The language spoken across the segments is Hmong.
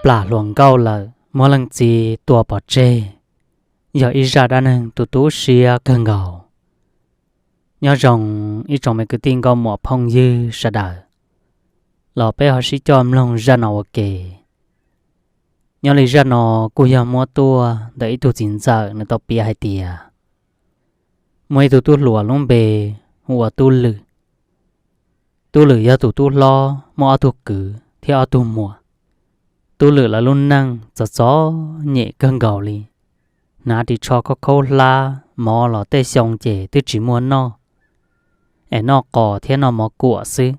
plam hluas nkauj lawm muab leej txiv tua pov tseg, yog ib zaj dab neeg tu tu siab kawg nkaus. Nyob zoo ib tsoom me kwv tij nkauj muam phooj ywg sawv daws, los peb ho sib coj mloog zaj no ua ke. Nyob li zaj no kuj yog muab tuaj ntawm ib tug txiv ntxawm, nws tau piav hais tias muaj ib tug tub hluas lub npe hu ua Tub Lwm. Tub Lwm yog tus tub hlob, muaj ob tug kwv thiab ob tug muam. Tub Lwm lawv lub neej txom txom nyem kawg nkaus li, hnav ris tsho khaub khaub hlab, mov los tej xyoo ces twb tsis muaj noj, es noj qos thiab noj mov kuam xwb.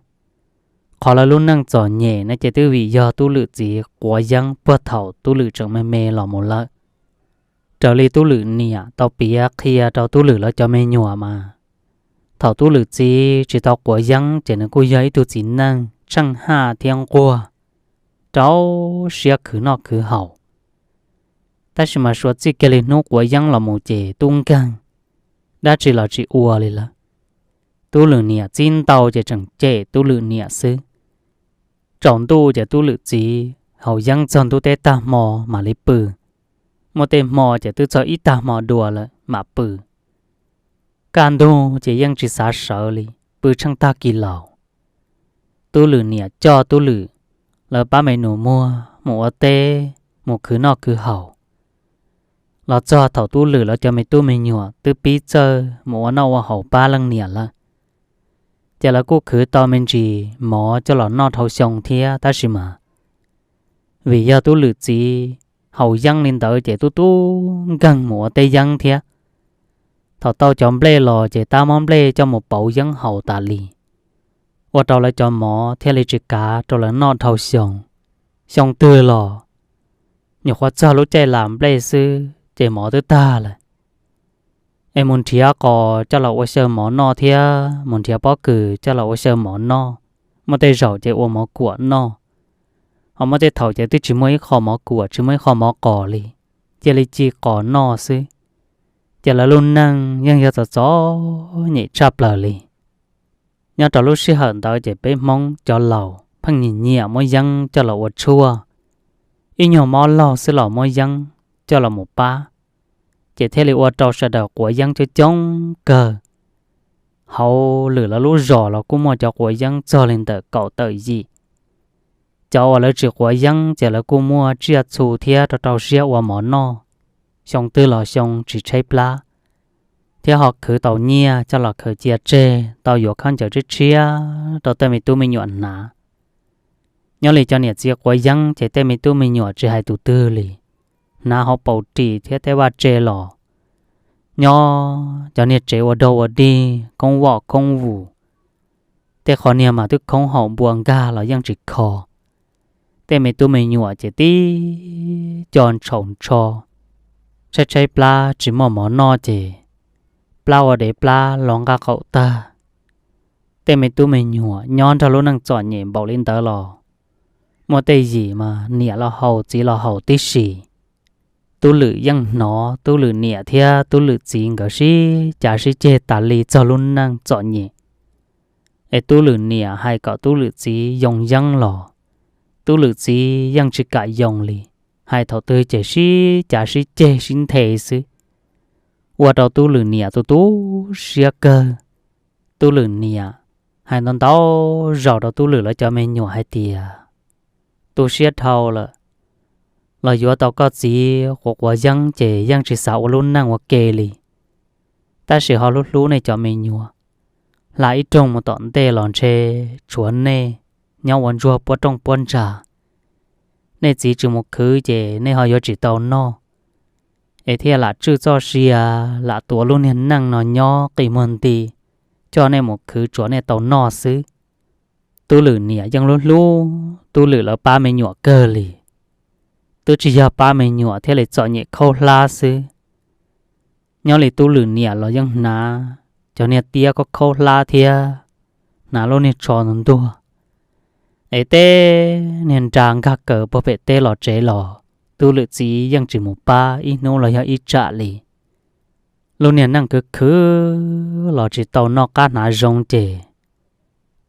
Qhov lawv lub neej txom nyem no ces twb vim yog Tub Lwm txiv quav yeeb puag thaum Tub Lwm tseem me me los mus lawm. Raws li Tub Lwm niam tau piav qhia rau Tub Lwm lawv cov me nyuam mas, thaum Tub Lwm txiv tsis tau quav yeeb ces nws kuj yog ib tug txiv neej tsheej haj thiab nquag, rau siab khwv noj khwv haus. Tab sis mas suav txij kiag li hnub quav yeeb los mus ces tub nkeeg, dab tsi los tsis ua li lawm. Tub Lwm niam txib ntau ces tseem cem Tub Lwm niam xwb. Tsaus ntuj ces Tub Lwm txiv haus yeeb txog ntuj teb tag hmo mam li pw. Muaj tej hmo ces twb txog ib tag hmo dua lawm mam pw. Kaj ntug ces yeej tsis xav sawv li, pw tsheej tag kis laus. Tub Lwm niam coj Tub Lwm lawv pab me nus muag mus ua teb, mus khwv noj khwv haus. Los txog thaum Tub Lwm lawv cov me tub me nyuam twb pib txawj mus ua noj ua haus pab leej niam lawm, ces lawv kuj khwv tau me ntsis mov coj los noj dhau xyoo thiab. Tab sis mas vim yog Tub Lwm txiv haus yeeb li ntawd ces tub tub nkeeg mus ua teb yeeb thiab. Thaum tau cov nplej los ces tab muab nplej coj mus pauv yeeb haus tas li, ua rau lawv cov mov thiaj li tsis kav rau lawv noj dhau xyoo. Xyoo twg los nyuam qhuav txog lub caij lam nplej xwb ces mov twb tag lawm. Es mus nrhiav qos coj los ua xyaw mov noj thiab mus nrhiav pob kws coj los ua xyaw mov noj, muaj tej zaum ces ua mov kuam noj. Ho muaj tej thaum ces twb tsis muaj ib qho mov kuam tsis muaj ib qho mov qos li, cia li ci qos noj xwb. Ces lawv lub neej yeej yog txom txom nyem tshaj plaws li. Nyob rau lub sij hawm ntawd ces peb Hmoob cov laus pheej nyiam nyiam muab yeeb coj los ua tshuaj, ib nyuag mob laug xwb los muab yeeb coj los mus pab, ces thiaj li ua rau sawv daws quav yeeb coob coob kawg. Hauv Lwm lawv lub zos los kuj muaj cov quav yeeb txog li ntawm kaum tawm yim. Cov uas lawv tsis quav yeeb ces lawv kuj muaj tsiaj txhu thiab rau rau siab ua mov noj, xyoo twg los xyoo tsis tshaib plab, thiab ho khwv tau nyiaj coj los khaws cia tseg tau yuav khaub ncaws tshiab tshiab rau tej me tub me nyuam hnav. Nyob li cov niam txiv quav yeeb ces tej me tub me nyuam tsis hais tus twg li, hnav hauv paus ris thiab tej vaj tse los nyob cov niag tsev ua dog ua dig khoob voj khoob vus, tej qhov niag mas twb khoob haum npua nkag los yeej tsis kho. Tej me tub me nyuam ces tib co ntshaum ntsho, tshaib tshaib plab tsis muaj mov noj ces plab ua dev plab los nqa qaum tag. Tej me tub me nyuam nyob nrog lub neej txom nyem npaum li ntawd los muaj tej yim mas niam los haus txiv los haus tib si. Tub Lwm yeej hnov Tub Lwm niam thiab Tub Lwm txiv nkawd sib cav sib ceg tas li txog lub neej txom nyem. Es Tub Lwm niam hais kom Tub Lwm txiv yoo yeeb los Tub Lwm txiv yeej tsis kam yoo li, hais thaum twg ces sib cav sib ceg sib nthe xwb, ua rau Tub Lwm niam tu tu siab kawg. Tub Lwm niam hais ntau ntau zaus rau Tub Lwm lawv cov me nyuam hais tias, tu siab dhau lawm, los yuav tau koj txiv quav quav yeeb ces yeej tsis xav ua lub neej ua ke li. Tab sis ho hlub hlub nej cov me nyuam, hla ib rooj mus tom ntej los ntshe tshuav nej nyob ua ntsuag puab rooj puab ntsa. Nej txiv tsis mus khwv ces nej ho yuav tsis tau noj, es thiaj lam tswj txoj sia lam tuav lub niag neej no nyob qis muag nti, coj nej mus khwv tsuav nej tau noj xwb. Tub Lwm niam yeej hlub hlub Tub Lwm lawv pab me nyuam kawg li. Twb tsis yog pab me nyuam thiaj li txom nyem khaub hlab xwb, nyob li Tub Lwm niam los yeej hnav cov niag tiab khaub khaub hlab thiab hnav lub niag tsho ntuag ntuag, es tej niag nra nkag kaws puag pem teb los tsev los Tub Lwm txiv yeej tsis mus pab ib hnub los yog ib tsam li. Lub niag neej khwv khwv los tsis tau noj qab hnav zoo ces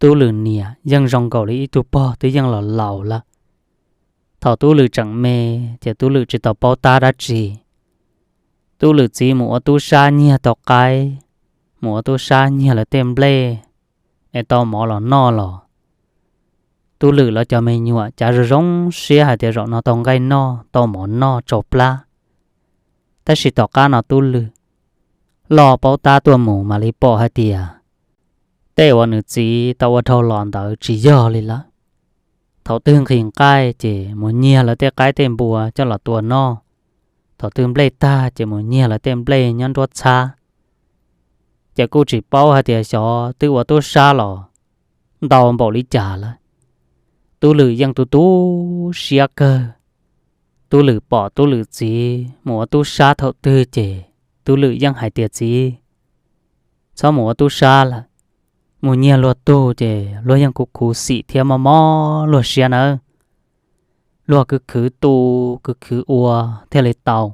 Tub Lwm niam yeej zoo nkaus li ib tug pog twb yeej los laus lawm. Thaum Tub Lwm tseem me ces Tub Lwm tsis tau paub tab dab tsi. Tub Lwm txiv mus ua tub sab nyiag tau qaib, mus ua tub sab nyiag lawv tej nplej es tau mov los noj los Tub Lwm lawv cov me nyuam cav zoo zoo siab hais tias zaum no tau nqaij noj tau mov noj tsau plab. Tab sis tom qab no Tub Lwm loj paub tab tuaj mus mam li pom hais tias tej uas nws txiv tau ua dhau los ntawd tsis yog li lawm. Thaum twg nqhis nqaij ces mus nyiag lawv tej qaib tej npua coj los tua noj, thaum twg nplej tag ces mus nyiag lawv tej nplej nyob nruab txhab. Ces kuj tsis paub hais tias xyov twb ua tub sab los ntau npaum li cas lawm. Tub Lwm yeej tu tu siab kawg. Tub Lwm pom Tub Lwm txiv mus ua tub sab thaum twg ces Tub Lwm yeej hais tias, Txiv, txhob mus ua tub sab lawm, mus nyiag luag tug ces luag yeej khuv khuv xim thiab mob mob luag siab nawb. Luag khwv khwv tu, khwv khwv ua thiaj li tau.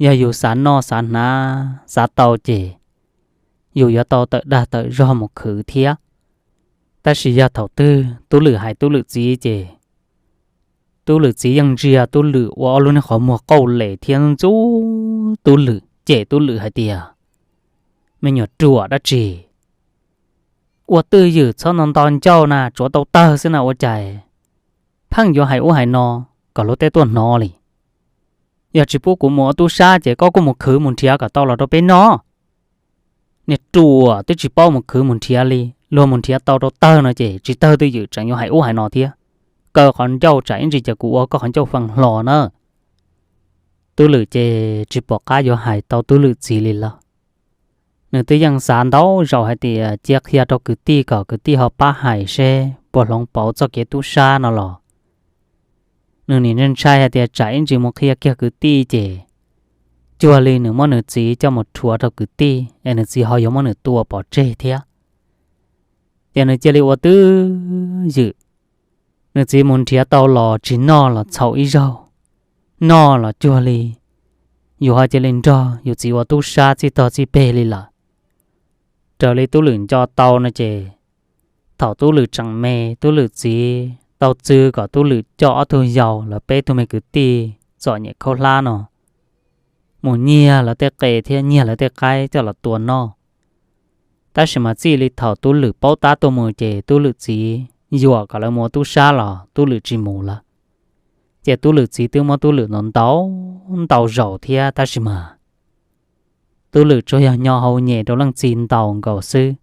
Yog yus xav noj xav hnav xav tau ces yus yuav tau tawm dag tawm zog mus khwv thiab. Tab sis yog thaum twg Tub Lwm hais Tub Lwm txiv ces Tub Lwm txiv yeej ntsia Tub Lwm ua ob lub niag qhov muag qauj les thiab ntxub Tub Lwm cem Tub Lwm hais tias, Me nyuam ruam dab tsi, ua twj ywm txhob nto nto ncauj na, tsuav tau tawg xwb na ua cas pheej yuav hais ub hais no kom luag tej tuaj hnov li. Yog tsis pub kuv mus ua tub sab ces koj kuj mus khwv mus nrhiav kom tau los rau peb noj. Niag ruam twb tsis paub mus khwv mus nrhiav li, luag mus nrhiav tau rau tawg no ces tsis tawg twj ywm tseem yuav hais ub hais no thiab. Kaw qhov ncauj tsam ib ntsis ces kuv ua koj qhov ncauj fee hlo na. Tub Lwm ces tsis pom qab yuav hais tau Tub Lwm txiv li lawm. Nws twb yeej xav ntau zaus hais tias cia qhia rau kwv tij kom kwv tij ho pab hais seb puas hloov pauv txoj kev tub sab no los. Nws nim ntshai hais tias tsam ib ntsis mus qhia kiag kwv tij ces cuag li nws muab nws txiv coj mus rhuav rau kwv tij es nws txiv ho yuav muab nws tua pov tseg thiab. Ces nws cia li ua twj ywm. Nws txiv mus nrhiav tau los tsis noj los txhaum ib zaug, noj los cuag li yus ho cia li nrog yus txiv ua tub sab txij tog txij peg li lawm. Raws li Tub Lwm nco tau no ces thaum Tub Lwm tseem me Tub Lwm txiv tau txw kom Tub Lwm coj ob tug yau lawv peb tug me kwv tij txom nyem khaub hlab no mus nyiag lawv tej qe thiab nyiag lawv tej qaib coj los tua noj. Tab sis mas txij li thaum Tub Lwm paub tab tuaj mus ces Tub Lwm txiv yuam kom lawv mus ua tub sab los Tub Lwm tsis mus lawm. Ces Tub Lwm txiv twb muab Tub Lwm ntau ntau ntau zaus thiab tab sis mas Tub Lwm tsuas yog nyo hau nyem rau leej txiv ntaus nkaus xwb.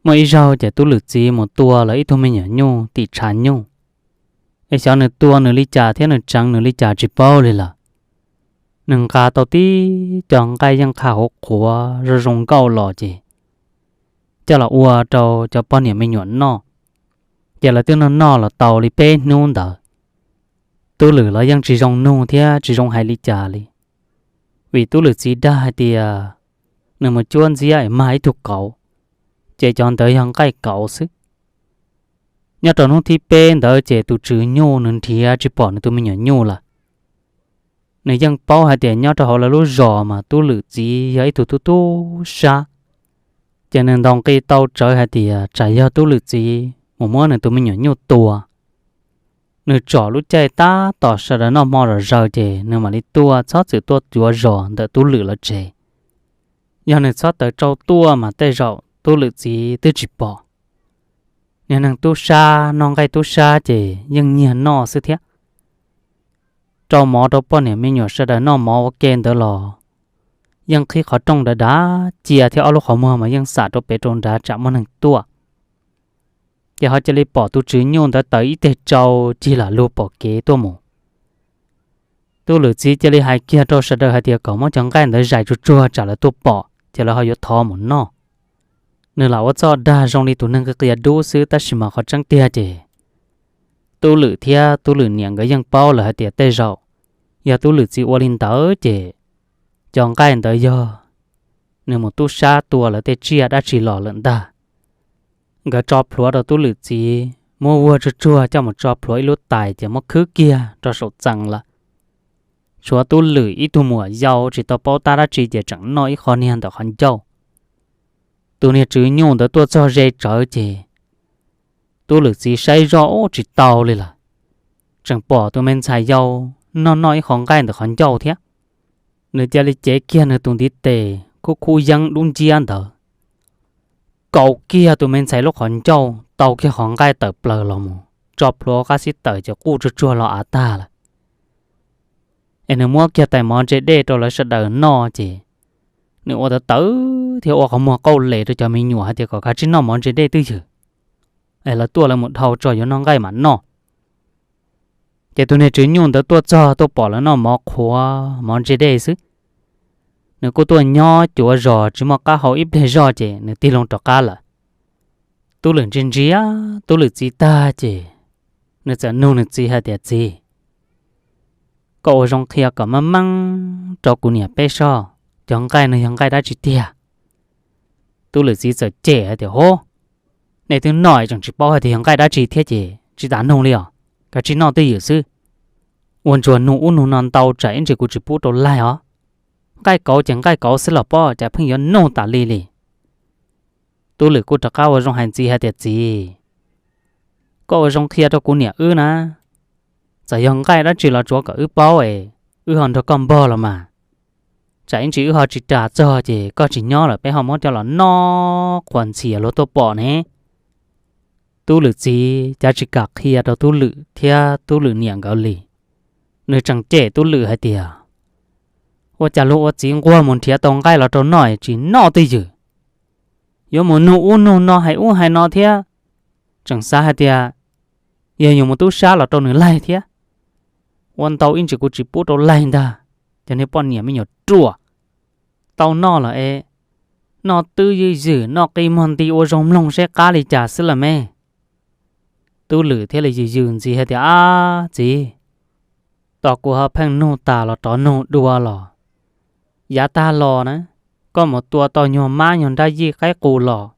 Muaj ib zaug ces Tub Lwm txiv mus tua lawv ib tug me nyuam nyuj tim tshav nyuj, es xyov nws tua nws li cas thiab nws tseev nws li cas tsis paub li lawm. Nws nqa tau tib co nqaij yeej qha huv qhuav zoo zoo nkauj los ces coj los ua rau cov poj niam me nyuam noj. Ces lawv twb noj noj los tau li peb hnub ntawd, Tub Lwm los yeej tsis zoo nug thiab tsis zoo hais li cas li. Vim Tub Lwm txiv dag hais tias nws mus cuab ntxiab es mag ib tug kauv, ces cov ntawd yog nqaij kauv xwb. Nyob rau hnub thib peb ntawd ces tus tswv nyuj nws nrhiav tsis pom nws tus me nyuam nyuj lawm. Nws yeej paub hais tias nyob rau hauv lawv lub zos mas Tub Lwm txiv yog ib tug tub tub sab, ces nws ntaus nqi tau tsawv hais tias tsam yog Tub Lwm txiv mus muab nws tus me nyuam nyuj tua. Nws tsom lub caij tab tom sawv daws noj hmo zom zaws ces nws mam li tuaj txhob txwm tuaj cuav zos ntawm Tub Lwm lawv tsev. Yog nws txhob tawv tsau tuaj mas tej zaum Tub Lwm txiv twb tsis pom. Niag neeg tub sab noj nqaij tub sab ces yeej nyiag noj xwb thiab. Rau mov rau poj niam me nyuam sawv daws noj mov ua ke ntawd los yeej qhib qhov rooj dav dav cia thiab ob lub qhov muag mas yeej xam rau pem rau nrad tsam muaj neeg tuaj. Ces ho cia li pom tus tswv nyuj ntawd tawv ib teg tsau cig lam lug pom kev tuaj mus. Tub Lwm txiv cia li hais kiag rau sawv daws hais tias kom muab cov nqaij ntawd zais tsuag tsuag tsam lawv tuaj pom ces lawv ho yuav thov mus noj. Nws lam ua txoj dag zoo li tus neeg qia qia dub xwb tab sis mas qhov tseeb tiag ces Tub Lwm thiab Tub Lwm niam nkawd yeej paub lawm hais tias tej zaum yog Tub Lwm txiv ua li ntawd ces cov nqaij ntawd yog nws mus tub sab tua lawv tej tsiaj dab tsi los lawm ntag. Nkawd tso plhuav rau Tub Lwm txiv, muab vuag tsuag tsuag coj mus tso plhuav ib lub tais ces muab khwb kiag rau saum txee lawm. Tshuav Tub Lwm ib tug muam yau tsis tau paub tab dab tsi ces tseem noj ib qho niag ntawm qhov ncauj. Tus niag tswv nyuj ntawd tuaj txog ze tsawv ces Tub Lwm txiv saib zoj ub tsis tau li lawm. tseem pom tus me ntxhais yau noj noj ib qho nqaij ntawm qhov ncauj thiab. Nws cia li cev kiag nws tus ntiv tes khub khub yeeb dub nciab ntawd, kaus kiag tus me ntxhais lub qhov ncauj, tau kiag qhov nqaij tawm plaws los mus tso plhuav qab xib tawm ces quj tsuag tsuag los av tag lawm. Es nws muab kiag tais mov ntse dej rau lawv sawv daws noj ces nws ua tawv tawv thiab ua qhov muag qauj les rau cov me nyuam hais tias kom kav tsij noj mov ntse dej twj ywm, es lawv tuaj lawv mus dhau tso yuav noj nqaij mam noj. Ces tus niag tswv nyuj ntawd tuaj txog tuaj pom lawv noj mov qhuav mov ntse dej xwb, nws kuj tuaj nyob cuav zos tsis muaj qab hau ib pliag zoj ces nws tig loo rov qab lawm. Tub Lwm ntsia ntsia Tub Lwm txiv tag ces nws txawm nug nws txiv hais tias, Txiv, koj ua zoo qhia kom meej meej rau kuv niam peb soj, cov nqaij no yog nqaij dab tsi tiag? Tub Lwm txiv txawm cem hais tias, Hov, nej twb noj es tseem tsis paub hais tias yog nqaij dab tsi thiab ces tsis tas nug li os, kav tsij noj twj ywm xwb. Ua ntsuag nug ub nug no ntau tsam ib ntsis kuv tsis pub rau laig os. Nqaij kauv ces nqaij kauv xwb los pob, cas pheej yuav nug tas li li. Tub Lwm kuj rov qab ua zoo hais ntxiv hais tias, Txiv, koj ua zoo qhia rau kuv niam wb na, txawm yog nqaij dab tsi los tsuav kom wb paub es wb ho nrog koj npog los mas. Tsam ib ntsis wb ho tsis ras txog ces koj tsis nyob lawm peb ho muab coj los noj qhuas ntxhias luag tuaj pom ne. Tub Lwm txiv cav tsis kam qhia rau Tub Lwm thiab Tub Lwm niam nkawd li. Nws tseem cem Tub Lwm hais tias, Ua cas luag ua txiv nquag mus nrhiav tau nqaij los rau noj es tsis noj twj ywm, yuav mus nug ub nug no hais ub hais no thiab, tseem xav hais tias yog yuav mus tub sab los rau nws laig thiab. Ua ntau ib ntsis kuv tsis pub rau laig ntag, cov niag poj niam me nyuam ruam. Tau noj los es noj twj ywm ywm, noj qi muag nti ua zoo mloog seb qab li cas xwb las me. Tub Lwm thiaj li yws yws ntxiv hais tias, Ab txiv, tos kuv ho pheej nug tas los rov nug dua los. Yav tag los na, koj mus tua tau nyuag mab nyuag nrab yij qaib qus los,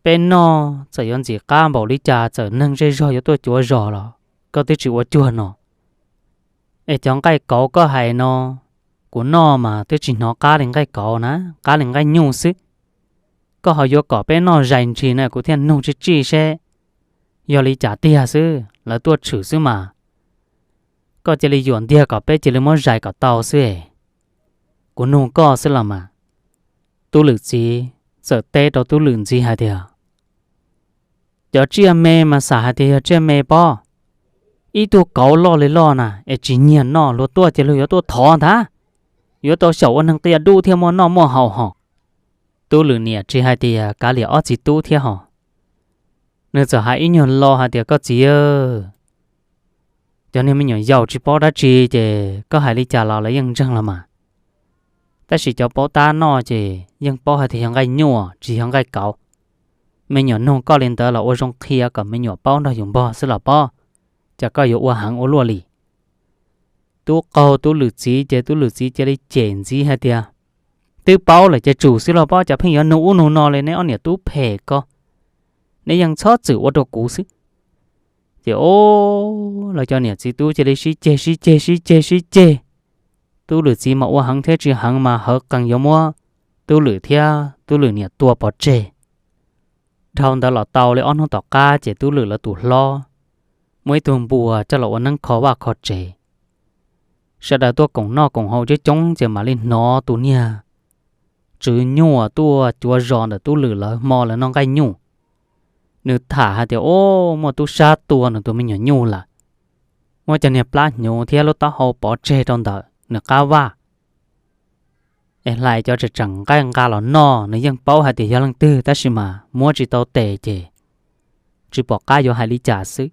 peb noj txawm yuav ntxim qab npaum li cas, txawm neeg zej zog yuav tuaj cuav zos los koj twb tsis ua cuag no. Es cov nqaij kauv koj hais no, kuv noj mas twb tsis hnov qab li nqaij kauv na, qab li nqaij nyuj xwb. Koj ho yuav kom peb noj zais ntshis na, kuv thiaj nug tsij tsij seb yog li cas tiag xwb, lawv tuaj tshwm xwb mas. Koj cia li yuam ntiag kom peb cia li muab zais kom tau xwb es. Kuv nug koj xwb los mas. Tub Lwm txiv txawm teb rau Tub Lwm ntxiv hais tias, Cov tsiaj me mas xam hais tias yog tsiaj me pob. Ib tug kauv loj li loj na es tsis nyiag noj, luag tuaj ces luag yuav tuaj thov ntag, yuav tau xyaum ua neeg qia dub thiaj muaj noj muaj haus hos. Tub Lwm niam tsis hais tias kav liam ob txiv tub thiab hos, nws txawm hais ib nyuag lo hais tias, Koj txiv, cov niag me nyuam yaus tsis paub dab tsi ces koj hais li cas los lawv yeej ntseeg los mas. Tab sis cov paub tab noj ces yeej paub hais tias yog nqaij nyuaj tsis yog nqaij kauv. Me nyuam nug koj li ntawd los ua zoo qhia kom me nyuam paub nrog yus npog xwb los pob, cas koj yuav ua heev ua luaj li. Tub qaug Tub Lwm txiv ces Tub Lwm txiv cia li cem ntxiv hais tias, Twb paub lawm ces tsum xwb los pob, cas pheej yuav nug ub nug no li, neb ob niam tub phem ko, neb yeej txhob txwm ua rau kuv xwb. Ces o, lawv cov niam txiv tub cia li sib ceg sib ceg sib ceg sib ceg. Tub Lwm txiv mas ua heev thiab tsis heev mas hawv qees yuav muab Tub Lwm thiab Tub Lwm niam tua pov tseg. Dhau ntawd los tau li ob hnub tom qab ces Tub Lwm lawv tus hlob muaj ib tug npua coj los ua neeb kho vaj kho tsev. Sawv daws tuaj koom noj koom haus coob coob ces mam li hnov tus niag tswv nyuj tuaj cuav zos ntawm Tub Lwm lawv hmo lawv noj nqaij nyuj. Nws tham hais tias, O, muaj tub sab tua nws tus me nyuam nyuj lawm. Muab cov niag plab hnyuv thiab lub taub hau pov tseg rau ntawm nws qab vaj. Es hlais cov tseem tseem nqaij nqa los noj, nws yeej paub hais tias yog leej twg tab sis mas muab tsis tau tes ces tsis pom qab yuav hais li cas xwb.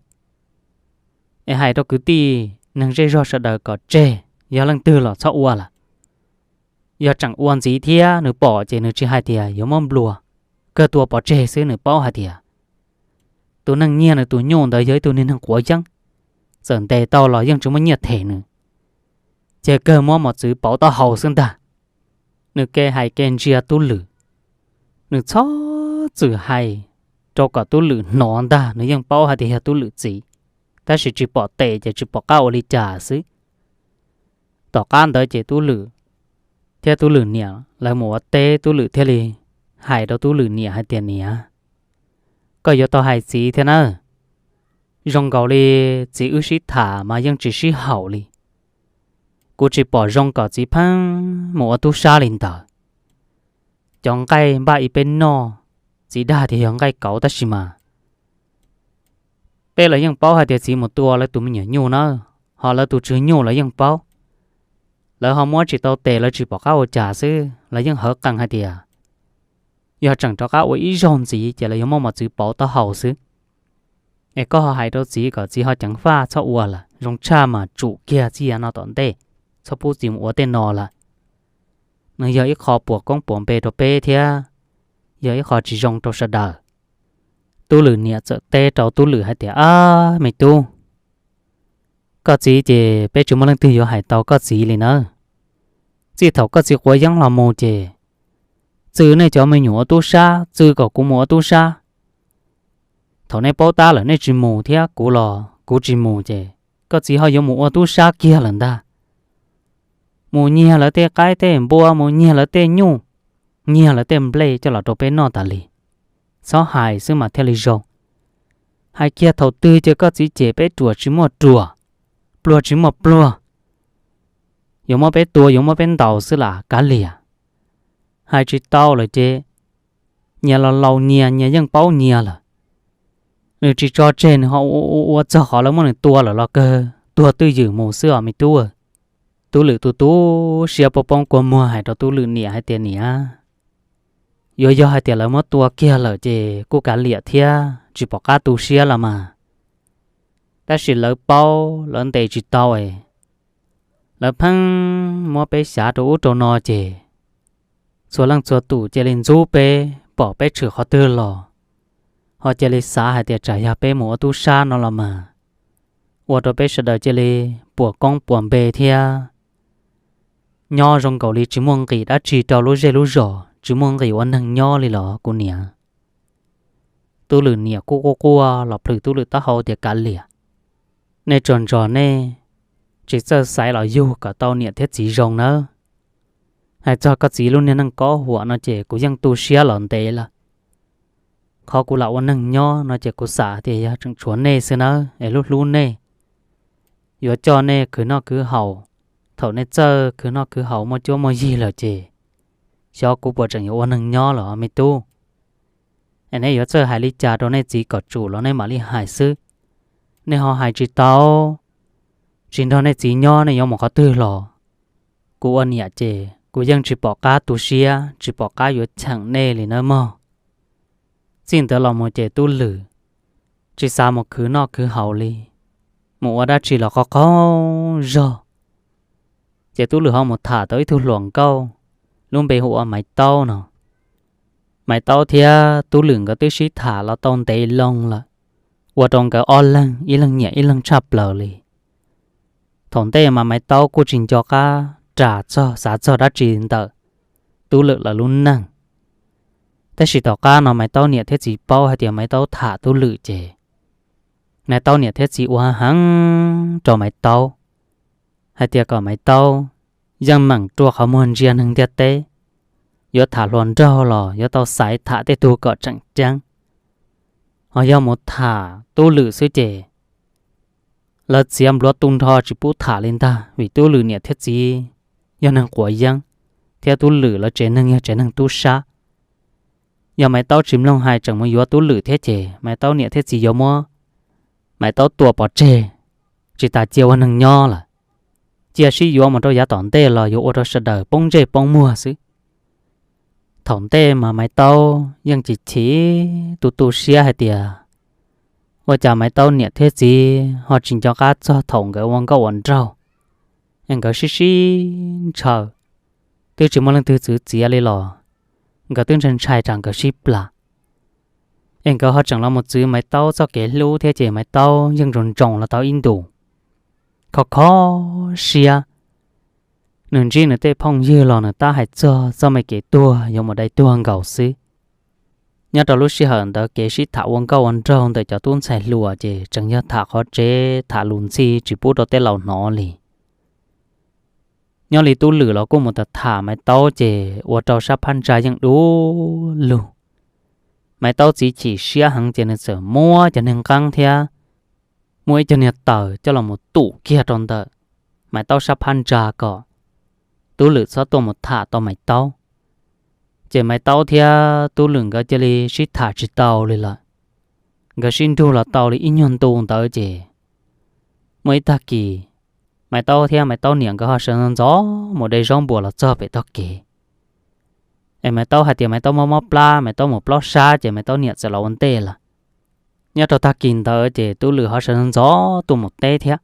Es hais rau kwv tij neeg zej zog sawv daws kom tseg, yog leej twg los txhob ua lawm. Yog tseem ua ntxiv thiab nws pom ces nws tsis hais tias yuav muab nplua, kawg tua pov tseg xwb, nws paub hais tias tus neeg nyiag nws tus nyuj ntawd yog ib tug niag neeg quav yeeb, txawm ntes tau los yeej tsis muaj nyiaj them nws, ces kawg muab mos txwv pauv taub hau xwb ntag. Nws ke hais ke ntsia Tub Lwm, nws txhob txwm hais rau kom Tub Lwm hnov ntag, nws yeej paub hais tias yog Tub Lwm txiv, tab sis tsis pom tes ces tsis pom qab ua li cas xwb. Tom qab ntawd ces Tub Lwm thiab Tub Lwm niam lawv mus ua teb, Tub Lwm thiaj li hais rau Tub Lwm niam hais tias, Niam, koj yuav tau hais txiv thiab nawb. Zoo nkaus li txiv wb sib tham mas yeej tsis sib haum li. Kuv tsis pom zoo kom txiv pheej mus ua tub sab li ntawd. Cov nqaij npaj ib peb noj, txiv dag tias yog nqaij kauv tab sis mas peb los yeej paub hais tias txiv mus tua lawv tus me nyuam nyuj na, ho lawv tus tswv nyuj los yeej paub. Lawv ho muab tsis tau tes lawv tsis pom qab ua cas xwb, lawv yeej hawv qees hais tias yog tseem rov qab ua ib zaug ntxiv ces lawv yuav muab mos txwv pauv taub hau xwb. Es koj ho hais rau txiv kom txiv ho ceev faj txhob ua lawm, zoo tshaj mas tsum kiag txij yav no tom ntej, txhob pub txiv mus ua tej no lawm. Nws yog ib qho puas koob puas npe rau peb thiab yog ib qho tsis zoo rau sawv daws. Tub Lwm niam txawm teb rau Tub Lwm hais tias, Ab me tub, koj txiv ces peb tsis muaj leej twg yuav hais tau koj txiv li nawb. Txij thaum koj txiv quav yeeb los mus ces txwv nej cov me nyuam ua tub sab, txwv kom kuv mus ua tub sab. Thaum nej paub tab lawm nej tsis mus thiab kuv los kuv tsis mus ces koj txiv ho yuav mus ua tub sab kiag lawm ntag. Mus nyiag lawv tej qaib tej npua, mus nyiag lawv tej nyuj, nyiag lawv tej nplej coj los rau peb noj tas li. Txhob hais xwb mas thiaj li zoo. Hais kiag thaum twg ces koj txiv cem peb ruam tsis muaj ruam, pluag tsis muaj pluag. Yuav muab peb tua yuav muab peb ntaus xwb lam kav liam. Hais tsis tau lawm ces nyias los laus nyias, nyias yeej paub nyias lawm. Nws tsis tso tseg, nws ho ua ua ua txog qhov lawv muab nws tua lawm los kawg tuag twj ywm mus xwb os me tub. Tub Lwm tu tu siab poob poob kua muag hais rau Tub Lwm niam hais tias, Niam, yuav yog hais tias lawv muab tua kiag lawm ces kuj kav liam thiab tsis pom qab tu siab los mas. Tab sis lawv paub lawv ntes tsis tau es lawv pheej muab peb xyav rau ub rau no ces txhua leej txhua tus cia li ntxub peb, pom peb tshwm qhov twg los ho cia li xav hais tias tsam yog peb mus ua tub sab no los mas, ua rau peb sawv daws cia li puas koob puas npe thiab nyob zoo nkaus li tsis muaj nqis dab tsi rau lub zej lub zos, tsis muaj nqis ua neeg nyob li los kuv niam. Tub Lwm niam kuj quaj quaj los plhws Tub Lwm taub hau tias, Kav liam, nej tsuas ntsoov nej tsis txawj xaiv los yug kom tau niam thiab txiv zoo nawb. Hais txog koj txiv lub niag neej kob huam no ces kuv yeej tu siab los ntev lawm. Qhov kuv lam ua neeg nyob no ces kuv xav tias yog tseem tshuav nej xwb nawb es hlub hlub nej, yuav coj nej khwv noj khwv haus. Thaum nej txawj khwv noj khwv haus muaj cuab muaj yig lawm ces xyov kuv puas tseem yuav ua neeg nyob lawm os me tub. Es nej yuav txawj hais li cas rau nej txiv kom tsum los nej mam li hais xwb. Nej ho hais tsis tau, tsis nrog nej txiv nyob nej yuav mus qhov twg los? Kuv ua niam ces kuv yeej tsis pom qab tu siab tsis pom qab yuav cheem nej li nawb mog. Txij ntawd los mus ces Tub Lwm tsis xav mus khwv noj khwv haus li, mus ua dab tsi los qhov qaug zog. Ces Tub Lwm ho mus tham tau ib tug hluas nkauj lub npe hu ua Maiv Taub no. Maiv Taub thiab Tub Lwm nkawd twb sib tham los tau ntev loo lawm, ua rau nkawd ob leeg ib leeg nyiam ib leeg tshaj plaws li. Thaum ntej mas Maiv Taub kuj tsis nco qab ras txog xav txog dab tsi ntawm Tub Lwm lawv lub neej. Tab sis tom qab no Maiv Taub niam thiab txiv paub hais tias Maiv Taub tham Tub Lwm ces Maiv Taub niam thiab txiv ua heev rau Maiv Taub hais tias kom Maiv Taub yeej meem rua qhov muag ntsia neeg ntiaj teb, yuav tham hluas nraug los yuav tau xaiv tham tej tug kom tseem ceeb. Ho yog mus tham Tub Lwm xwb ces lawv txiav npluav tu nrho tsis pub tham li ntag, vim Tub Lwm niam thiab txiv yog neeg quav yeeb, thiab Tub Lwm lawv tsev neeg yog tsev neeg tub sab. Yog Maiv Taub tsis mloog hais tseem mus yuav Tub Lwm thiab ces Maiv Taub niam thiab txiv yuav muab Maiv Taub tua pov tseg, tsis tas cia ua neeg nyob lawm. Cia sib yuav mus rau yav tom ntej los yuav ua rau sawv daws poob ntsej poob muag xwb. Thaum ntej mas Maiv Taub yeej chim chim tu tu siab hais tias, ua cas Maiv Taub niam thiab txiv ho tsis nco qab txog thaum nkawd ua nkauj ua nraug, es nkawd sib sib ntshaw, twb tsis muaj leej twg txwv txiav li los nkawd twb ntshai ntshai tsam nkawd sib plam. Es nkawd ho tseem los mus txwv Maiv Taub txoj kev hlub thiab ces Maiv Taub yeej ntsoov ntsoov los tau ib ntus, kho kho siab. Nws ntsib nws tej phooj ywg los nws tab hais txog txoj me kev tuag yuav mus dai tuag nkaus xwb. Nyob rau lub sij hawm ntawd kev sib tham ua nkauj ua nraug ntawm cov tub ntxhais hluas ces tseem yog tham qhov tsev tham lus ntxhi tsis pub rau tej laus hnov li. Nyob li Tub Lwm los kuj mus tham tham Maiv Taub ces ua rau sab phab ntsa yeej du lug. Maiv Taub txiv chim siab heev ces nws txawm muab cov niag nqeeb thiab muaj ib co niag taws coj los mus tum kiag rau ntawm Maiv Taub sab phab ntsa kom Tub Lwm txhob tuaj mus tham tau Maiv Taub. Ces Maiv Taub thiab Tub Lwm nkawd cia li sib tham tsis tau li lawm. Nkawd sib nrug los tau li ib nyuag ntu ntawd ces muaj ib tag kis Maiv Taub thiab Maiv Taub niam nkawd ho sawv ntxov mus de zaub npuas los txog pem tog kev. Es Maiv Taub hais tias Maiv Taub mob mob plab, Maiv Taub mus plaub sab ces Maiv Taub niam txawm los ua ntej lawm. Nyob rau tag kis ntawd ces Tub Lwm ho sawv ntxov tuaj mus teb thiab.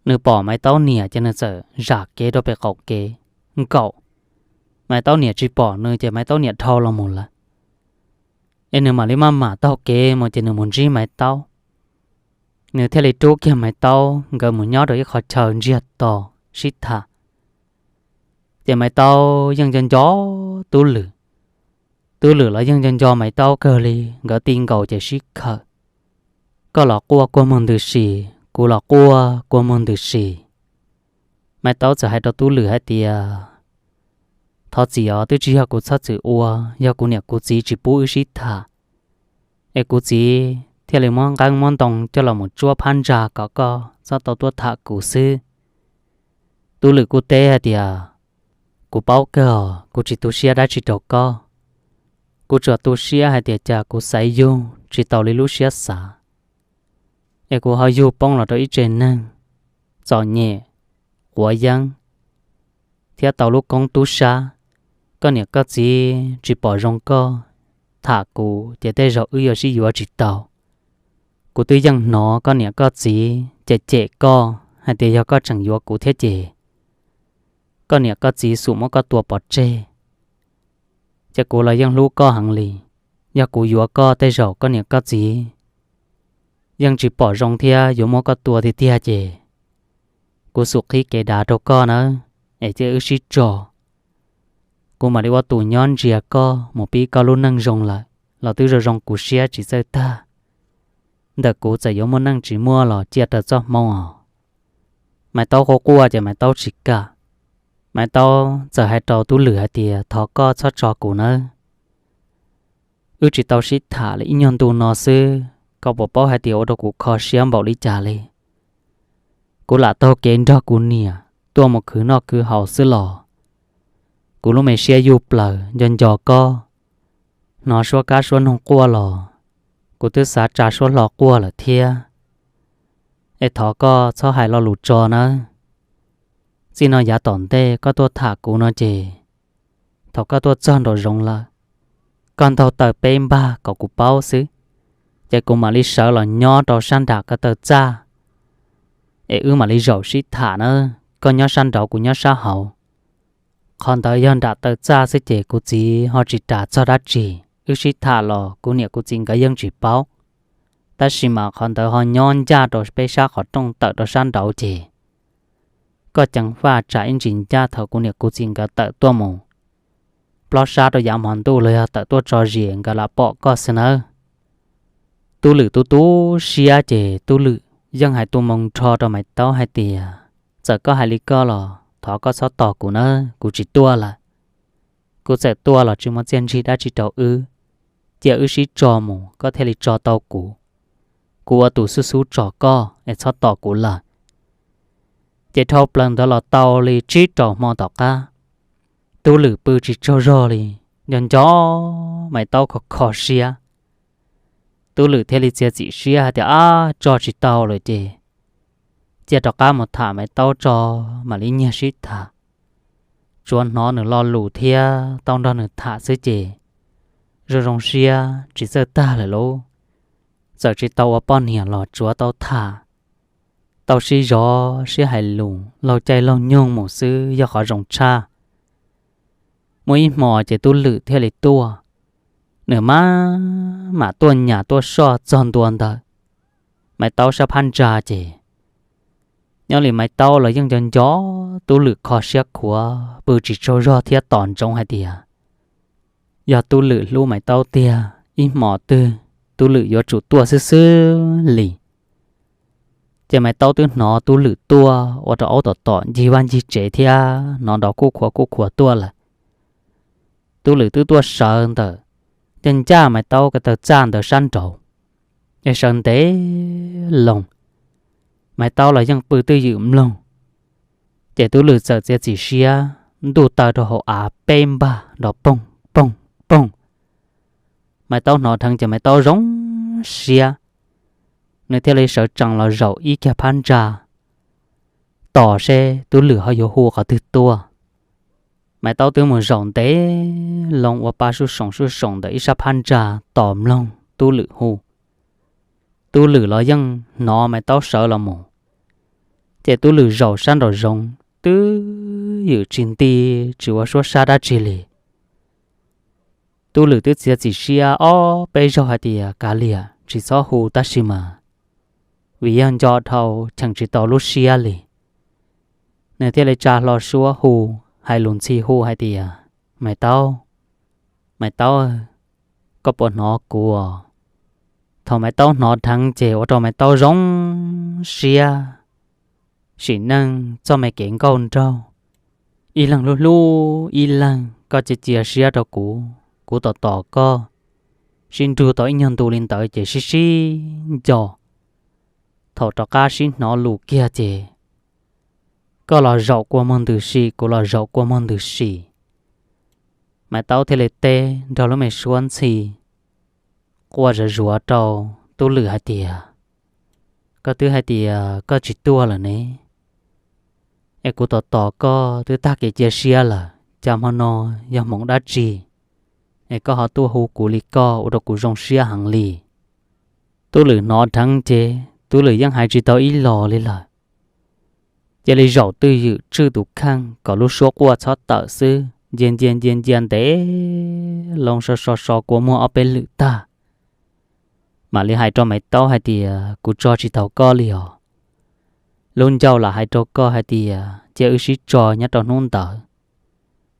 Nws pom Maiv Taub niam ces nws txawm zam kev rau pem qaum kev nkaum. Maiv Taub niam tsis pom nws ces Maiv Taub niam dhau los mus lawm. Es nws mam li maj mam taug kev mus ces nws mus ntsib Maiv Taub. Nws thiaj li rub kiag Maiv Taub nkawd mus nyob rau ib qhov chaw ntsiag to sib tham. Ces Maiv Taub yeej nco nco Tub Lwm. Tub Lwm los yeej nco nco Maiv Taub kawg li, nkawd ti nkaus ces sib khawm. Koj los quaj kua muag ntws si, kuv los quaj kua muag ntws si. Maiv Taub txawm hais rau Tub Lwm hais tias, thov txim os, twb tsis yog kuv txhob txwm ua, yog kuv niam kuv txiv tsis pub wb sib tham, es kuv txiv thiaj li muab nqeeb muab ntoo coj los mus tsuab phab ntsa kom koj txhob tau tuaj tham kuv xwb. Tub Lwm kuj teb hais tias, kuv paub kawg os, kuv tsis tu siab dab tsi rau koj. Kuv tsuas tu siab hais tias cas kuv xaiv yug tsis tau li lub siab xav, es kuv ho yug poob los rau ib tse neeg txom nyem, quav yeeb, thiab tau lub koob tub sab. Koj niam koj txiv tsis pom zoo koj tham kuv ces tej zaum wb yuav sib yuav tsis tau. Kuv twb yeej hnov koj niam koj txiv cem cem koj hais tias yog koj tseem yuav kuv thiab ces koj niam koj txiv xum muab koj tua pov tseg. Ces kuv los yeej hlub koj heev li, yog kuv yuav koj tej zaum koj niam koj txiv yeej tsis pom zoo thiab yuav muab koj tua tiag tiag ces kuv xum qhib kev dav rau koj nawb, es cia wb sib tso. Kuv mam li ua tus nyob ntsia koj mus pib koj lub neej zoo lawm los twb zoo zoo kuv siab tsis txawj tag. Ntawm kuv txawm yuav muaj neej tsis muaj los cia raws txoj hmoo os. Maiv Taub quaj quaj ces Maiv Taub tsis kam. Maiv Taub txawm hais rau Tub Lwm hais tias, thov koj txhob tso kuv nawb. Wb tsis tau sib tham li ib nyuag ntu no xwb, koj puas paub hais tias ua rau kuv kho siab npaum li cas li. Kuv lam taug kev nrog kuv niam tuaj mus khwv noj khwv haus xwb los kuv lub me siab yuj plaws nco nco koj, hnov suab kab suab noog quaj los kuv twb xav tsa suab hlo quaj lawm thiab. Es thov koj txhob hais lo lus tso nawb. Txij no yav tom ntej koj tuaj tham kuv no ces thaum koj tuaj txog nraum zoov lawm, koj ntaug taw peb npag kom kuv paub xwb, ces kuv mam li sawv los nyob rau sab nram ko taw txaj, es wb mam li zaum sib tham nawb, koj nyob sab nraud kuv nyob sab hauv. Qhov ntawd yog nram taw txaj xwb ces kuv txiv ho tsis ras txog dab tsi, wb sib tham los kuv niam kuv txiv nkawd yeej tsis paub. Tab sis mas qhov ntawd ho nyob ncaj rau peb sab qhov rooj tawm rau sab nraud ces koj ceev faj tsam ib ntsis ncaj thaum kuv niam kuv txiv nkawd tawm tuaj mus plaub sab rau yav hmo ntuj los yog tawm tuaj tso zis nkawd lam pom koj xwb nawb. Tub Lwm tu tu siab ces Tub Lwm yeej hais tu moo nrho rau Maiv Taub hais tias, txawm koj hais li koj los thov koj txhob tos kuv nawb, kuv tsis tuaj lawm. Kuv txawm tuaj los tsis muaj txiaj ntsig dab tsi rau wb, cia wb sib tso mus koj thiaj li tso tau kuv. Kuv ua tus xub xub tso koj es txhob tos kuv lawm. Ces dhau plaws ntawd los tau li tsib rau hmo tom qab, Tub Lwm pw tsis tsaug zog li, nco nco Maiv Taub kho kho siab. Tub Lwm thiaj li txiav txim siab hais tias, ab, tso tsis tau lawm ces cia rov qab mus tham Maiv Taub tso mam li nyiag sib tham. Tsuav hnov nws lo lus thiab tau nrog nws tham xwb ces zoo zoo siab tsis txawj tag lawm lauj. Txawm tsis tau ua poj niam los tsuav tau tham, tau sib zov sib hais lus laug caij laug nyoog mus xwb yog qhov zoo tshaj. Muaj ib hmo ces Tub Lwm thiaj li tuaj. Nws maj mam tuaj nyas tuaj soj txog ntua ntawm Maiv Taub sab phab ntsa ces nyob li Maiv Taub los yeej nco nco Tub Lwm kho siab khuav pw tsis tsaug zog thiab tos ntsoov hais tias yog Tub Lwm hlub Maiv Taub tiag ib hmo twg Tub Lwm yuav tsum tuaj xwb xwb li. Ces Maiv Taub twb hnov Tub Lwm tuaj ua rau aub tom tom ncig vaj ncig tsev thiab hnov nrov kuj khuav kuj khuav tuaj lawm. Tub Lwm twb tuaj sawv ntawm ncaj ncaj Maiv Taub ko taw txaj ntawd sab nraud, es sawv ntev loo. Maiv Taub los yeej pw twj ywm mloog. Ces Tub Lwm txawm txiav txim siab ntuj taw rau hauv av peb npag nrov poog poog poog. Maiv Taub hnov dheev ces Maiv Taub zoo siab, nws thiaj li sawv tsees los zaum ib kiag phab ntsa tos seb Tub Lwm ho yuav hu qhov twg tuaj. Maiv Taub twb mus zaum ntev loo ua pa sub soom sub soom ntawm ib sab phab ntsa tos mloog Tub Lwm hu. Tub Lwm los yeej hnov Maiv Taub sawv los mus, ces Tub Lwm zaum sab nraum zoov twb ywm tsis nti, tsis ua suab sab dab tsi li. Tub Lwm twb txiav txim siab ob peb zaug hais tias kav liam tsis txhob hu tab sis mas vim yog nco dhau cheem tsis tau lub siab li, nws thiaj li tsa hlo suab hu, hais lus ntxhi hu hais tias, Maiv Taub, Maiv Taub, koj puas hnov kuv? Thaum Maiv Taub hnov dheev ces ua rau Maiv Taub zoo siab, sim neej txoj me kev nkauj nraug, ib leeg hlub hlub ib leeg, koj cia cia siab rau kuv, kuv tos tos koj, sib nrug tau ib nyuag ntu li ntawd ces sib sib nco. Thaum rov qab sib hnov lus kiag ces koj los zaum kua muag ntws sim, kuv los zaum kua muag ntws sim. Maiv Taub thiaj li teb nrog lub me suab ntxhi quaj zuav zuav rau Tub Lwm hais tias, koj twb hais tias koj tsis tuaj lawm ne, es kuv tos tos koj twb tag kev cia siab lawm, cas hmo no yog hmoov dab tsi es koj ho tuaj hu kuv li koj ua rau kuv zoo siab heev li. Tub Lwm hnov dheev ces Tub Lwm yeej hais tsis tau ib los li lawm, cia li zaum twj ywm tswj tus kheej kom lub suab quaj txhob tawm xwb, ncia ncia ncia ncia ntev loo so so so kua muag ob peb lwm tag, mam li hais rau Maiv Taub hais tias, kuv tso tsis taus koj li os. Lub ncauj lam hais rau koj hais tias cia wb sib tso nyob rau hnub ntawd,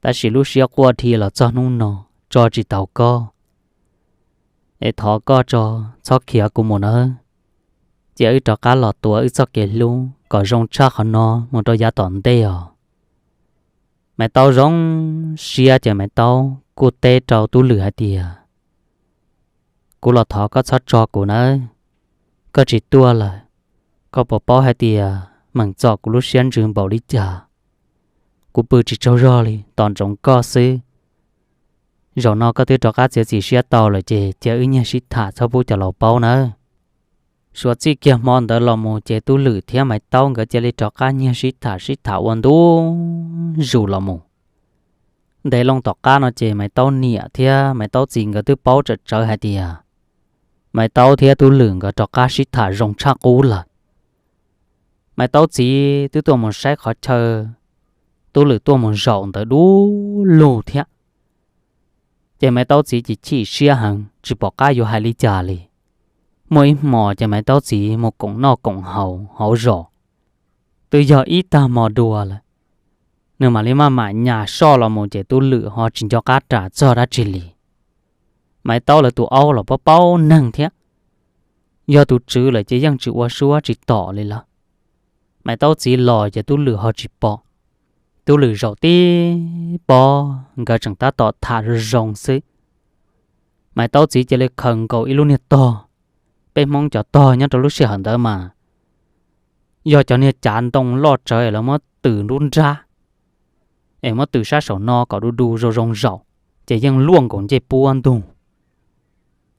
tab sis lub siab quaj dhia los txog hnub no, tso tsis taus koj, es thov koj tso, txhob khiav kuv mus nawb. Cia wb rov qab los tuav wb txoj kev hlub kom zoo tshaj qhov no mus rau yav tom ntej os. Maiv Taub zoo siab ces Maiv Taub kuj teb rau Tub Lwm hais tias, kuv los thov koj txhob tso kuv nawb, koj tsis tuaj lawm, koj puas paub hais tias meem txom kuv lub siab ntsws npaum li cas? Kuv pw tsis tsaug zog li tos ntsoov koj xwb. Zaum no koj twb rov qab txiav txim siab tau lawm ces cia wb nyiag sib tham txhob pub cov laus paub nawb. Suav txij kiag hmo ntawd los mus ces Tub Lwm thiab Maiv Taub nkawd cia li rov qab nyiag sib tham sib tham ua ntu zus los mus. Ntev loo tom qab no ces Maiv Taub niam thiab Maiv Taub txiv nkawd twb paub tsawm tsawv hais tias Maiv Taub thiab Tub Lwm nkawd rov qab sib tham zoo tshaj qub lawm. Maiv Taub txiv twb tuaj mus saib qhov chaw Tub Lwm tuaj mus zaum ntawd du lug thiab. Ces Maiv Taub txiv ces chim siab heev tsis pom qab yuav hais li cas li. Muaj ib hmos ces Maiv Taub txiv mus koom noj koom haus hauv zos, twb yog ib tag hmo dua lawm, nws mam li maj mam nyas soj los mus ces Tub Lwm ho tsis nco qab ras txog dab tsi li. Maiv Taub lawv tus aub los paub paub neeg thiab, yog tus tswv lawm ces yeej tsis ua suab tsis tom li lawm. Maiv Taub txiv los ces Tub Lwm ho tsis pom. Tub Lwm zaum tib pob nkawd tseem tab tom tham zoo zoo xwb. Maiv Taub txiv cia li khaws nkaus ib lub niag tog, peb Hmoob cov tog nyob rau lub sij hawm ntawd mas yog cov niag cav ntoo loj tsawv es lawv muab tws nruab nrab, es muab tws sab saum no kom du du zoo zoo zaum, ces yeej luaj nkaus ncej puab ntug.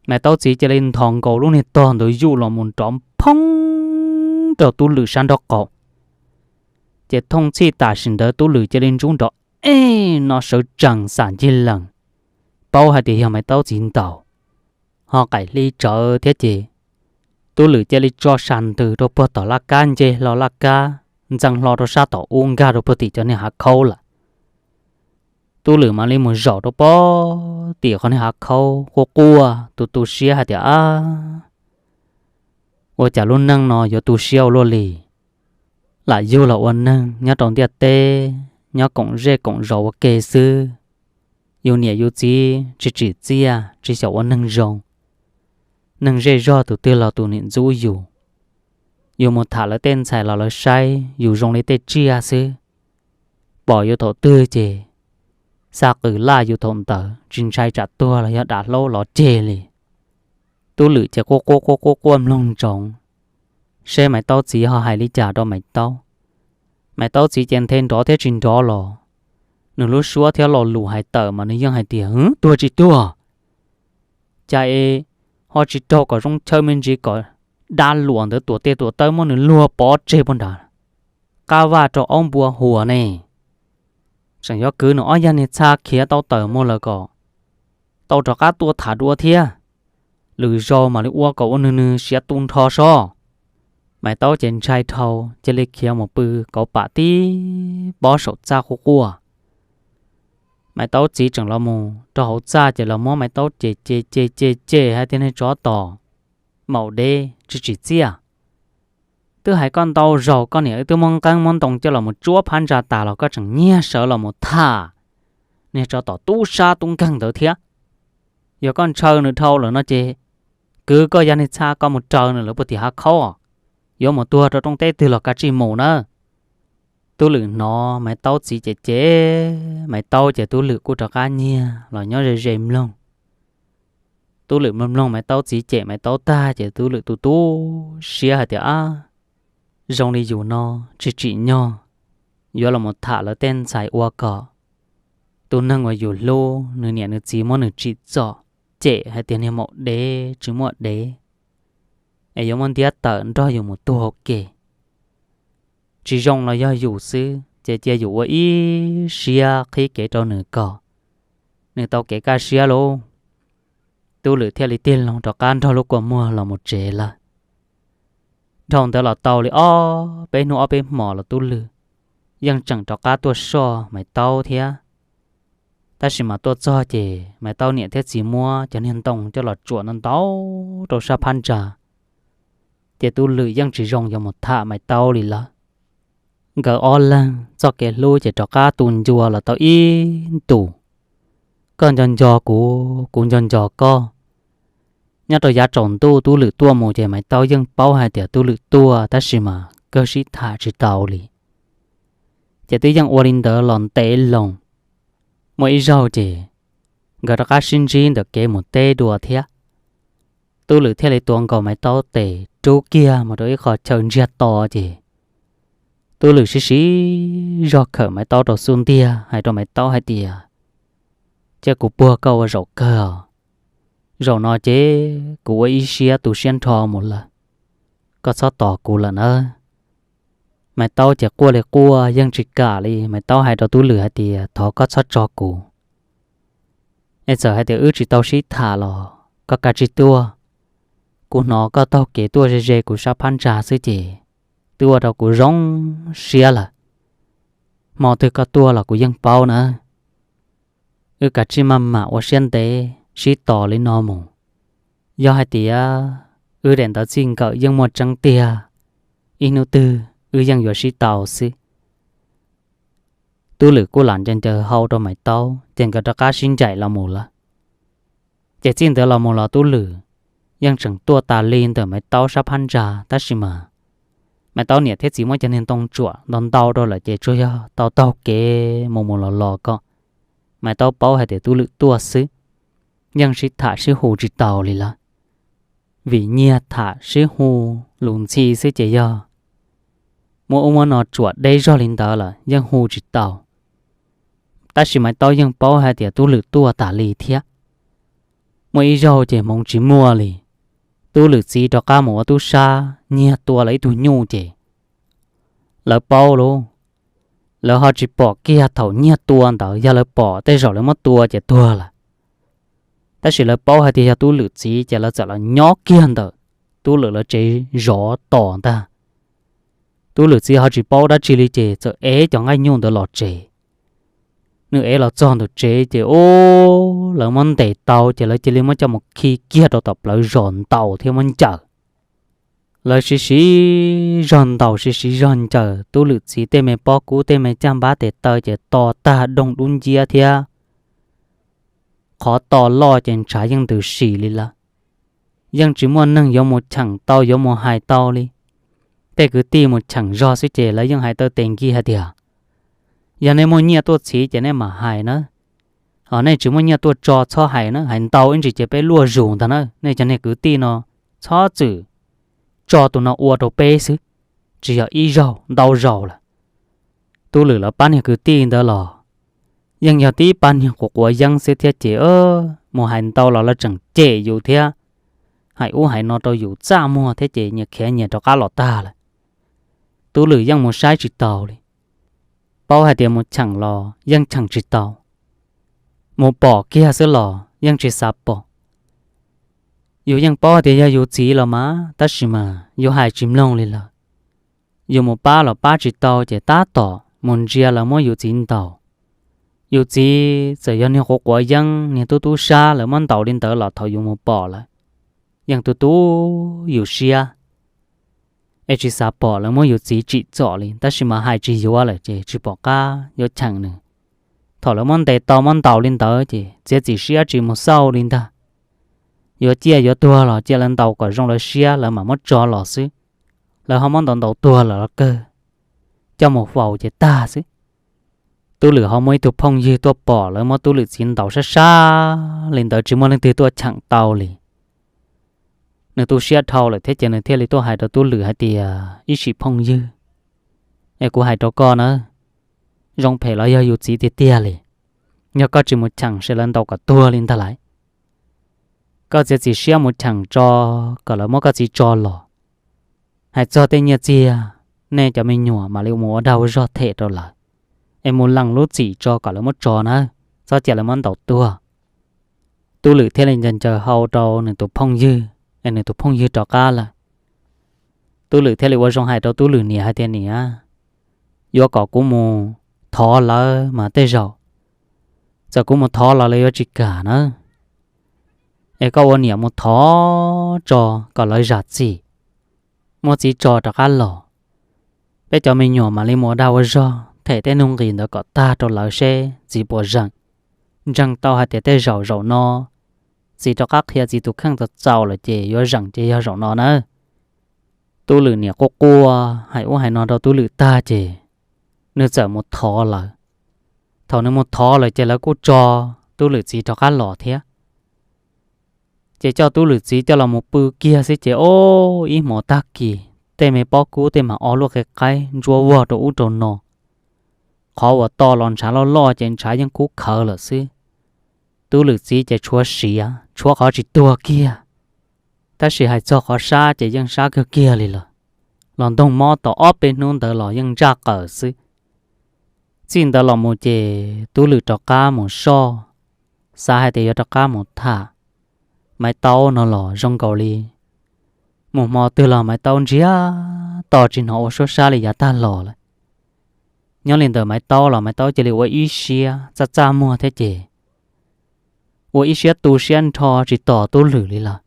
Maiv Taub txiv cia li nthos nkaus lub niag tog ntawd yuj los mus nrov phoob rau Tub Lwm sab nraub qaum. Ces thooj txhij tam sim ntawd Tub Lwm cia li ntsub nrov ej no sawv tsees xam ncig lees, paub hais tias yog Maiv Taub txiv ntaus. Ho qaim hli tsawv thiab ces Tub Lwm cia li tso sas ntws rau puag tom laj kab nce hlo laj kab, ntxeev hlo rau sab tom ub nkag rau puag tim cov niag hav khaub lawm. Tub Lwm mam li mus zaum rau puag tim qhov niag hav khaub quaj quaj tu tu siab hais tias, ab, ua cas lub neej no yuav tu siab ua luaj li. Lam yug los ua neeg nyob rau ntiaj teb, nyob koom zej koom zos ua ke xwb. Yus niam yus txiv tsis tsim txiaj, tsis xyaum ua neeg zoo. Neeg zej zog tus twg los tus niam ntxub yus. Yus mus tham lawv tej ntxhais los lawv saib yus zoo li tej tsiaj xwb. Pom yus thaum twg ces xa qws laj yus thaum ntawd, tsis ntshai tsam tuag los yog dav hlaub los ceg li. Tub Lwm ces quaj quaj quaj quaj quaj mloog ntsoov, seb Maiv Taub txiv ho hais li cas rau Maiv Taub. Maiv Taub txiv ces nthe nrov thiab tsis nrov los, nws lub suab thiab lo lus hais tawm mas nws yeej hais tias, Hwv, tuag tsis tuag? Cas es ho tsis raug kom zoo chaw me ntsis kom dab luam ntawd tuam tes tuam taw muab nws luag pov tseg puag nram qab vaj rau aub npua huas ne? Tseem yuav kwv nws ob yag niag txha khiav tau tawm mus lawm kom tau rov qab tuaj tham dua thiab. Lwm zaus mam li ua kom ua nws nws siav tu nrho sob. Maiv Taub ces ntshai dhau cia li khiav mus pw kauv pam tib pob saum txaj quaj quaj. Maiv Taub txiv tseem los mus rau hauv txaj ces los muab Maiv Taub cem cem cem cem cem hais tias, Niag tsov tom maum dev tsis tsim txiaj, twb hais koj ntau zaus, koj niam wb twb muab nqeeb muab ntoo coj los mus tsuab phab ntsa tas los koj tseem nyiag sawv los mus tham niag tsov tom tub sab tub nkeeg ntawd thiab. Yog koj ntshaw nws dhau lawm no ces kwv koj yag niag txha koj mus raws nws lawv puag tim hav khaub, yuav mus tuag rau rooj teb twg los kav tsij mus nawb. Tub Lwm hnov Maiv Taub txiv cem cem Maiv Taub ces Tub Lwm kuj rov qab nyiag los nyob ze ze mloog. Tub Lwm mloog mloog Maiv Taub txiv cem Maiv Taub tag ces Tub Lwm tu tu siab hais tias, Ab, zoo li yus no tsis tsim nyog yuav los mus tham lawv tej ntxhais ua kom tus neeg uas yus hlub nws niam nws txiv muab nws tsim txom cem hais tias niag maum dev tsis muaj dev, es yuav muab ntiab tawm nrog yus mus tuag hauv ke. Tsis zoo los yog yus xwb ces cia yus ua ib siab qhib kev rau nws kom nws tau kev kaj siab lauj. Tub Lwm thiaj li tig loo rov qab nrog lub kua muag los mus tsev lawm. Dhau ntawd los tau li ob peb hnub ob peb hmos los Tub Lwm yeej tseem rov qab tuaj soj Maiv Taub thiab. Tab sis mas tuaj txog ces Maiv Taub niam thiab txiv muab cov niag ntoo coj los tsuam ntau ntau rau sab phab ntsa, ces Tub Lwm yeej tsis zoo yuav mus tham Maiv Taub li lawm. Nkawd ob leeg txoj kev hlub ces rov qab tu ncua los tau ib ntus, koj nco nco kuv, kuv nco nco koj. Nyob rau yav tsaus ntuj Tub Lwm tuaj mus ces Maiv Taub yeej paub hais tias Tub Lwm tuaj tab sis mas kawg sib tham tsis tau li. Ces twb yeej ua li ntawd los ntev loo. Muaj ib zaug ces nkawd rov qab sib ntsib ntawm kev mus teb dua thiab. Tub Lwm thiaj li tuav nkaus Maiv Taub tes rub kiag mus rau ib qho chaw ntsiag to ces Tub Lwm sib siv zog khawm Maiv Taub rau xub ntiag hais rau Maiv Taub hais tias, Cia kuv puag koj ua zaum kawg os. Zaum no ces kuv ua ib siab tu siab nrho mus lawm, koj txhob tos kuv lawm nawb. Maiv Taub ces quaj li quaj yeej tsis kam li. Maiv Taub hais rau Tub Lwm hais tias, Thov koj txhob tso kuv. Es txawm hais tias wb tsis tau sib tham los koj kav tsij tuaj. Kuv hnov koj taug kev tuaj ze ze kuv sab phab ntsa xwb ces twb ua rau kuv zoo siab lawm. Hmo twg koj tuaj los kuv yeej paub na. Wb kav tsij maj mam ua siab ntev sib tos li no mus. Yog hais tias wb daim ntawv txij nkawm yeej muaj tseeb tiag, ib hnub twg wb yeej yuav sib tau xwb. Tub Lwm kuj lam ncaws ncaws hau rau Maiv Taub ces nkawd rov qab sib ncaim los mus lawm. Ces txij ntawd los mus los Tub Lwm yeej tseem tuaj tas li ntawm Maiv Taub sab phab ntsa tab sis mas Maiv Taub niam thiab txiv muab cov niag ntoo tsuam ntau ntau rau lawm ces tsuas yog tau taug kev mus mus los los kom Maiv Taub paub hais tias Tub Lwm tuaj xwb, yeej sib tham sib hu tsis tau li lawm. Vim nyiag tham sib hu lus ntxhi xwb ces yog muab ub muab no tsuam deb zog li ntawd lawm yeej hu tsis tau. Tab sis Maiv Taub yeej paub hais tias Tub Lwm tuaj tas li thiab. Muaj ib zaug ces hmoov tsis muaj li, Tub Lwm txiv rov qab mus ua tub sab nyiag tua lawv ib tug nyuj ces lawv paub lauj. Lawv ho tsis pom kiag thaum nyiag tua ntawd, yog lawv pom tej zaum lawv muab tua ces tuag lawm. Tab sis lawv paub hais tias yog Tub Lwm txiv ces lawv txawm los nyob kiag ntawm Tub Lwm lawv tsev zov tos ntag. Tub Lwm txiv ho tsis paub dab tsi li ces txawm ev cov nqaij nyuj ntawd los tsev. Nws ev los txog ntawm tsev ces ub, lawv muab ntes tau ces lawv cia li muab coj mus khi kiag rau tom plawv zos ntaus thiab muab ncaws. Lawv sib siv zog ntaus sib siv zog ncaws, Tub Lwm txiv tej me pob kub tej me caj npab tes taw ces to tag doog dub nciab thiab qhov to loj ces ntshav yeej ntws sim li lawm. Yeej tsis muaj neeg yuav mus cheem tau yuav mus hais tau li. Tej kwv tij mus cheem zog xwb ces lawv yeej hais taw tes nkig hais tias, yog nej muaj nyiaj tuaj txhiv ces nej mam hais na, ho nej tsis muaj nyiaj tuaj tso txhob hais na, hais ntau ib ntsis ces peb luaj zus ntag na. Nej cov niag kwv tij no txhob txwm tso tus no ua rau peb xwb, tsis yog ib zaug ntau zaus lawm. Tub Lwm lawv pab niag kwv tij ntawd los yeej yog tib pab niag quav quav yeeb xwb thiab ces mus hais ntau los lawv tseem cem yus thiab, hais ub hais no rau yus txaj muag thiab ces nyias khiav nyias rov qab los tag lawm. Tub Lwm yeej mus saib tsis taus li, paub hais tias mus cheem los yeej cheem tsis tau, mus pom kiag xwb los yeej tsis xav pom. Yus yeej paub hais tias yog yus txiv los mas tab sis mas yus hais tsis mloog li lawm. Yus mus pab los pab tsis tau ces tab tom mus ntsia lawv muab yus txiv ntaus. Yus txiv txawm yog niag quav quav yeeb niag tub tub sab lawv muab ntaus li ntawd los thaum yus mus pom lawm, yeej tu tu yus siab, es tsis xav pom lawv muab yus txiv tsim txom li, tab sis mas hais tsis yuav lawm ces tsis pom qab yuav cheem nws. Thaum lawv muab ntes tau muab ntaus li ntawd ces txiav txim siab tsis mus xauj li ntag. Yuav ciaj yuav tuag los cia lawv ntaus kom zoo lawv siab lawv mam muab tso los xwb. Lawv ho muab ntaus ntaus tuag lawm los kawg, coj mus faus ces tag xwb. Tub Lwm ho muaj ib tug phooj ywg tuaj pom lawv muab Tub Lwm txiv ntaus sab sab li ntawd tsis muaj leej twg tuaj cheem tau li. Nws tu siab dhau lawm thiab ces nws thiaj li tuaj hais rau Tub Lwm hais tias, ib sim phooj ywg, es kuv hais rau koj na, zoo phem los yog yus txiv tiag tiag li. Yog koj tsis mus cheem ces lawv ntaus kom tuag li ntag lauj. Koj txiav txim siab mus cheem tso kom lawv muab koj txiv tso los. Hais txog tej nyiaj txiag, nej cov me nyuam mam li mus ua dag ua zog them rau lawv, es mus lees lub txim tso kom lawv muab tso na, txhob cia lawv muab ntaus tuag. Tub Lwm thiaj li ncaws ncaws hau rau nws tus phooj ywg, es nws tus phooj ywg rov qab lawm. Tub Lwm thiaj li ua zoo hais rau Tub Lwm niam hais tias, niam, yuav kom kuv mus thov lawv mas tej zaum, txawm kuv mus thov los lawv yuav tsis kam na. Es koj ua niam mus thov tso kom lawv zam txim, muab txiv tso rov qab los. Peb cov me nyuam mam li mus ua dag ua zog them tej nuj nqis ntawd kom tag rau lawv seb txiv puas zeem. Ntseeg tau hais tias tej zaum zaum no txiv rov qab qhia txiv tus kheej txaus txaus lawm ces yuav zeem ces yog zaum no na. Tub Lwm niam quaj quaj hais ub hais no rau Tub Lwm tag ces nws txawm mus thov lawv. Thaum nws mus thov lawm ces lawv kuj tso Tub Lwm txiv rov qab los thiab. Ces coj Tub Lwm txiv coj los mus pw kiag xwb ces ob ib hmos tag kis tej me pob kub tej mas o luaj qe qaib ntsuab vog rau ub rau no. Qhov uas to los ntshav loj loj ces ntshav yeej kub khawv lawm xwb. Tub Lwm txiv ces tshuav siav tshuav qhov tsis tuag kiag, tab sis hais txog qhov sab ces yeej sab kawg kiag li lawm. Los ntoog mob tau ob peb hnub ntawd los yeej ntsaj qaws xwb. Txij ntawd los mus ces Tub Lwm rov qab mus soj, xav hais tias yuav rov qab mus tham Maiv Taub no los zoo nkaus li mus hmo twg los Maiv Taub ntsiag to tsis hnov ua suab sab li yav tag los lawm. Nyob li ntawm Maiv Taub los Maiv Taub cia li ua ib siab txaj txaj muag thiab ces ua ib siab tu siab nrho tsis tos Tub Lwm li lawm.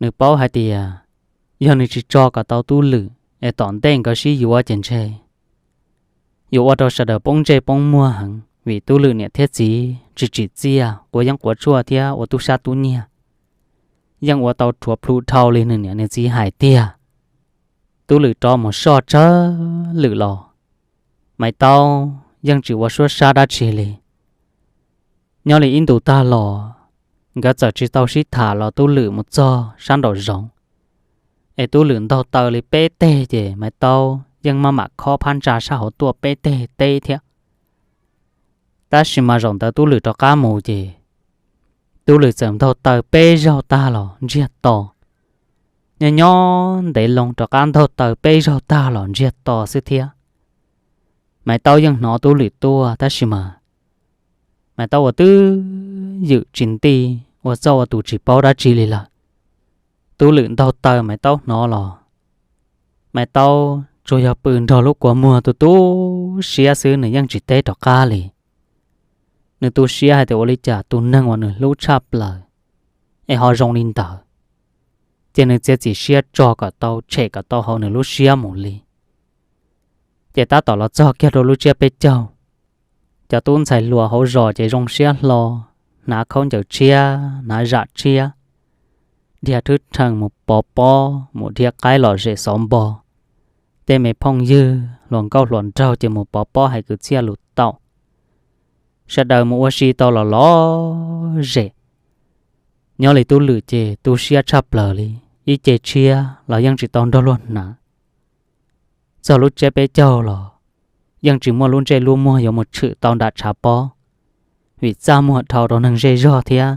Nws paub hais tias yog nws tsis tso kom tau Tub Lwm es tom ntej nkawd sib yuav ces ntshe yuav ua rau sawv daws poob ntsej poob muag heev vim Tub Lwm niam thiab txiv tsis tsim txiaj quav yeeb quav tshuaj thiab ua tub sab tub nyiag, yeej ua tau rhuav plhu dhau li nws niam nws txiv hais tiag. Tub Lwm rov mus soj tsawg lwm los Maiv Taub yeej tsis ua suab sab dab tsi li. Nyob li ib ntus tag los nkawd txawm tsis tau sib tham los Tub Lwm mus txog sab nraum zoov, es Tub Lwm ntaug taw li peb teg ces Maiv Taub yeej maj mam khob phab ntsa sab hauv tuaj peb teg teb thiab. Tab sis mas zaum ntawd Tub Lwm rov qab mus ces Tub Lwm txawm ntaug taw peb zaug tag los ntsiag to. Nyob nyob ntev loo rov qab ntaug taw peb zaug tag los ntsiag to xwb thiab. Maiv Taub yeej hnov Tub Lwm tuaj tab sis mas Maiv Taub ua twb ywm tsis nti, ua txoj ua tus tsis paub dab tsi li lawm. Tub Lwm ntaug taw Maiv Taub hnov los Maiv Taub tsuas yog pw nrog lub kua muag tu tu siab xwb, nws yeej tsis teb rov qab li. Nws tu siab hais tias ua li cas tus neeg uas nws hlub tshaj plaws es ho zoo li ntawd, ces nws txiav txim siab tso kom tau tshem kom tau hauv nws lub siab mus li. Ces tab tom los txog kiag rau lub tsiab peb caug, cov tub ntxhais hluas hauv zos ces zoo siab hlo, hnav khaub ncaws tshiab, hnav zam tshiab, dhia thwb rhees mus pov pob, mus dhia qaib lom zem xov npo. Tej me phooj ywg hluas nkauj hluas nraug ces mus pov pob hais kwv txhiaj lus tau. Sawv daws mus ua si tau los lom zem. Nyob li Tub Lwm ces tu siab tshaj plaws li, ib ce tshiab los yeej tsis tau nrog luag hnav. Txog lub tsiab peb caug los yeej tsis muaj lub ntsej lub muag yuav mus tshwm tau nram tshav pob, vim txaj muag dhau rau neeg zej zog thiab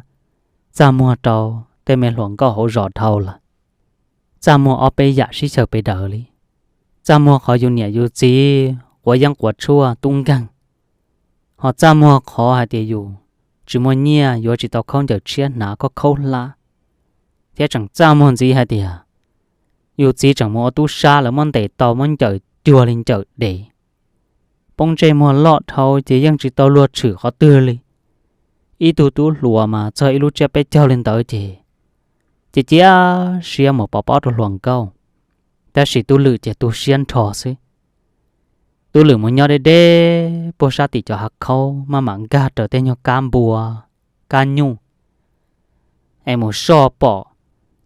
txaj muag rau tej me hluas nkauj hauv zos dhau lawm. Txaj muag ob peb yam sib xyaw pes daws li, txaj muag qhov yus niam yus txiv quav yeeb quav tshuaj tub nkeeg, ho txaj muag qhov hais tias yus tsis muaj nyiaj yuav tsis tau khaub ncaws tshiab hnav khaub khaub hlab, thiab tseem txaj muag ntxiv hais tias yus txiv tseem mus ua tub sab lawv muab ntes tau muab ncaws cuag li ncaws dev. Poob ntsej muag loj dhau ces yeej tsis tau luag tshwm qhov twg li. Ib tug tub hluas mas txog ib lub tsiab peb caug li ntawd ces cia cia siab mus pov pob rau hluas nkauj, tab sis Tub Lwm ces tu siab nrho xwb. Tub Lwm mus nyob deb deb puag sab tim cov hav khaub maj mam nkag raws tej nyuag kab npua, kab nyuj, es mus soj pom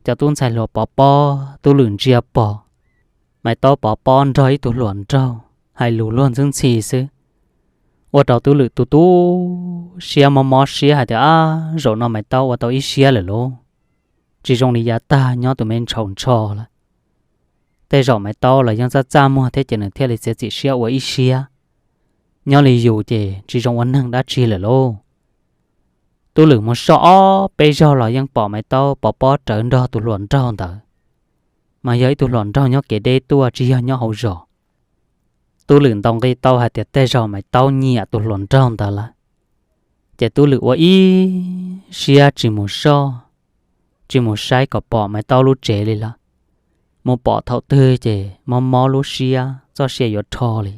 cov tub ntxhais hluas pov pob. Tub Lwm ntsia pom Maiv Taub pov pob nrog ib tug hluas nraug hais lus luag ntxhi ntxhi xwb, ua rau Tub Lwm tu tu siab mob mob siab hais tias, Ab, zaum no Maiv Taub ua tau ib siab lawm lauj, tsis zoo li yav tag nyob tus me ntshaus ntsho lawm. Tej zaum Maiv Taub los yeej txaj txaj muag thiab ces nws thiaj li txiav txim siab ua ib siab. Nyob li yus ces tsis zoo ua neeg dab tsi lawm lauj. Tub Lwm mus soj ob peb zaug los yeej pom Maiv Taub pov pob rawv nrog tus hluas nraug ntawd, mas yog ib tug hluas nraug nyob kev deb tuaj tsis yog nyob hauv zos. Tub Lwm ntaus nqi tau hais tias tej zaum Maiv Taub nyiam tus hluas nraug ntawd lawm, ces Tub Lwm ua ib siab tsis mus soj, tsis mus saib kom pom Maiv Taub lub tsev li lawm. Mus pom thaum twg ces mob mob lub siab txoj sia yuav rho li,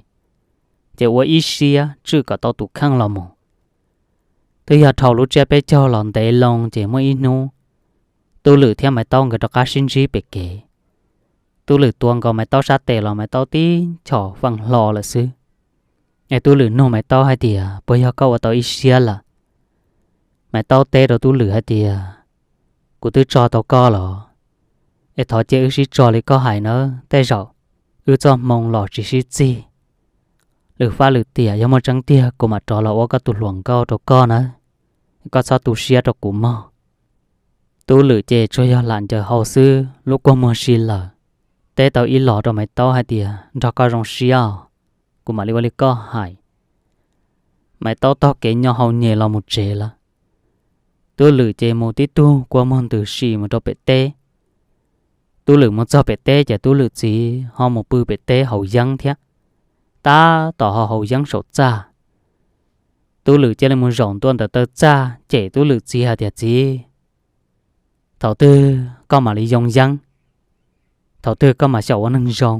ces ua ib siab tswj kom tau tus kheej los mus. Twb yog dhau lub tsiab peb caug los ntev loo ces muaj ib hnub Tub Lwm thiab Maiv Taub nkawd rov qab sib ntsib pem kev. Tub Lwm tuav nkaus Maiv Taub sab tes los Maiv Taub tib chom feem hlo lawm xwb. Es Tub Lwm nug Maiv Taub hais tias, Puas yog koj ua tau ib siab lawm? Maiv Taub teb rau Tub Lwm hais tias, Kuv twb tso tau koj los, es thov cia wb sib tso li koj hais nawb, tej zaum wb txoj hmoo los tsis sib txig. Lwm fab lwm tiam yog muaj tseeb tiag kuv mam rov los ua koj tus hluas nkauj rau koj nawb, koj txhob tu siab rau kuv mog. Tub Lwm ces tsuas yog lam ncaws hau xwb, lub kua muag si lawm, teb tau ib los rau Maiv Taub hais tias, Nrog koj zoo siab os, kuv mam li ua li koj hais. Maiv Taub taug kev nyo hau nyem los mus tsev lawm. Tub Lwm ces mus tib tug kua muag ntws si mus rau pem teb. Tub Lwm mus txog pem teb ces Tub Lwm txiv ho mus pw pem teb haus yeeb thiab, tab tom ho haus yeeb saum txaj. Tub Lwm cia li mus zaum ntua ntawm taw txaj cem Tub Lwm txiv hais tias, Txiv, thaum twg koj mam li yoo yeeb? Thaum twg koj mam xyaum ua neeg zoo,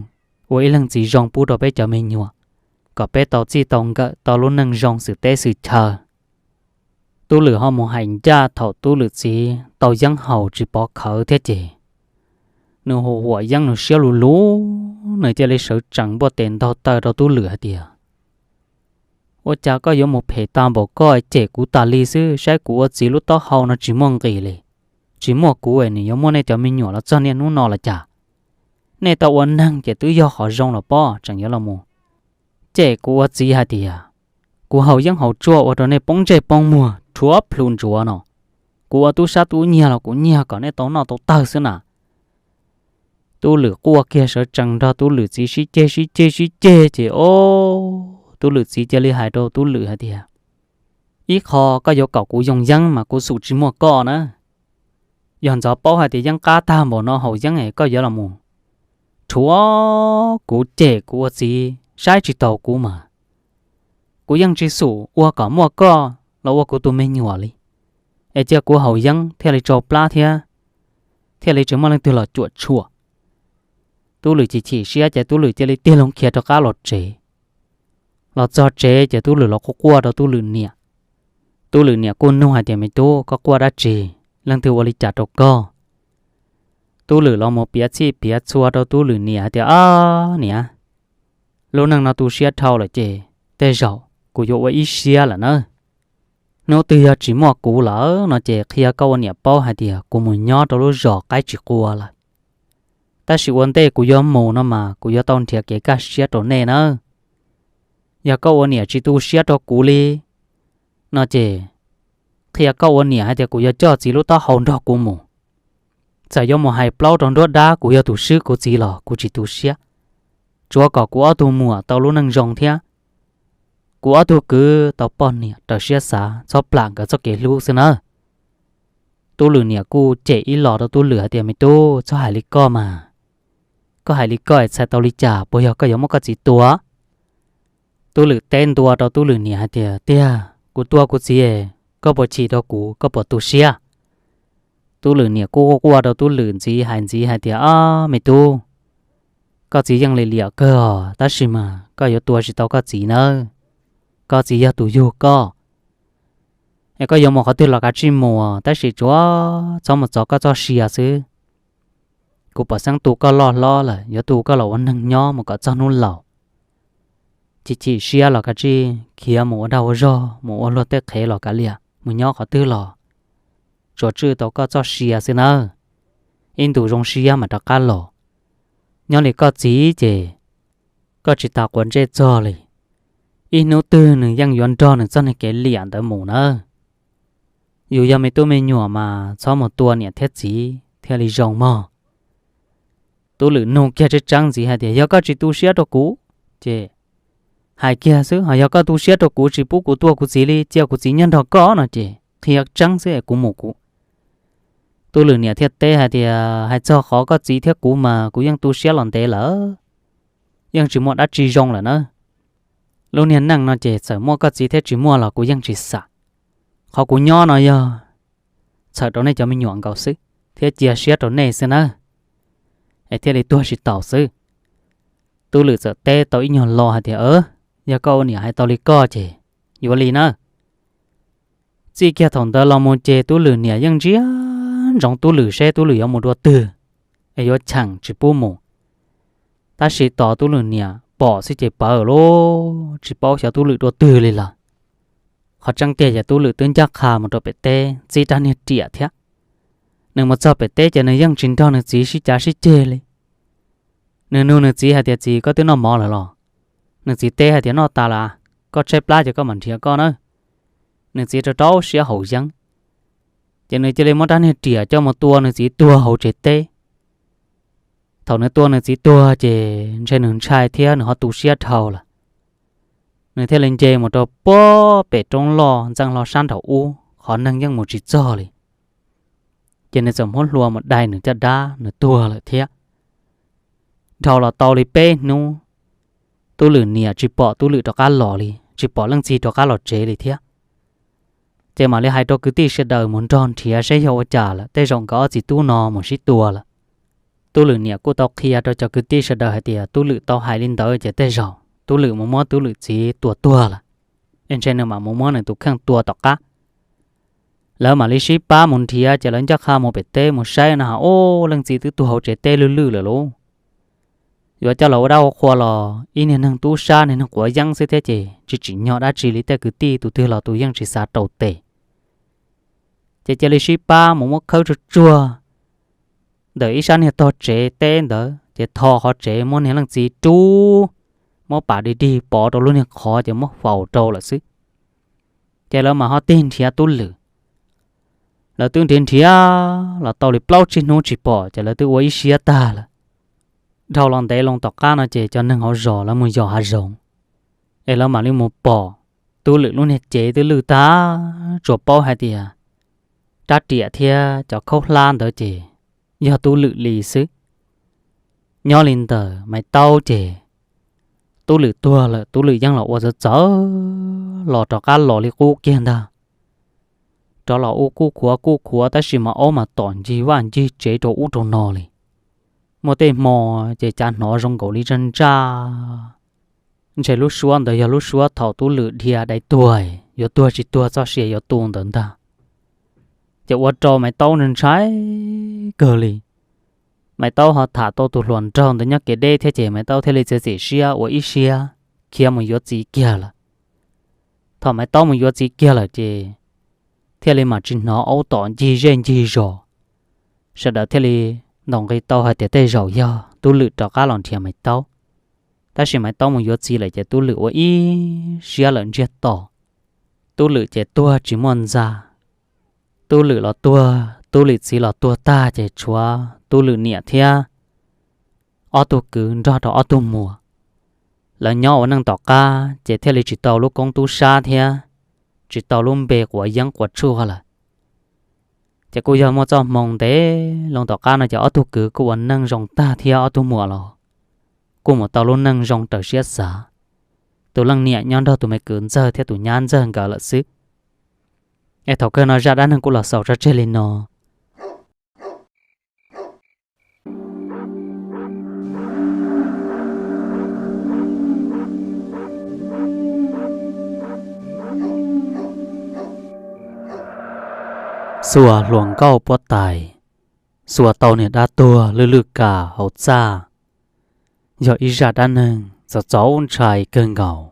ua ib leej txiv zoo pub rau peb cov me nyuam, kom peb tau txij tau nkawm tau lub neej zoo xwm teb xwm chaw? Tub Lwm ho mus hais ncaj thaum Tub Lwm txiv tau yeeb haus tsis pov khawv thiab ces nws hu huam yeeb nws siab lug lug, nws cia li sawv tsees npuaj tes ntaug taw rau Tub Lwm hais tias, Ua cas koj yuav mus phem tag npaum koj cem kuv tas li xwb, saib kuv ua txiv lub taub hau no tsis muaj nqis li. Tsis muaj kuv es nws yuav muaj nej cov me nyuam los txog niaj hnub no los cas? Nej tau ua neeg ces twb yog qhov zoo los pob tseem yuav los mus cem kuv ua txiv hais tias kuv haus yeeb haus tshuaj ua rau nej poob ntsej poob muag rhuav plhu ntsuav no. Kuv ua tub sab tub nyiag los kuv nyiag kom nej tau noj tau tawg xwb na. Tub Lwm quaj kiag sawv tsees nrog Tub Lwm txiv sib ceg sib ceg sib ceg ces o, Tub Lwm txiv cia li hais rau Tub Lwm hais tias, Ib qho koj yuav kom kuv yoo yeeb mas kuv xum tsis muaj koj na. Yog ntxov paub hais tias yeeb qab tag npaum no haus yeeb es koj yuav los mus rhuav kuv cem kuv ua txiv saib tsis taus kuv mas, kuv yeej tsis xum ua kom muaj koj los ua kuv tus me nyuam li. Es cia kuv haus yeeb thiaj li tsau plab thiab thiaj li tsis muaj leej twg los cuam tshuam. Tub Lwm chim chim siab ces Tub Lwm cia li tig loo khiav rov qab los tsev. Los txog tsev ces Tub Lwm los quaj quaj rau Tub Lwm niam. Tub Lwm niam kuj nug hais tias, Me tub, koj quaj dab tsi? Leej twg ua li cas rau koj? Tub Lwm los mus piav txhij piav txhua rau Tub Lwm niam hais tias, Ab niam, lub neej no tu siab dhau lawm ces tej zaum kuv yuav ua ib siab lawm nawb. Hnub twg yog tsis muaj kuv lawm no ces qhia koj ua niam paub hais tias kuv mus nyob rau lub zos qaib tsis qua lawm. Tab sis ua ntej kuv yuav mus no mas kuv yuav tau nrhiav kev kaj siab rau nej nawb. Yog koj ua niam tsis tu siab rau kuv li no ces qhia koj ua niam hais tias kuv yuav coj txiv lub taub hau nrog kuv mus. Txawm yuav mus hais plaub rau nruab dab kuv yog tus swb kuv txiv los kuv tsis tu siab, tsuav kom kuv ob tug muam tau lub neej zoo thiab kuv ob tug kwv tau poj niam raws siab xav, txhob plam nkawd txoj kev hlub xwb nawb. Tub Lwm niam kuj cem ib los rau Tub Lwm hais tias, Me tub, txhob hais li koj mas. Koj hais li koj es txhais tau li cas? Puas yog koj yuav muab koj txiv tua? Tub Lwm teb ntua rau Tub Lwm niam hais tias, Tiag, kuv tua kuv txiv. Koj puas chim rau kuv? Koj puas tu siab? Tub Lwm niam kuj quaj quaj rau Tub Lwm ntxiv hais ntxiv hais tias, Ob, me tub, koj txiv yeej li liam kawg os, tab sis mas koj yuav tua tsis tau koj txiv nawb. Koj txiv yog tus yug koj, es koj yuav mus qhov twg los kav tsij mus, tab sis tsuav txhob mus txog koj txoj sia xwb. Kuv pom xeeb tu koj loj hlob lawm, yuav tu koj los ua neeg nyob mus kom txog hnub laus. Chim chim siab los kav tsij khiav mus ua dag ua zog, mus ua luag tej qhev los kav liam, mus nyob qhov twg los tsuav tswj tau koj txoj sia xwb nawb. Ib ntus zoo siab mas rov qab los. Nyob li koj txiv ces koj tsis tas quav ntsej txog li. Ib hnub twg nws yeej yuav nrog nws txoj niag kev liam ntawd mus nawb. Yus yog me tub me nyuam mas txhob mus tua niam thiab txiv thiaj li zoo mog. Tub Lwm nug kiag tseeb tseeb ntxiv hais tias, Yog koj tsis tu siab rau kuv ces hais kiag xwb, ho yog koj tu siab rau kuv tsis pub kuv tua kuv txiv li, cia kuv txiv nyob nrog koj no ces qhia tseeb xwb es kuv mus kuv. Tub Lwm niam thiaj teb hais tias, Hais txog qhov koj txiv thiab kuv mas kuv yeej tu siab los ntev lawm, yeej tsis muaj dab tsi zoo lawm na. Lub niag neej no ces txawm muaj koj txiv thiab tsis muaj los kuv yeej tsis xam. Qhov kuv nyob no yog txhawm rau nej cov me nyuam nkaus xwb thiab cia siab rau nej xwb nawb, es thiaj li tuag tsis taus xwb. Tub Lwm txawm teb tau ib nyuag lo hais tias, Yog koj ua niam hais tau li koj ces yuav li nawb. Txij kiag thaum ntawd los mus ces Tub Lwm niam yeej ntsia ntsoov Tub Lwm seb Tub Lwm yuav mus dua twg, es yuav cheem tsis pub mus. Tab sis tos Tub Lwm niam pom xwb ces pawv lawm, tsis paub xyov Tub Lwm dua twg li lawm. Qhov tseeb tiag ces Tub Lwm twb ncaj qha mus rau pem teb txib rab niag riam thiab. Nws mus txog pem teb ces nws yeej tsis nrog nws txiv sib cav sib ceg li. Nws nug nws txiv hais tias, Txiv, koj twb noj mov lawm los? Nws txiv teb hais tias, Noj tas lawm, koj tshaib plab ces koj mam nrhiav koj nawb. Nws txiv rau rau siab haus yeeb, ces nws cia li muab rab niag riam coj mus tua nws txiv tuag hauv tsev teb. Thaum nws tua nws txiv tuag ces ntshe nws ntshai thiab nws ho tu siab dhau lawm. Nws thiaj li nce mus rau puag pem roob loj ntxeej hlo sab nraum ub, qhov neeg yeej mus tsis txog li. Ces nws txawm muab hlua mus dai nws caj dab, nws tuag lawm thiab. Dhau los tau li peb hnub, Tub Lwm niam tsis pom Tub Lwm rov qab los li, tsis pom leej txiv rov qab los tsev li thiab. Ces mam li hais rau kwv tij sawv daws mus nrog nrhiav seb yog ua cas lawm, tej zaum nkawd ob txiv tub no mus sib tua lawm. Tub Lwm niam kuj tau qhia rau cov kwv tij sawv daws hais tias Tub Lwm tau hais li ntawd ces tej zaum Tub Lwm mus muab Tub Lwm txiv tua tuag lawm, es ntshe nws mam mus muab nws tus kheej tua tom qab. Lawv mam li sib pab mus nrhiav, ces lawv ncaj qha mus pem teb mus saib no ha, ub, leej txiv twb tuag hauv tsev teb lwj lwj lawm lauj. Yuav coj los ua dab ua qhua los ib niag neeg tub sab niag neeg quav yeeb xwb thiab ces tsis tsim nyog dab tsi li, tej kwv tij tus twg los tus yeej tsis xav rau tes. Ces cia li sib pab mus muab khawb tsuag tsuag ntawm ib sab niag tog tsev teb ntawd, ces tho qhov tsev muab niag leej txiv rub, muab pam dig dig pov rau lub niag qhov ces muab faus rau lawm xwb. Ces lawv mam ho tig nrhiav Tub Lwm. Lawv twb nrhiav nrhiav los tau li plaub tsib hnub tsis pom, ces lawv twb ua ib siab tag lawm. Dhau los ntev loo tom qab no ces cov neeg hauv zos lawv mus yos hav zoov, es lawv mam li mus pom Tub Lwm lub niag cev twb lwj tag, tsuas paub hais tias rab riam thiab cov khaub hlab ntawd ces yog Tub Lwm li xwb. Nyob li ntawm Maiv Taub ces Tub Lwm tuag lawm, Tub Lwm yeej los ua txawv txawv los rov qab los li qub kiag ntag. Rov los ua kuj khuav kuj khuav tab sis mas aub mas tom ncig vaj ncig tsev rau ub rau no li. Muaj tej hmo ces cav hnov zoo nkaus li ntsaj ntsaj. Ntshe lub suab ntawd yog lub suab thaum Tub Lwm dhia dai tuag, yuav tuag tsis tuag txoj sia yuav tu ntawd ntag. Ces ua rau Maiv Taub ntshai ntshai kawg li. Maiv Taub ho tham tau tus hluas nraug ntawd nyob kev deb thiab ces Maiv Taub thiaj li txiav txim siab ua ib siab khiav mus yuav txiv kiag lawm. Thaum Maiv Taub mus yuav txiv kiag lawm ces thiaj li mam tsis hnov aub tom ncig zej ncig zos. Sawv daws thiaj li ntaus nqi tau hais tias tej zaum yog Tub Lwm rov qab los nrhiav Maiv Taub. Tab sis Maiv Taub mus yuav txiv lawm ces Tub Lwm ua ib siab lawm ntsiag to. Tub Lwm ces tuag tsis muaj ntxa. Tub Lwm los tuag tub Lis txiv los tuag tag ces tshuav tub Lis niam thiab ob tug kwv nrog rau ob tug muam. Lawv nyob ua neej tom qab ces thiaj li tsis tau lub koob tub sab thiab tsis tau lub npe quav yeeb quav tshuaj lawm. Ces kuj yog muaj txoj hmoo ntev loo tom qab no ces ob tug kwv kuj ua neej zoo tag thiab ob tug muam los kuj mus tau lub neej zoo raws siab xav. Tus leej niam nyob nrog tus me kwv ntxawg thiab tus nyab ntxawg nkawd lawm xwb. Es thaum kawg no zaj dab neeg kuj los xaus tso tseg li no. Xuas hluas nkauj puab tais, xuas tau niag dab tuag lwj lwj kam hauv txaj, yog ib zaj dab neeg txaus txaus ntshai kawg nkaus.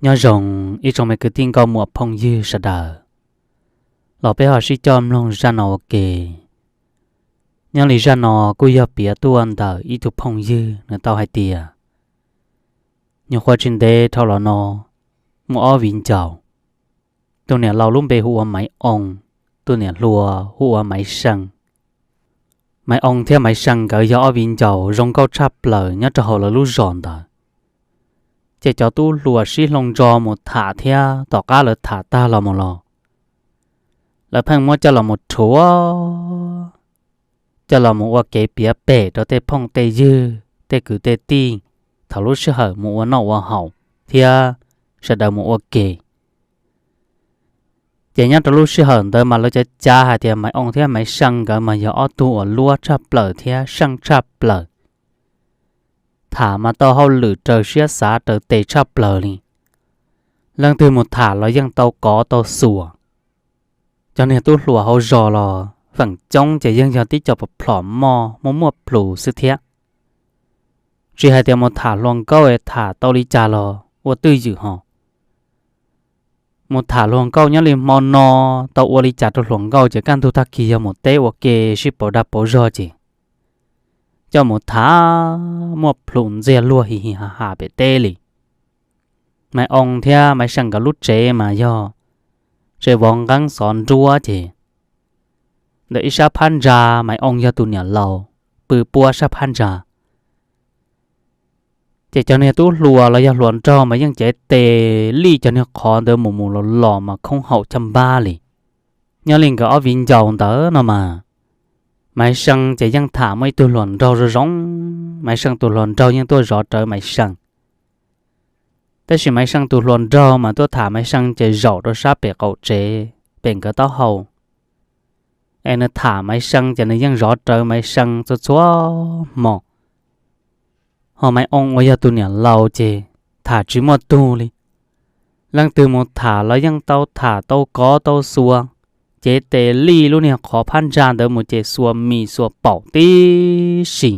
Nyob zoo ib tsoom me kwv tij nkauj muam phooj ywg sawv daws, los peb ho sib coj mloog zaj no ua ke. Nyob li zaj no kuj yog piav tuaj ntawm ib tug phooj ywg nws tau hais tias, nyuam qhuav tsis ntev dhau los no, muaj ob viv ncaus, tus niam laus lub npe hu ua Maiv Oo, tus niam hluas hu ua Maiv See. Maiv Oo thiab Maiv See nkawd yog ob viv ncaus zoo nkauj tshaj plaws nyob rau hauv lawv lub zos ntawd. Ces cov tub hluas sib hloov ntso mus tham thiab tom qab lawv tham tag los mus los, lawv pheej muab coj los mus rhuav, coj los mus ua kev piav pem rau tej phooj tej ywg tej kwv tej tij thaum lub sij hawm mus ua noj ua haus thiab sawv daws mus ua ke. Ces nyob rau lub sij hawm ntawd mas lawv cav cav hais tias Maiv Oo thiab Maiv See nkawd mas yog ob tug uas luab tshaj plaws thiab seej tshaj plaws, tham mas tau hauj lwm raws siab xav raws tes tshaj plaws li. Leej twg mus tham los yeej tau kov tau xuas. Cov niag tub hluas hauv zos los feem coob ces yeej yog tib co plhom moj muaj muaj plhus xwb thiab. Tsis hais tias mus tham hluas nkauj es tham tau li cas los ua twj ywm ho, mus tham hluas nkauj nyob li hmo no tau ua li cas rau hluas nkauj ces kaj ntug tag kis yog mus teb ua ke sib pauv dag pauv zog ces coj mus tham muaj plhus ntxiag luag hi hi ha ha pem teb li. Maiv Oo thiab Maiv See nkawd lub tsev mas yog tsev vov nqeeb xov nruab ces ntawm ib sab phab ntsa Maiv Oo yog tus niam laus pw puab sab phab ntsa. Ces cov niag tub hluas los yog hluas nraug mas yeej cev tes lij cov niag qhov ntawd mus mus los los mas khoob haum chaj npab li. Nyob li nkawd ob viv ncaus ntawd no mas, Maiv See ces yeej tham muaj ib tug hluas nraug zoo zoo, Maiv See tus hluas nraug yeej tuaj zov rawv Maiv See. Tab sis Maiv See tus hluas nraug mas tuaj tham Maiv See ces zaum rau sab pem qaum tsev pem nkawd taub hau, es nws tham Maiv See ces nws yeej zov rawv Maiv See txhua txhua hmo. Ho Maiv Oo uas yog tus niam laus ces tham tsis muaj tug li. Leej twg mus tham los yeej tau tham tau kov tau xuas, cev tes lij lub niag qhov phab ntsa ntawd mus ces xuas mis xuas paum tib si.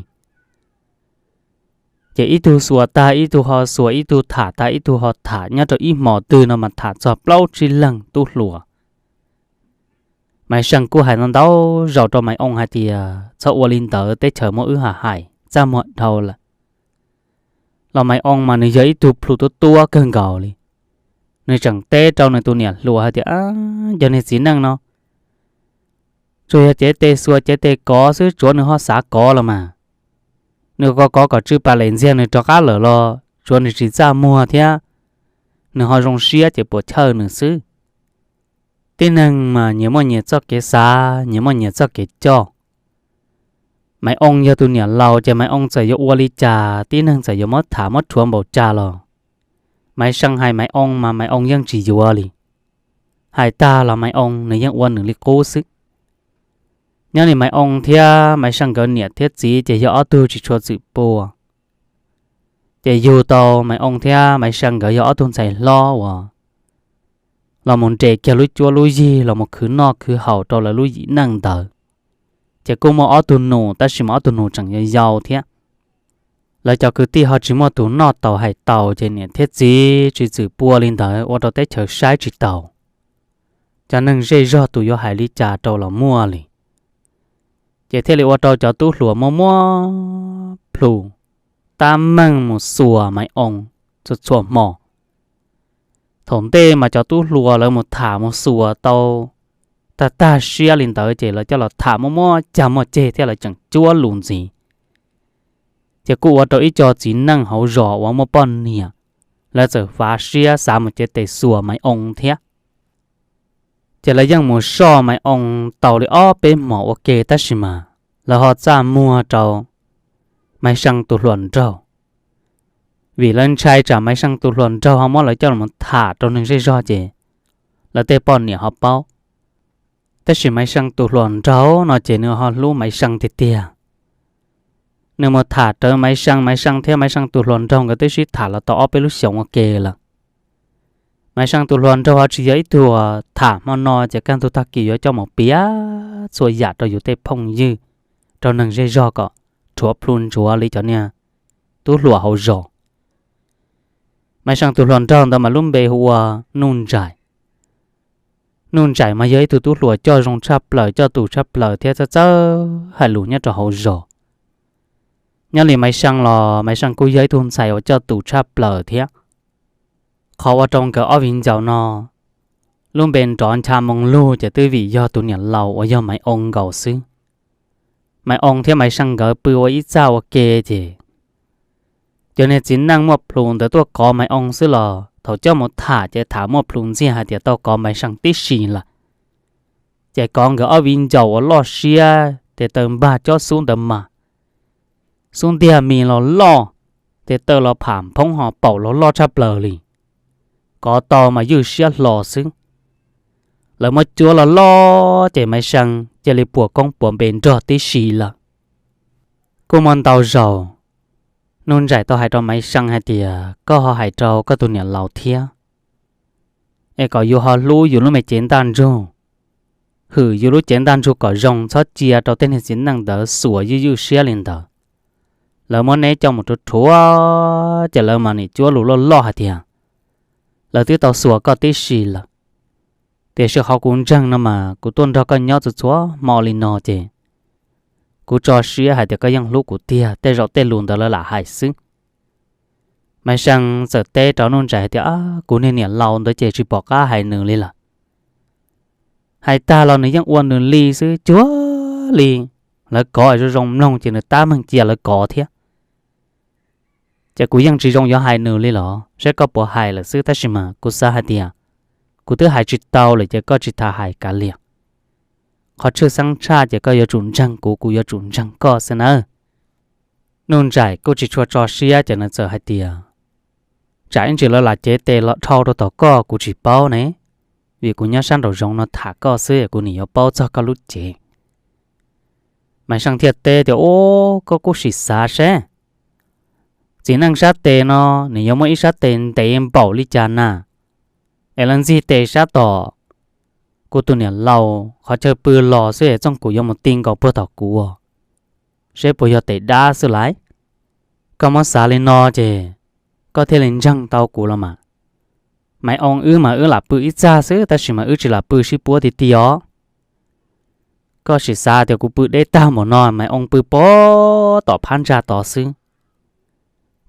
Ces ib tug xuas tag ib tug ho xuas, ib tug tham tag ib tug ho tham, nyob rau ib hmos twg no mas tham txog plaub tsib leeg tub hluas. Maiv See kuj hais ntau ntau zaus rau Maiv Oo hais tias txhob ua li ntawd, teb chaws muaj wb ha hais txaj muag dhau lawm. Los Maiv Oo mas nws yog ib tug plhus tuab tuab kawg nkaus li. Nws tseem teb rau nws tus niam hluas hais tias, cov niag txiv neej no tsuas yog cev tes xuas cev tes kov xwb, tsuav nws ho xav kov los mas. Nws kov kov kom tsw pas les ntxiag nws rov qab lawm los tsuav nws tsis txaj muag thiab, nws ho zoo siab ces puas chawj nws xwb. Tib neeg mas nyias muaj nyias txoj kev xav, nyias muaj nyias txoj kev coj. Maiv Oo yog tus niam laus ces Maiv Oo txawm yuav ua li cas, tib neeg txawm yuav muab tham muab rhuav npaum cas los, Maiv See hais Maiv Oo mas Maiv Oo yeej tsis yuav li. Hais tag los Maiv Oo nws yeej ua nws li qub xwb. Nyob li Maiv Oo thiab Maiv See nkawd niam thiab txiv ces yog ob tug tsis tshua txwm pua. Ces yug tau Maiv Oo thiab Maiv See nkawd yog ob tug ntxhais hlob uas los mus nres kiag lub cuab lub yig los mus khwv noj khwv haus rau lawv lub yim neej ntawd. Ces kuj muaj ob tug nus, tab sis mas ob tug nus tseem yau yau thiab. Lawv cov kwv tij ho tsis muaj tus noj taus hais taus, ces niam thiab txiv tsis txwm pua li ntawd ua rau teb chaws saib tsis taus. Cov neeg zej zog tus yuav hais li cas rau los muaj li. Ces thiaj li ua rau cov tub hluas muaj muab plhus tab meeg mus xuas Maiv Oo txhua txhua hmo. Thaum ntej mas cov tub hluas lawv mus tham mus xuas tau tag tag siab li ntawd ces lawv coj los tham muaj muaj cag muaj ceg thiab lawv tseem cuab lus ntxiv. Ces kuj ua rau ib co txiv neej hauv zos uas muaj poj niam, lawv txawm fav siab xav mus cev tes xuas Maiv Oo thiab. Ces lawv yeej mus soj Maiv Oo tau li ob peb hmos ua ke tab sis mas lawv ho txaj muag rau Maiv See tus hluas nraug, vim lawv ntshai tsam Maiv See tus hluas nraug ho muab lawv coj los tham rau neeg zej zog ces lawv tej poj niam ho paub. Tab sis Maiv See tus hluas nraug no ces nws ho hlub Maiv See tiag tiag. Nws mus tham rawv Maiv See, Maiv See thiab Maiv See tus hluas nraug nkawd twb sib tham los tau ob peb lub xyoos ua ke lawm. Maiv See tus hluas nraug ho tsis yog ib tug tham hmo no ces kaj ntug tag kis yuav coj mus piav txhua yam rau yus tej phooj ywg, rau neeg zej zog kom rhuav plhu ntsuav li cov niag tub hluas hauv zos. Maiv See tus hluas nraug ntawd mas lub npe hu ua Nuj Nraim. Nuj Nraim mas yog ib tug tub hluas coj zoo tshaj plaws, coj tus tshaj plaws thiab txawj txawj hais lus nyob rau hauv zos. Nyob li Maiv See los Maiv See kuj yog ib tug ntxhais uas coj tus tshaj plaws thiab. Qhov ua rau nkawd ob viv ncaus no lub npe nrov ncha moo lug ces twb vim yog tus niam laus uas yog Maiv Oo nkaus xwb. Maiv Oo thiab Maiv See nkawd pw ua ib txaj ua ke ces cov niag txiv neej muaj plhus ntawd tuaj kov Maiv Oo xwb los thaum coj mus tham ces tham muaj plhus ntxiag hais tias tau kov Maiv See tib si lawm. Ces kov nkawd ob viv ncaus uas loj siab tes taw npag cob xub ntawd mas, xub ntiag mis los loj, tes taw los pham nphoob ho paum los loj tshaj plaws li. Kov tau mas ywj siab hlo xwb. Lawv muab cuab los loj ces Maiv See cia li puas koob puas npe nrog tib si lawm. Kuj muaj ntau zaus Nuj Nraim tau hais rau Maiv See hais tias koj ho hais rau koj tus niam laus thiab es kom yus ho hlub yus lub me cev ntaj ntsug, hwm yus lub cev ntaj ntsug kom zoo, txhob cia rau tej niag txiv neej ntawd xuas ywj ywj siab li ntawd. Lawv muab neb coj mus rhuav rhuav ces lawv mas nim cuab lus loj loj hais tias lawv twb tau xuas koj tib si lawm. Tiam sis qhov kuv ntseeg no mas kuv tuaj nrog koj nyob txhua txhua hmo li no ces kuv tso siab hais tias koj yeej hlub kuv tiag, tej zaum tej lus ntawd lawv lam hais xwb. Maiv See txawm teb rau Nuj Nraim hais tias, kuv niag niam laus ntawd ces tsis pom qab hais nws li lawm. Hais tag los nws yeej ua nws li xwb cuag li. Lawv kov zoo zoo mloog ces nws tab meeg cia lawv kov thiab. Ces kuv yeej tsis zoo yuav hais nws li los saib koj puas hais lawm xwb, tab sis mas kuv xav hais tias kuv twb hais tsis tau lawm ces koj tsis tas hais kav liam. Qhov tshwj xeeb tshaj ces koj yuav tsum ntseeg kuv, kuv yuav tsum ntseeg koj xwb nawb. Nuj Nraim kuj tsis tshua tso siab ces nws txawm hais tias, tsam ib ntsis lawv lam cev tes los dhau rau tom koj kuv tsis paub ne, vim kuv nyob sab nraum zoov no tham koj xwb kuv nim yuav paub txog koj lub cev. Maiv See thiaj teb tias, ub, koj kuj sim xav seb, txiv neej sab tes no nws yuav muaj ib sab tes ntev npaum li cas na, es lawv ntxig tes sab tom kuv tus niam laus qhov chaw pw los xwb es txooj kuv yuav mus ti nkaus puag tom kuv, seb puas yog tes dab xwb lauj. Koj muab xav li no ces koj thiaj li ntseeg tau kuv los mas. Maiv Oo wb mas wb lam pw ib txaj xwb tab sis mas wb tsis lam pw sib puab ti ti os. Koj sim xav tias kuv pw deb tag npaum no, Maiv Oo pw pem tom phab ntsa tod xwb.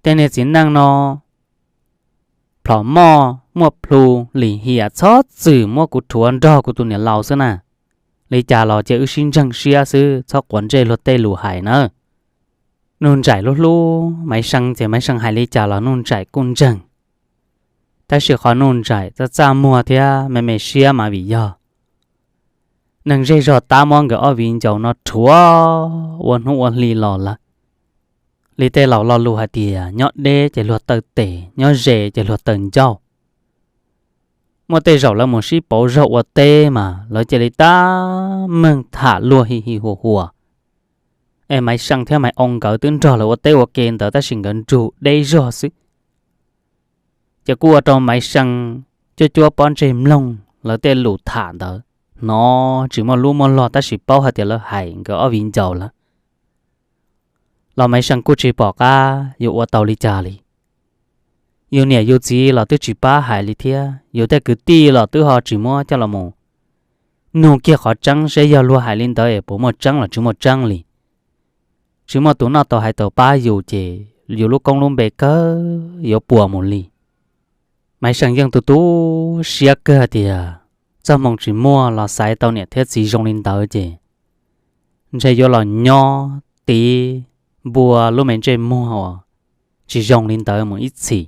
Tej niag txiv neej no plhom moj muaj plhu lim hiam txhob txwm muab kuv rhuav nrog kuv tus niam laus xwb na. Li cas los cia wb sib ntseeg siab xwb, txhob quav ntsej luag tej lus hais nawb. Nuj Nraim lub hlub Maiv See ces Maiv See hais li cas los Nuj Nraim kuj ntseeg. Tab sis qhov Nuj Nraim txaj txaj muag thiab me me siab mas vim yog neeg zej zog tab muab nkawd ob viv ncaus no rhuav ua hnub ua hli los lawm. Li tej laus lo lus hais tias nyob deb ces luag taw tes, nyob ze ces luag taw ncauj. Muaj tej zaum lawv mus sib pauv zog ua teb mas lawv cia li tab meeg tham luag hi hi hua hua. Es Maiv See thiab Maiv Oo nkawd twb nrog lawv ua teb ua ke ntawd tab sis nkawd nrug deb zog xwb. Ces kuj ua rau Maiv See cuab cuab pob ntseg mloog lawv tej lus tham ntawd, hnov tsis muaj lub muaj log tab sis paub hais tias lawv hais nkawd ob viv ncaus lawm. Los Maiv See kuj tsis pom qab yuav ua tau li cas li. Yus niam yus txiv los twb tsis pab hais li thiab, yus tej kwv tij los twb ho tsis muab coj los mus nug kiag qhov tseeb seb yog luag hais li ntawd es puas muaj tseeb los tsis muaj tseeb li. Tsis muaj tus noj tau hais tau pab yus ces yus lub koob lub npe kawg yuav puas mus li. Maiv See yeej tu tu siab kawg tias tag moo tsis muaj los xaiv tau niam thiab txiv zoo li ntawd ces ntshe yuav los nyob tiv npua lub me ntsej muag uas tsis zoo li ntawd mus ib txhis.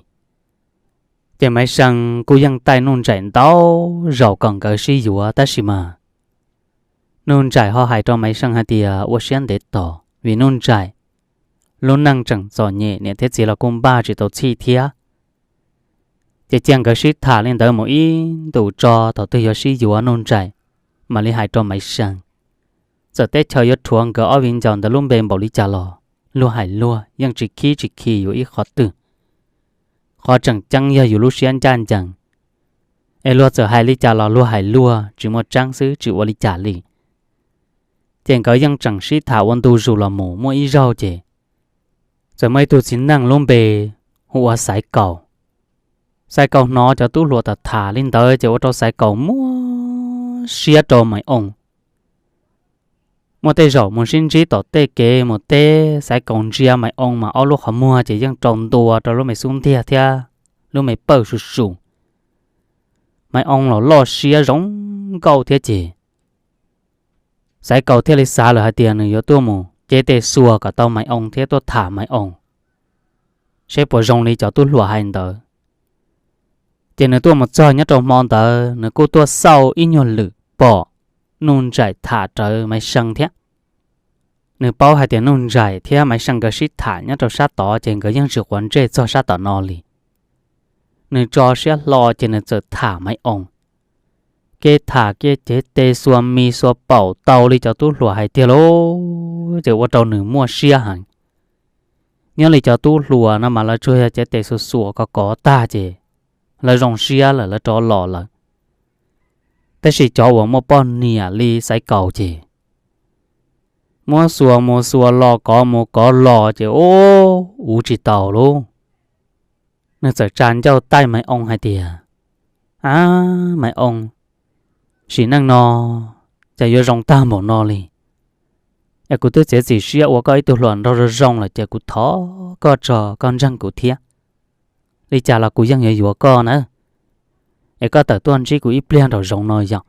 Ces Maiv See kuj yeej taij Nuj Nraim ntau zaus kom nkawd sib yuav tab sis mas Nuj Nraim ho hais rau Maiv See hais tias ua siab ntev tos vim Nuj Nraim lub neej tseem txom nyem, niam thiab txiv los kuj npaj tsis tau txhij thiab. Ces cia nkawd sib tham li ntawd mus ib ntus tso, thaum twg yuav sib yuav Nuj Nraim mam li hais rau Maiv See. Txawm teb chaws yuav rhuav nkawd ob viv ncaus ntawd lub npe npaum li cas los luag hais luag yeej tsis khib tsis khi yuav ib qhov twg. Qhov tseem ceeb yog yus lub siab ncaj ncees, es luag txawm hais li cas los luag hais luag tsis muaj tseeb xwb tsis ua li cas li. Ces nkawd yeej tseem sib tham ua ntu zus los mus muaj ib zaug ces txawm muaj ib tug txiv neej lub npe hu ua Xaiv Kaus. Xaiv Kaus hnov cov tub hluas tham tham li ntawd ces ua rau Xaiv Kaus muab siab rau Maiv Oo. Muaj tej zaum mus sib ntsib tom tej kev mus teb, Xaiv Kaus ntsia Maiv Oo mas ob lub qhov muag ces yeej rau ntua rau lub me xub ntiag thiab lub me pawj su su. Maiv Oo los loj siab zoo nkauj thiab ces Xaiv Kaus thiaj li xav lawm hais tias nws yuav tuaj mus cev tes xuas kom tau Maiv Oo thiab tuaj tham Maiv Oo seb puas zoo li cov tub hluas hais ntawd. Ces nws tuaj mus txog nyob rau hmo ntawd nws kuj tuaj xauj ib nyuag lwm pom Nuj Nraim tham rawv Maiv See thiab. Nws paub hais tias Nuj Nraim thiab Maiv See nkawd sib tham nyob rau sab tod ces nkawd yeej tsis quav ntsej txog sab tom no li. Nws tso siab hlo ces nws txawm tham Maiv Oo. Kev tham kev cev tes xuas mis xuas paum tau li cov tub hluas hais tiag lauj, ces ua rau nws muaj siab heev. Nyob li cov tub hluas no mas lawv tsuas yog cev tes xuas xuas kov kov tag ces lawv zoo siab lawm lawv rov los lawm. Tab sis cov uas muaj poj niam li Xaiv Kaus ces muab xuas mus xuas los kov mus kov los ces ub, ua tsis tau lauj. Nws txawm tsa ncauj taij Maiv Oo hais tias, Ab Maiv Oo, sim neej no cas yuav zoo tag npaum no li. Es kuv twb txiav txim siab ua koj ib tug hluas nraug zoo zoo lawm ces kuv thov koj tso koj ntseeg kuv thiab. Li cas los kuv yeej yuav yuav koj na. Es koj tawm tuaj ntsib kuv ib pliag nraum zoov no yom.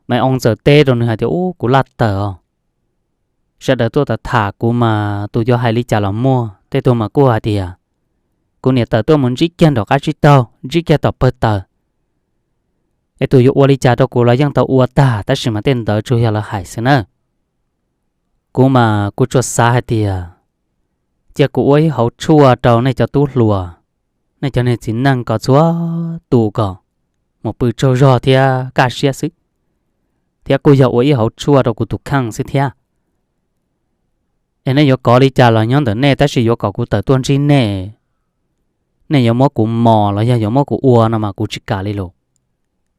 Maiv Oo txawm teb rau nws hais tias, Ub, kuv laj tawm os. Sawv daws tuaj tham tham kuv mas tus yuav hais li cas los muaj, tej tug mas kuj hais tias kuv niam tawm tuaj mus ntsib kiag nraum qab tsib taug, ntsib kiag tom pawg taws, es tus yuav ua li cas rau kuv los yeej tau ua tag, tab sis mas tej ntawd tsuas yog lawv hais xwb na. Kuv mas kuv tsuas xav hais tias cia kuv ua ib hauv tshuaj rau nej cov tub hluas, nej cov niag txiv neej kom txhua tus kom mus pw tsaug zog thiab kaj siab xwb, thiab kuj yog ua ib hauv tshuaj rau kuv tus kheej xwb thiab. Es nej yuav kov li cas los nyob ntawm nej, tab sis yuav kom kuv tawm tuaj ntsib nej, nej yuav muab kuv mos los yog yuav muab kuv ua no mas kuv tsis kam li lus,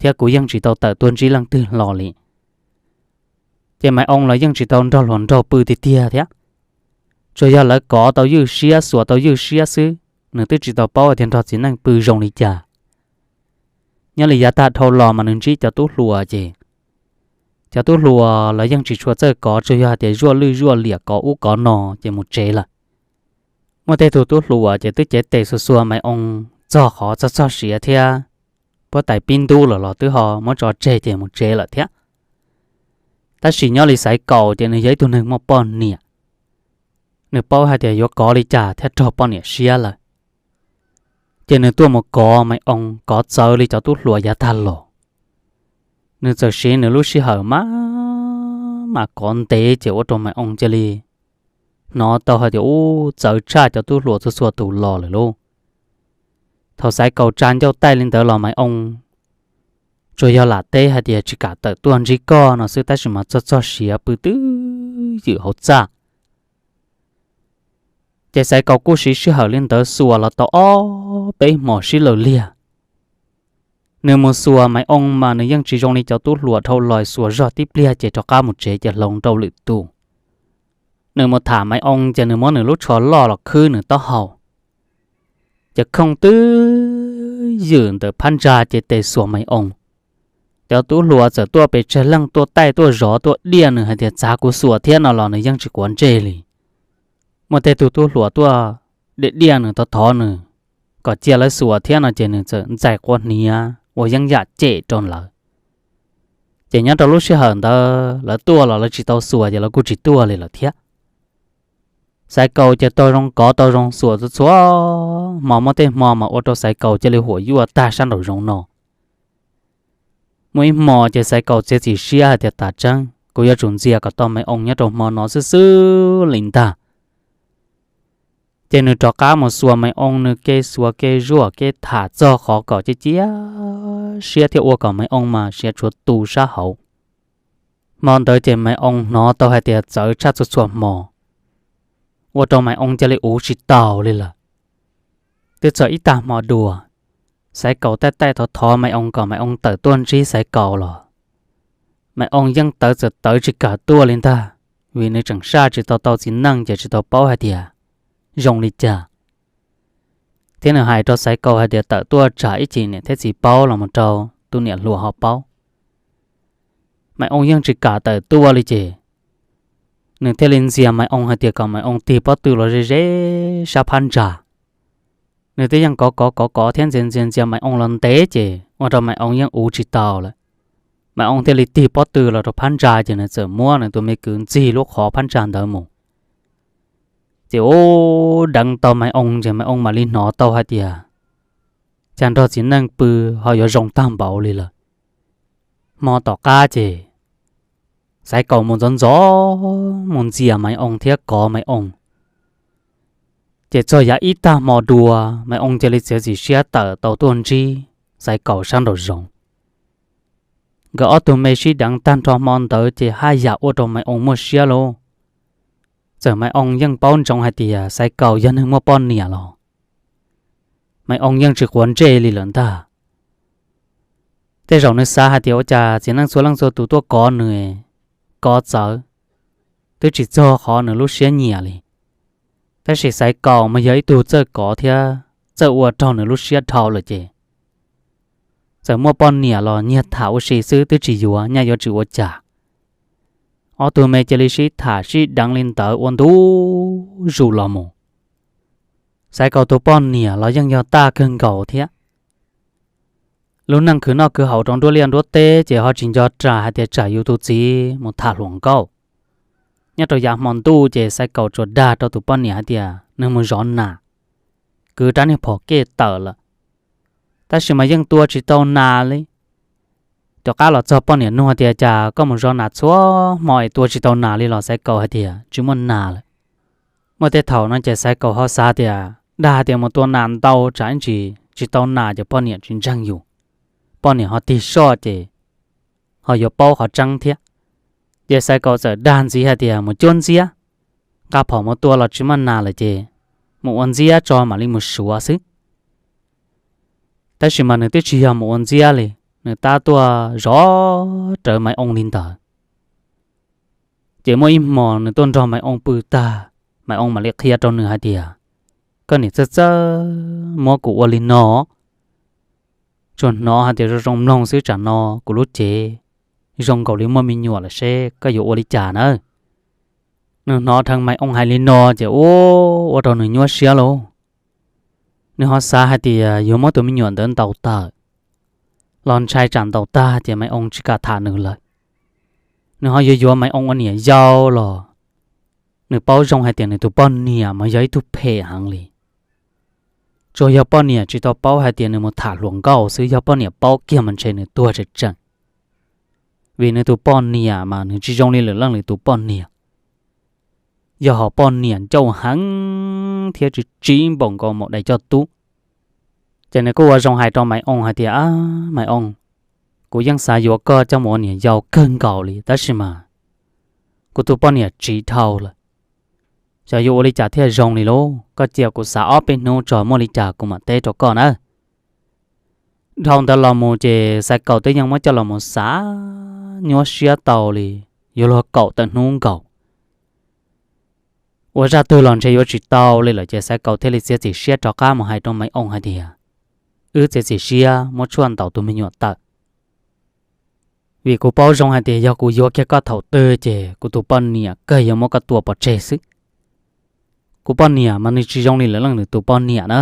thiab kuv yeej tsis tau tawm tuaj ntsib leej twg hlo li. Ces Maiv Oo los yeej tsis tau nrog hluas nraug pw tiag tiag thiab. Tsuas yog lawv kov tau ywj siab xuas tau ywj siab xwb, nws twb tsis tau paub tias nrog txiv neej pw zoo li cas. Nyob li yav tag dhau los mas nws ntsib cov tub hluas ces cov tub hluas los yeej tsis tshua txawj kov, tsuas yog hais tias zuaj lwj zuaj liam kov ub kov no ces mus tsev lawm. Muaj tej tug tub hluas ces twb cev tes xuas xuas Maiv Oo txog qhov txog txog siav thiab puab tais pib ntub lawm los twb ho muab tso tseg ces mus tsev lawm thiab. Tab sis nyob li Xaiv Kaus ces nws yog ib tug neeg muaj poj niam, nws paub hais tias yuav kov li cas thiaj raug poj niam siab lawm. Ces nws tuaj mus kov Maiv Oo, kov txawv li cov tub hluas yav tag los. Nws txawm siv nws lub sij hawm mas, mas kov ntev ces ua rau Maiv Oo cia li hnov tau hais tias ub, txawv tshaj cov tub hluas txhua txhua tus los lawm lauj. Thaum Xaiv Kaus tsa ncauj taij li ntawd los Maiv Oo tsuas yog lam teb hais tias tsis kam tawm tuaj ntsib koj no xwb, tab sis mas txog txog siav pw twb ywm hauv txaj. Ces Xaiv Kaus kuj siv sij hawm li ntawd xuas los tau ob peb hmos sib law liag. Nws mus xuas Maiv Oo mas nws yeej tsis zoo li cov tub hluas dhau los xuas zog tib pliag ces rov qab mus tsev ces hloov rau lwm tus. Nws mus tham Maiv Oo ces nws muab nws lub tsho loj los khwb nws taub hau, ces khooj twb ywm ntawm phab ntsa ces tes xuas Maiv Oo. Cov tub hluas txawm tuaj pes tsawg leej tuaj taij tuaj zov tuaj diaj nws hais tias txav kuv xuas thiab no los nws yeej tsis quav ntsej li. Muaj tej tug tub hluas tuaj diaj diaj nws thov thov nws kom cia lawv xuas thiab no ces nws txawm ntxais quav hniav ua yeeb yam cem rau lawv. Ces nyob rau lub sij hawm ntawd lawv tuaj los lawv tsis tau xuas ces lawv kuj tsis tuaj li lawm thiab. Xaiv Kaus ces tau zoo kov tau zoo xuas txhua txhua hmo, muaj tej hmo mas ua rau Xaiv Kaus cia li huam yuaj tag sab nraum zoov no. Muaj ib hmo ces Xaiv Kaus txiav txim siab hais tias tas tseeb kuv yuav tsum ntxias kom tau Maiv Oo nyob rau hmo no xwb xwb li ntag. Ces nws rov qab mus xuas Maiv Oo, nws kev xuas kev zuaj kev tham txog qhov kom cia cia siab thiab ua kom Maiv Oo mas siav tshuav tu sab hauv. Hmo ntawd ces Maiv Oo hnov tau hais tias txawv tshaj txhua txhua hmo, ua rau Maiv Oo cia li uv tsis taus li lawm. Twb txog ib tag hmo dua, Xaiv Kaus taij taij thov thov Maiv Oo kom Maiv Oo tawm tuaj ntsib Xaiv Kaus los Maiv Oo yeej tawv txawm tawv tsis kam tuaj li ntag, vim nws tseem saj tsis tau tau txiv neej ces tsis tau paub hais tias zoo li cas. Thiab nws hais rau Xaiv Kaus hais tias tawm tuaj tsam ib chim niam thiab txiv paub los mus rau tus niam hluas ho paub. Maiv Oo yeej tsis kam tawm tuaj li ces nws thiaj li ntxias Maiv Oo hais tias kom Maiv Oo tig pob tw los ze ze sab phab ntsa. Nws twb yeej kov kov kov kov thiab ntxias ntxias ntxias Maiv Oo los ntev ces ua rau Maiv Oo yeej uv tsis tau lawm. Maiv Oo thiaj li tig pob tw los rau phab ntsa ces nws txawm muab nws tus me kwv ntxig lub qhov phab ntsa ntawd mus. Ces ub, deev tau Maiv Oo ces Maiv Oo mam li hnov tau hais tias cas nrog txiv neej pw ho yuav zoo tag npaum li lawm. Hmo tom qab ces Xaiv Kaus mus ntxov ntxov mus ntxias Maiv Oo thiab kov Maiv Oo. Ces txog yav ib tag hmo dua, Maiv Oo cia li txiav txim siab tawm tau tuaj ntsib Xaiv Kaus sab nraum zoov. Nkawd ob tug me sib deev tag nrho hmo ntawd ces haj yam ua rau Maiv Oo muaj siab lauj. Txawm Maiv Oo yeej paub ntsoov hais tias Xaiv Kaus yog neeg muaj poj niam los Maiv Oo yeej tsis quav ntsej li lawm ntag. Tej zaum nws xav hais tias ua cas txiv neej txhua leej txhua tus tuaj kov nws, kov txawv, twb tsis txog qhov nws lub siab nyiam li. Tab sis Xaiv Kaus mas yog ib tug txawj kov thiab txawj ua raug nws lub siab dhau lawm ces txawm muaj poj niam los nyiag tham ua si xwb twb tsis yuav, nyaj yuav tsis ua cas. Ob tug me cia li sib tham sib deev li ntawd ua ntu zus los mus. Xaiv Kaus tus poj niam los yeej yog taj kawg nkaus thiab. Lub neej khwv noj khwv haus rau nruab liaj nruab teb ces ho tsis nco ras hais tias tsam yus tus txiv mus tham hluas nkauj. Nyob rau yav hmo ntuj ces Xaiv Kaus tsuas dag rau tus poj niam hais tias nws mus zov nas, kwv rab niag phom kej tawm lawm, tab sis mas yeej tua tsis tau nas li. Tom qab los txog poj niam nug tias cas koj mus zov nas txhua hmo es tua tsis tau nas li los Xaiv Kaus hais tias tsis muaj nas lawm. Muaj tej thaum no ces Xaiv Kaus ho xav tias dag hais tias mus tua nas ntau tsam ib ntsis tsis tau nas ces poj niam tsis ntseeg yus, poj niam ho tig soj ces ho yuav paub qhov tseeb thiab. Ces Xaiv Kaus txawm dag ntxiv hais tias mus cuab ntxiab, nqa phom mus tua los tsis muaj nas lawm ces mus ua ntxiab tso mam li mus suav xwb. Tab sis mas nws twb tsis yog mus ua ntxiab li, nws tab tuaj zov rawv Maiv Oo li ntawd. Ces muaj ib hmos nws tuaj nrog Maiv Oo pw tag, Maiv Oo mam li qhia rau nws hais tias koj niam txawj txawj muab kuv ua li no, tsuas hnov hais tias zoo zoo mloog xwb, tsam no kuv lub cev zoo nkaus li muaj me nyuam lawm seb koj yuav ua li cas na. Nws hnov dheev Maiv Oo hais li no ces ua, ua rau nws nyuaj siab lauj. Nws ho xav hais tias yuav muab tus me nyuam ntawd ntaus tawm los ntshai tsam ntaus tag ces Maiv Oo tsis kam tham nws lawm. Nws ho yuav yuav Maiv Oo ua niam yau los nws paub zoo hais tias nws tus poj niam mas yog ib tug phem heev li. Tsuas yog poj niam tsis tau paub hais tias nws mus tham hluas nkauj xwb, yog poj niam paub kiag mas ntshe nws tuag tsam tseem, vim nws tus poj niam mas nws tsis zoo li lwm leej lwm tus poj niam. Yog hom poj niam ncauj heev thiab tsis tsis npaum nkaus maum dais coj tub. Ces nws kuj ua zoo hais rau Maiv Oo hais tias, Maiv Oo, kuv yeej xav yuav koj coj mus ua niam yau kawg nkaus li tab sis mas kuv tus poj niam tsiv dhau lawm. Xyov yuav ua li cas thiaj zoo li lauj, koj cia kuv xav ob peb hnub tso muaj li cas kuv mam teb rau koj nawb. Dhau ntawd los mus ces Xaiv Kaus twb yeej muab coj los mus xav nyuaj siab tau li yuav luag kaum tawm hnub nkaus. Ua zaj twg los ntshe yuav tsis tau li lawm ces Xaiv Kaus thiaj li txiav txim siab rov qab mus hais rau Maiv Oo hais tias, wb txiav txim siab muab tshuaj ntaus tus me nyuam tawm, vim kuv paub zoo hais tias yog kuv yuav kiag koj thaum twg ces kuv tus poj niam kawg yuav muab koj tua pov tseg xwb. Kuv poj niam mas nws tsis zoo li lwm leej lwm tus poj niam na.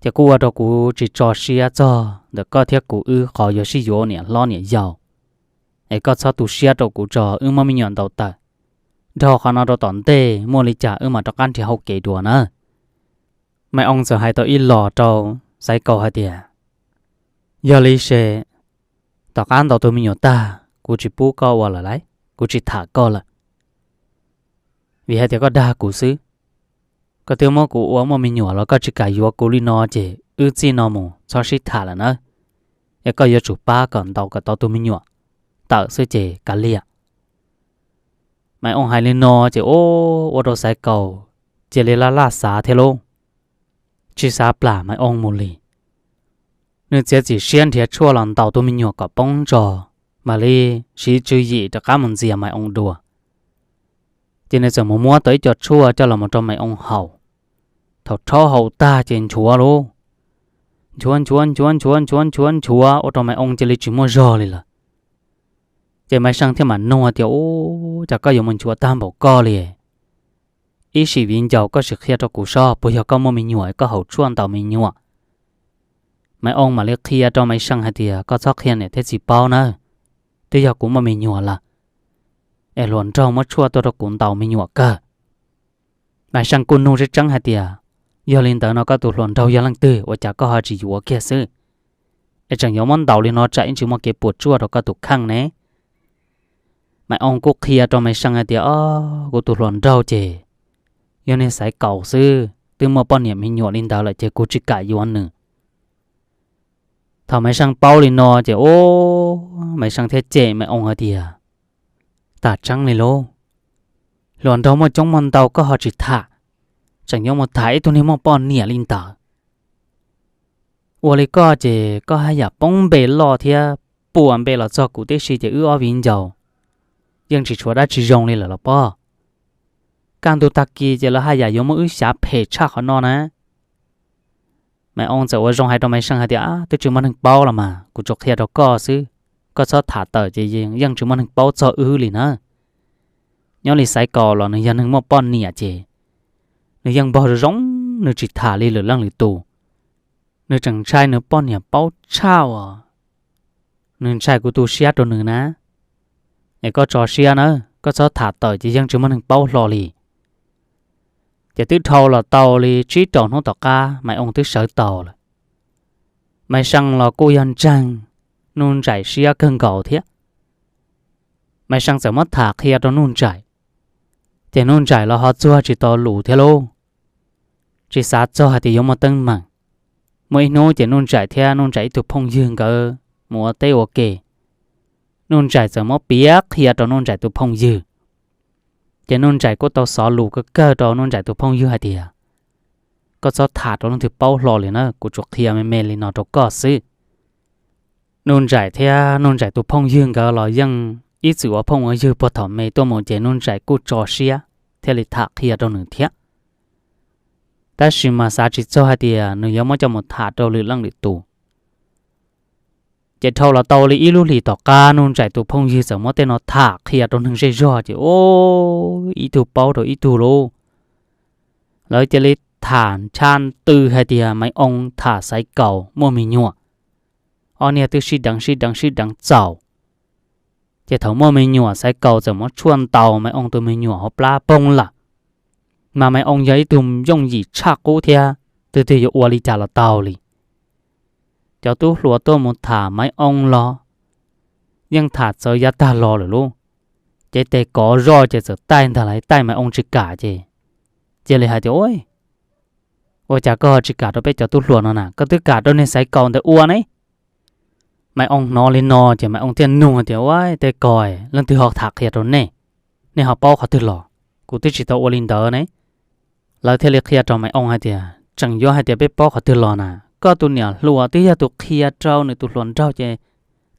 Ces kuj ua rau kuv tsis tso siab txog ntawm koj thiab kuv wb qhov yuav sib yuav niam hlob niam yau. es koj txhob tu siab rau kuv tso, wb muab me nyuam ntaus tawm, dhau qhov no rau tom ntej muaj li cas wb mam rov qab nrhiav hauv kev dua na. Maiv Oo txawm hais tau ib los rau Xaiv Kaus hais tias, yog li ces tom qab ntaus tus me nyuam tag kuv tsis pub koj ua lawm lauj, kuv tsis tham koj lawm, vim hais tias koj dag kuv xwb. Koj twb muab kuv ua muaj me nyuam los koj tsis kam yuav kuv li no ces wb txij no mus txhob sib tham lawm nawb. Es koj yuav tsum pab kom ntaus kom tau tus me nyuam tawm xwb ces kav liam. Maiv Oo hais li no ces ua rau Xaiv Kaus cia li laj laj xav thiab lauj. Tsis xav plam Maiv Oo mus li. Nws txiav txim siab nrhiav tshuaj los ntaus tus me nyuam kom poob ntso, mam li siv tswv yim rov qab mus ntxias Maiv Oo dua. Ces nws txawm mus muab tau ib co tshuaj coj los mus rau Maiv Oo haus. Thaum rhaub haus tag ces nchuav lauj, nchuav nchuav nchuav nchuav nchuav nchuav nchuav ua rau Maiv Oo cia li tsis muaj zog li lawm. Ces Maiv See thiaj mam nug tias, ub, cas koj yuav mus nchuav tag npaum koj li? Ib sim viv ncaus koj sim qhia rau kuv seb puas yog koj muaj me nyuam koj haus tshuaj ntaus me nyuam. Maiv Oo mam li qhia rau Maiv See hais tias, koj txhob qhia niam thiab txiv paub nawb, twb yog kuv muaj me nyuam lawm, es hluas nraug muab tshuaj tuaj rau kuv ntaus me nyuam kawg. Maiv See kuj nug tseeb tseeb hais tias, yog li ntawd no koj tus hluas nraug yog leej twg ua cas koj ho tsis yuav kiag xwb, es tseem yuav muab ntaus li no tsam ib ntsis muaj kev puas tsuaj rau koj tus kheej ne? Maiv Oo kuj qhia rau Maiv See hais tias, o, kuv tus hluas nraug ces yog niag Xaiv Kaus xwb, twb muaj poj niam me nyuam li ntawd lawm ces kuv tsis kam yuav nws. Thaum Maiv See paub li no ces, o, Maiv See thiaj cem Maiv Oo hais tias, tam tseeb li lauj, hluas nraug muaj coob muaj ntau koj ho tsis tham, tseem yuav mus tham ib tug niag muaj poj niam li ntawd. Ua li koj ces koj haj yam poob npe loj thiab puas npe los txog kuv tib si ces wb ob viv ncaus yeej tsis tshuav dab tsi zoo li lawm los pob. Kaj ntug tag kis ces lawv haj yam yuav muab wb xyav phem tshaj qhov no na. Maiv Oo txawm ua zoo hais rau Maiv See hais tias, twb tsis muaj neeg paub los mas kuv tsuas qhia rau koj xwb, koj txhob tham tawm ces yeej tsis muaj neeg paub txog wb li na. Nyob li Xaiv Kaus los nws yog neeg muaj poj niam ces nws yeej npog zoo zoo, nws tsis tham li lwm leej lwm tus. Nws tseem ntshai nws poj niam paub tshaj uas nws ntshai kuv tu siab rau nws na. Es koj tso siab na, koj txhob tham tawm ces yeej tsis muaj neeg paub hlo li. Ces twb dhau los tau li tsib rau hnub tom qab Maiv Oo twb sawv tau lawm. Maiv See los kuj yog ntseeg Nuj Nraim siab kawg nkaus thiab. Maiv See txawm muab tham qhia rau Nuj Nraim, ces Nuj Nraim los ho txuag tsis tau lus thiab lauj. Tsis xav txog hais tias yuav muaj teeb meem. Muaj ib hnub ces Nuj Nraim thiab Nuj Nraim ib tug phooj ywg nkawd mus ua teb ua ke. Nuj Nraim txawm muab piav qhia rau Nuj Nraim tus phooj ywg. Ces Nuj Nraim kuj tau xov lus kawg kawg rau Nuj Nraim tus phooj ywg hais tias, koj txhob tham rau leej twg paub hlo li na, kuv tsuas qhia me me li no rau koj xwb. Nuj Nraim thiab Nuj Nraim tus phooj ywg nkawd los yeej ib txwm ua phooj ua ywg puag thaum me tuaj mus ces Nuj Nraim kuj tso siab thiaj li tham qhia rau nws thiab. Tab sis mas xav tsis txog hais tias nws yuav muab coj mus tham rau lwm leej lwm tus. Ces dhau los tau li ib lub hlis tom qab Nuj Nraim tus phooj ywg txawm muab tej no tham qhia rau neeg zej zog ces ua ib tug paub rau ib tug lauj. Lawv cia li tham ncha ntws hais tias Maiv Oo tham Xaiv Kaus muaj me nyuam. Ob niag twb sib deev sib deev sib deev txaus. Ces thaum muaj me nyuam Xaiv Kaus txawm muab tshuaj ntaus Maiv Oo tus me nyuam hauv plab poob lawm. Mas Maiv Oo yog ib tug yooj yim tshaj qub thiab, twg twg yuav ua li cas los tau li. Cov tub hluas tuaj mus tham Maiv Oo los yeej tham txawv yav tag los lawm lauj. Ces tes kov zoj ces txawm taij ntag lawm, taij Maiv Oo tsis kam ces cia li hais tias, ua cas koj tsis kam rau peb cov tub hluas no na, koj twb kam rau niag Xaiv Kaus ntawd ua ne? Maiv Oo hnov li no ces Maiv Oo thiaj nug tias, ua tej ko, leej twg ho tham qhia rau nej? Nej ho paub qhov twg los? Kuv twb tsis tau ua li ntawd ne. Lawv thiaj li qhia rau Maiv Oo hais tias, tseem yuav hais tias peb paub qhov twg los na, koj tus niam hluas twb yog tus qhia rau nws tus hluas nraug ces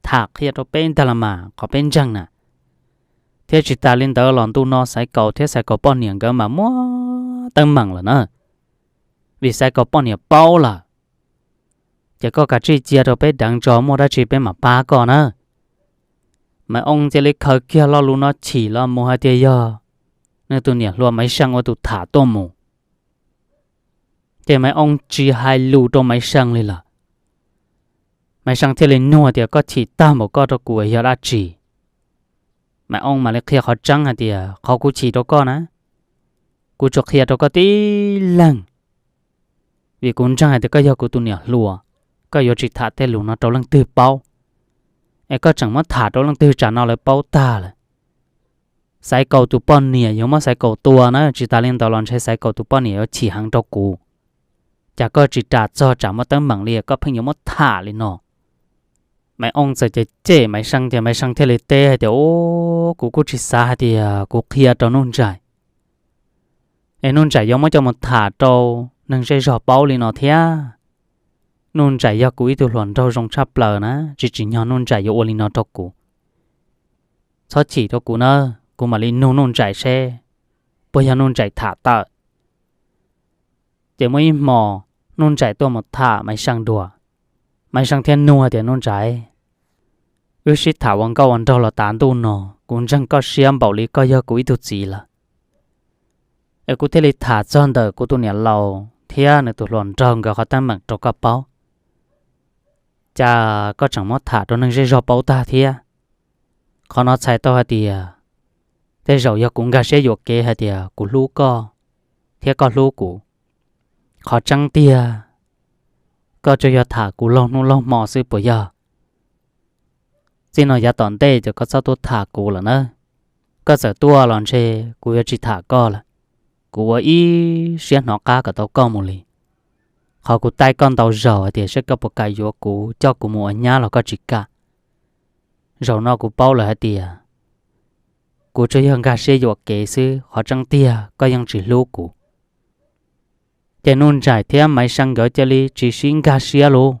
tham qhia rau peb ntag los mas qhov peb ntseeg na. Thiab tsis tas li ntawd los ntu no Xaiv Kaus thiab Xaiv Kaus poj niam nkawd mas muaj teeb meem lawm na, vim Xaiv Kaus poj niam paub lawm. Ces koj kav tsij cia rau peb deev tso, muaj dab tsi peb mam pab koj na. Maiv Oo cia li khaws kiag lo lus no chim los mus hais tias yog nws tus niam hluas Maiv See ua tus tham tuaj mus. Ces Maiv Oo tsis hais lus rau Maiv See li lawm. Maiv See thiaj li nug tias, koj chim tag npaum koj rau kuv yog dab tsi? Maiv Ooj mam li qhia qhov tseeb hais tias qhov kuv chim rau koj na, kuv tsuas qhia rau koj tib leeg, vim kuv ntseeg hais tias koj yog kuv tus niam hluas, koj yuav tsis tham tej lus no rau leej twg paub, es koj tseem muab tham rau leej twg tsam no lawv paub tag lawm. Xaiv Kaus tus poj niam yuav muab Xaiv Kaus tua na, tsis tas li ntawd los ntshe Xaiv Kaus tus poj niam yuav chim heev rau kuv. Cas koj tsis ras txog tsam muaj teeb meem li, koj pheej yuav muab tham li no. Maiv Ooj txawm cem cem Maiv See ces Maiv See thiaj li teb hais tias, Ub, kuv kuj tsis xav hais tias kuv qhia rau Nuj Ntsais es Nuj Ntsais yuav muab coj mus tham rau neeg zej zog paub li no thiab. Nuj Ntsais yog kuv ib tug hluas nraug zoo tshaj plaws na, tsis tsim nyog Nuj Ntsais yuav ua li no rau kuv. Txhob chim rau kuv na, kuv mam li nug Nuj Ntsais seb puas yog Nuj Ntsais tham tawm. Ces muaj ib hmo Nuj Ntsais tuaj mus tham Maiv See dua, Maiv See thiaj nug hais tias, Nuj Ntsais, wb sib tham ua nkauj ua nraug los tas ntuj no, kuv ntseeg koj siab npaum li koj yog kuv ib tug txiv lawm, es kuv thiaj li tham txog ntawm kuv tus niam laus thiab nws tus hluas nraug nkawd qhov teeb meem rau koj paub. Cas koj tseem muab tham rau neeg zej zog paub tag thiab? Qhov no txhais tau hais tias tej zaum yog kuv nkag siab yuam kev hais tias kuv hlub koj thiab koj hlub kuv. Qhov tseeb tiag, koj tsuas yog tham kuv laug hnub laug hmo xwb puas yog? Txij no yav tom ntej ces koj txhob tuaj tham kuv lawm na. Koj txawm tuaj los ntshe kuv yuav tsis tham koj lawm. Kuv ua ib siab hnov qab kom tau koj mus li. Qhov kuv taij koj ntau zaus hais tias saib koj puas kam yuav kuv coj kuv mus ua nyab los koj tsis kam. Zaum no kuv paub lawm hais tias kuv tsuas yog nkag siab yuam kev xwb, qhov tseeb tiag koj yeej tsis hlub kuv. Ces Nuj Ntsais thiab Maiv See nkawd cia li tsis sib nkag siab lauj.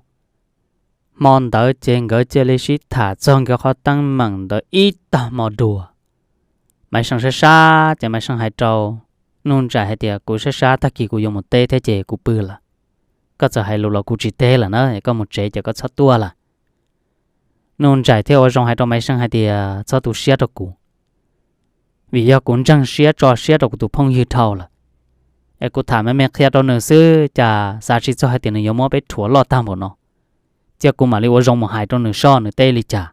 Hmo ntawd ces nkawd cia li sib tham txog nkawd qhov teeb meem ntawd ib tag hmo dua. Maiv See sab sab ces Maiv See hais rau Nuj Ntsais hais tias, Kuv sab sab, tag kis kuv yuav mus teb thiab ces kuv pw lawm. Koj txawm hais lus los kuv tsis teb lawm na, koj mus tsev ces koj txhob tuaj lawm. Nuj Ntsais thiaj ua zoo hais rau Maiv See hais tias, Txhob tu siab rau kuv, vim yog kuv ntseeg siab tso siab rau kuv tus phooj ywg dhau lawm, es kuv tham me me qhia rau nws xwb, cas xav tsis txog hais tias nws yuav muab peb rhuav loj tag npaum no. Cia kuv mam li ua zoo mus hais rau nws soj nws teb li cas.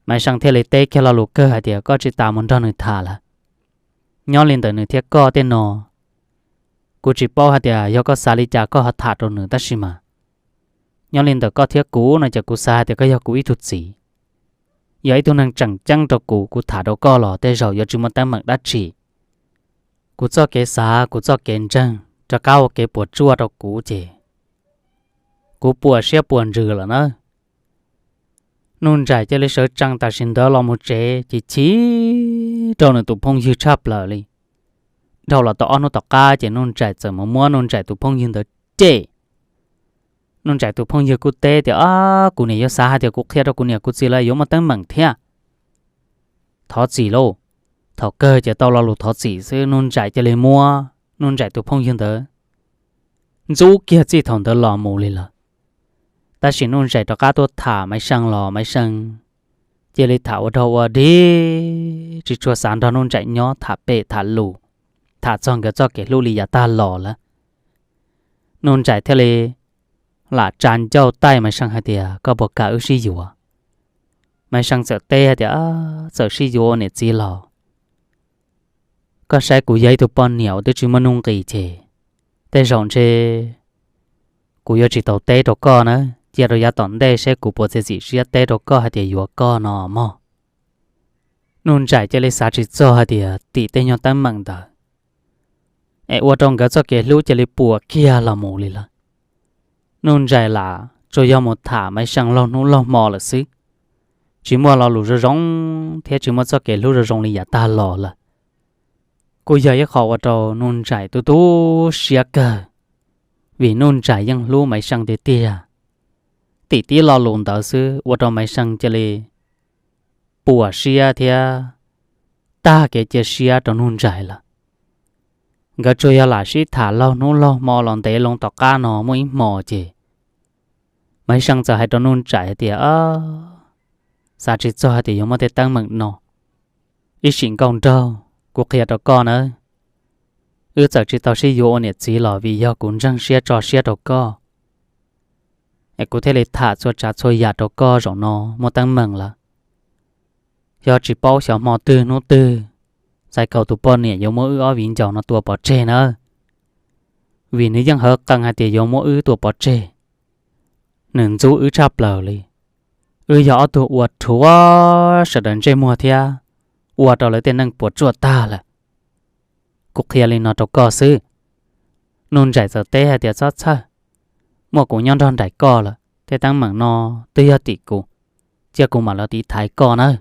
Maiv See thiaj li teb kiag lo lus kawg hais tias, Koj tsis tas mus nrog nws tham lawm. Nyob li ntawm nws thiab koj tej no, kuv tsis paub hais tias yog koj xav li cas koj ho tham rau nws, tab sis mas nyob li ntawm koj thiab kuv no ces kuv xav hais tias koj yog kuv ib tug txiv, yog ib tug neeg tseem ceeb rau kuv, kuv tham rau koj los tej zaum yuav tsis muaj teeb meem dab tsi. Kuv txoj kev xav, kuv txoj kev ntseeg rov qab ua kev puas tsuaj rau kuv ces kuv puas siab puas ntsws lawm na. Nuj Ntsais cia li sawv tsees tam sim ntawd los mus tsev ces chim rau nws tus phooj ywg tshaj plaws li. Dhau los tau ob hnub tom qab ces Nuj Ntsais txawm mus muab Nuj Ntsais tus phooj ywg ntawd cem. Nuj Ntsais tus phooj ywg kuj teb tias, Ab, kuv niam yuav xav hais tias kuv qhia rau kuv niam kuv txiv lawv yuav muaj teeb meem thiab. Thov txim lauj. Thaum kawg ces tau lo lus thov txim xwb, Nuj Ntsais cia li muab Nuj Ntsais tus phooj ywg ntawd ntxub kiag txij thaum ntawd los mus li lawm. Tab sis Nuj Ntsais rov qab tuaj tham Maiv See los Maiv See cia li tham ua rau ua dig, tsis tshua xav nrog Nuj Ntsais nyob, tham pem tham lus, tham txog nkawd txoj kev hlub li yav tag los lawm. Nuj Ntsais thiaj li lam tsa ncauj taij Maiv See hais tias, Koj puas kam wb sib yuav? Maiv See txawm teb hais tias, Txawm sib yuav ua niam txiv los koj saib kuv yog ib tug poj niam uas twb tsis muaj nuj nqis ces tej zaum ntshe kuv yuav tsis tau teb rau koj na. Cia rau yav tom ntej seb kuv puas txiav txim siab teb rau koj hais tias yuav koj no mog. Nuj Ntsais cia li xav tsis txog hais tias tim tej nyuag teeb meem ntawd es ua rau nkawd txoj kev hlub cia li puas kiag los mus li lawm. Nuj Ntsais lam tsuas yog mus tham Maiv See laug hnub laug hmo lawm xwb, tsis muaj lo lus zoo zoo thiab tsis muaj txoj kev hlub zoo zoo li yav tag los lawm. Kuj yog ib qho ua rau Nuj Ntsais tu tu siab kawg, vim Nuj Ntsais yeej hlub Maiv See tiag tiag. Tim tib lo lus ntawd xwb ua rau Maiv See cia li puas siab thiab tag kev cia siab rau Nuj Ntsais lawm. Nkawd tsuas yog lam sib tham laug hnub laug hmo los ntev loo tom qab no muaj ib hmo ces Maiv See txawm hais rau Nuj Ntsais hais tias, Xav tsis txog hais tias yuav muaj tej teeb meem no. Ib sim nkauj nraug, kuv qhia rau koj nawb, wb txawm tsis tau sib yuav ua niam txiv los vim yog kuv ntseeg siab tso siab rau koj, es kuv thiaj li tham txhua tsav txhua yam rau koj, zaum no muaj teeb meem lawm. Xyov tsis paub xyov hmo twg hnub twg Xaiv Khaus tus poj niam yuav muab wb ob viv ncaus no tua pov tseg nawb, vim nws yeej hawv qee hais tias yuav muab wb tua pov tseg. Nws ntxub wb tshaj plaws li. Wb yog ob tug ua rhuav sawv daws ntsej muag thiab ua rau lawv tej neej puas tsuaj tag lawm. Kuv qhia li no rau koj xwb. Nuj Nraim txawm teb hais tias, Txhob txhawj, muaj kuv nyob nrog nraim koj lawm, tej teeb meem no twb yog tim kuv, cia kuv mam li tiv thaiv koj nawb.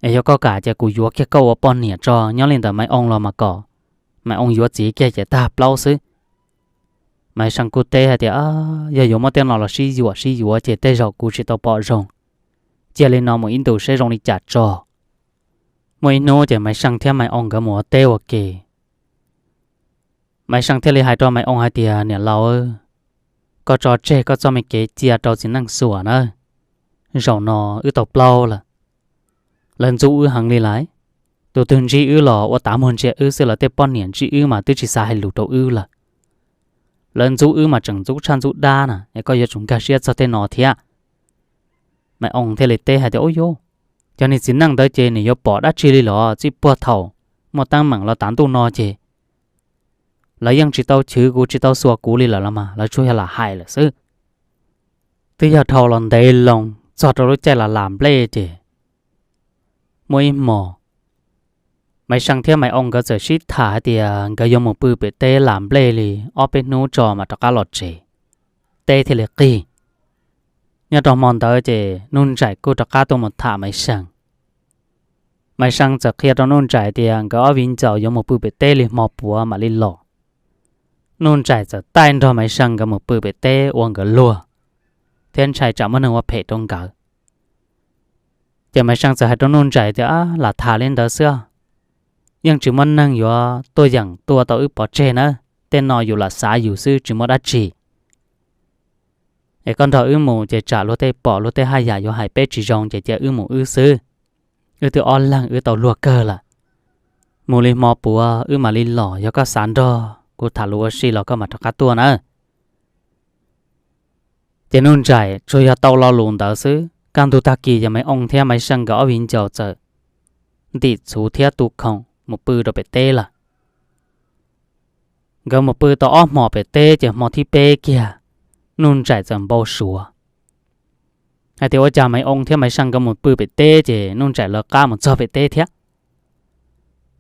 Es yog koj kam ces kuv yuav kiag koj ua poj niam tso, nyob li ntawd Maiv Oo los mas kom Maiv Oo yuav txiv kiag ces tag plaub xwb. Maiv See kuj teb hais tias, Yog yuav muab tej no los sib yuam sib yuav ces tej zaum kuv tsis tau pom zoo. Cia li no mus ib ntus seb zoo li cas tso. Muaj ib hnub ces Maiv See thiab Maiv Oo nkawd mus ua teb ua ke. Maiv See thiaj li hais rau Maiv Oo hais tias, Niam laus, koj tso tseg koj txoj me kev cia rau txiv neej xuas nawb. Zaum no wb tau plaub lawm. Lawv ntxub wb heev li lawm. Tus twg ntsib wb los ua tav muag ntsia wb xwb, lawv tej poj niam ntsib wb mas twb tsis xav hais lus rau wb lawm. Lawv ntxub wb mas tseem ntxub tshaj ntxub dab na, es koj yuav tsum nkag siab txog tej no thiab. Maiv Oo thiaj li teb hais tias, Ub yub, cov niag txiv neej ntawd ces nws yuav pom dab tsi li los txij puag thaum muaj teeb meem los tav ntuj no ces lawv yeej tsis tau chwv kuv tsis tau xuas kuv li lawm los mas, lawv tsuas yog lam hais lawm xwb. Twb yog dhau los ntev loo txog rau lub caij las las nplej ces muaj ib hmo Maiv See thiab Maiv Oo nkawd txawm sib tham hais tias nkawd yuav mus pw pem teb las nplej li ob peb hnub tso mam rov qab los tsev. Teb thiaj li qig. Nyob rau hmo ntawd ces Nuj Nraim kuj rov qab tuaj mus tham Maiv See. Maiv See txawm qhia rau Nuj Nraim tias nkawd ob viv ncaus yuav mus pw pem teb li hmo puav mam li los. Nuj Nraim txawm taij nrog Maiv See nkawd mus pw pem teb ua nkawd luag, thiab ntshai tsam muaj neeg ua phem rau nkawd. Ces Maiv See txawm hais rau Nuj Nraim tias, Lam tham li ntawd xwb, yeej tsis muaj neeg yuav tuaj yeem tua tau wb pov tseg nawb, tej no yus lam xav yus xwb tsis muaj dab tsi. Es koj nrog wb mus ces tsam luag tej pom luag tej haj yam yuav hais peb tsis zoo ces cia wb mus wb xwb. Wb twb ob leeg wb tau luag kawg lawm. Mus li hmo puav wb mam li los, yog koj xav nrog kuv tham lus ua si los koj mam rov qab tuaj nawb. Ces Nuj Nraim tsuas yog tau lo lus ntawd xwb, kaj ntug tag kis ces Maiv Oo thiab Maiv See nkawd ob viv ncaus txawm ntim txhuv thiab tu khoom mus pw rau pem teb lawm. Nkawd mus pw tau ob hmos pem teb ces hmo thib peb kiag, Nuj Nraim txawm npau suav hais tias ua cas Maiv Oo thiab Maiv See nkawd mus pw pem teb ces Nuj Nraim lawv qab mus txog pem teb thiab.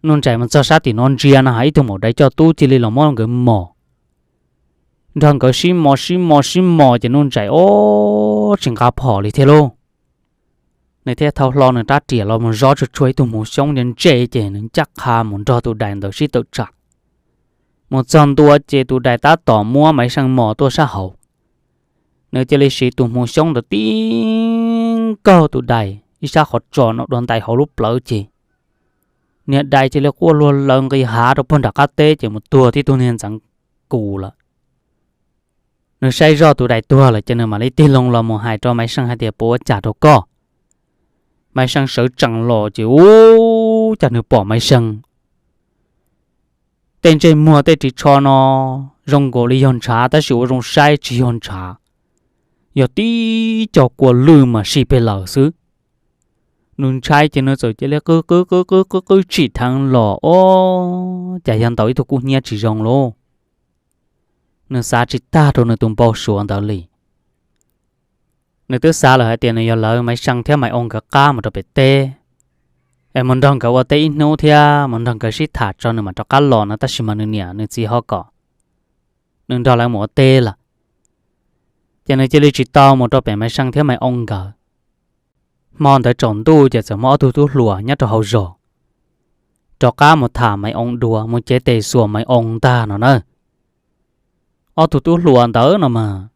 Nuj Nraim mus txog sab tim no ntsia no ha ib tug maum dais coj tub cia li los muab nkawd mos. Nrog nkawd sib mos sib mos sib mos ces Nuj Nraim ob tsis nqa phom li thiab lauj. Nws thiaj thau hlo nws rab riam los mus zov tsuag tsuag ib tug hmuv xyoob ntse ntse ces nws ncaj qha mus nrog tus dais ntawd sib tawm tsam. Mus txog ntua ces tus dais tab tom muab Maiv See mos tuaj sab hauv. Nws cia li siv tus hmuv xyoob ntawd tib nkaug tus dais ib sab qhov tsos no dua ntais hauv lub plawv ces niag dais cia li quaj luag lawv nqis hav rau puag nram qab teb ces mus tuag tib tug niag ntxeev kus lawm. Nws saib zoj tus dais tuag lawm ces nws mam li tig loo los mus hais rau Maiv See hais tias puas ua cas rau koj. Maiv See sawv tsees los ces ub cas nws pom Maiv See tej ntsej muag tej ris tsho no zoo nkaus li yog ntshav tab sis ua zoo saib tsis yog ntshav, yog tib co kua lwj mas si pes lawm xwb. Nws ntshai ces nws txawm cia li qw qw qw qw qw qw tsim dheev los ob cas yog ntaus ib tug kub hnyiab tsis zoo lauj. Nws xav tsis tag rau nws tus npau suav ntawd li. Nws twb xav lawm hais tias nws yuav lawv Maiv See thiab Maiv Oo nkawd qab mus rau pem teb es mus nrog nkawd ua teb ib hnub thiab mus nrog nkawd sib tham tso nws mam rov qab los no tab sis mas nws niam nws txiv ho kom nws nrog lawv mus ua teb lawm. Ces nws cia li tsis tau mus rau pem Maiv See thiab Maiv Oo nkawd. Hmo ntawd tsaus ntuj ces txawm muaj ob tug tub hluas nyob rau hauv zos rov qab mus tham Maiv Oo dua mus cev tes xuas Maiv Oo ntag no na. Ob tug tub hluas ntawd no mas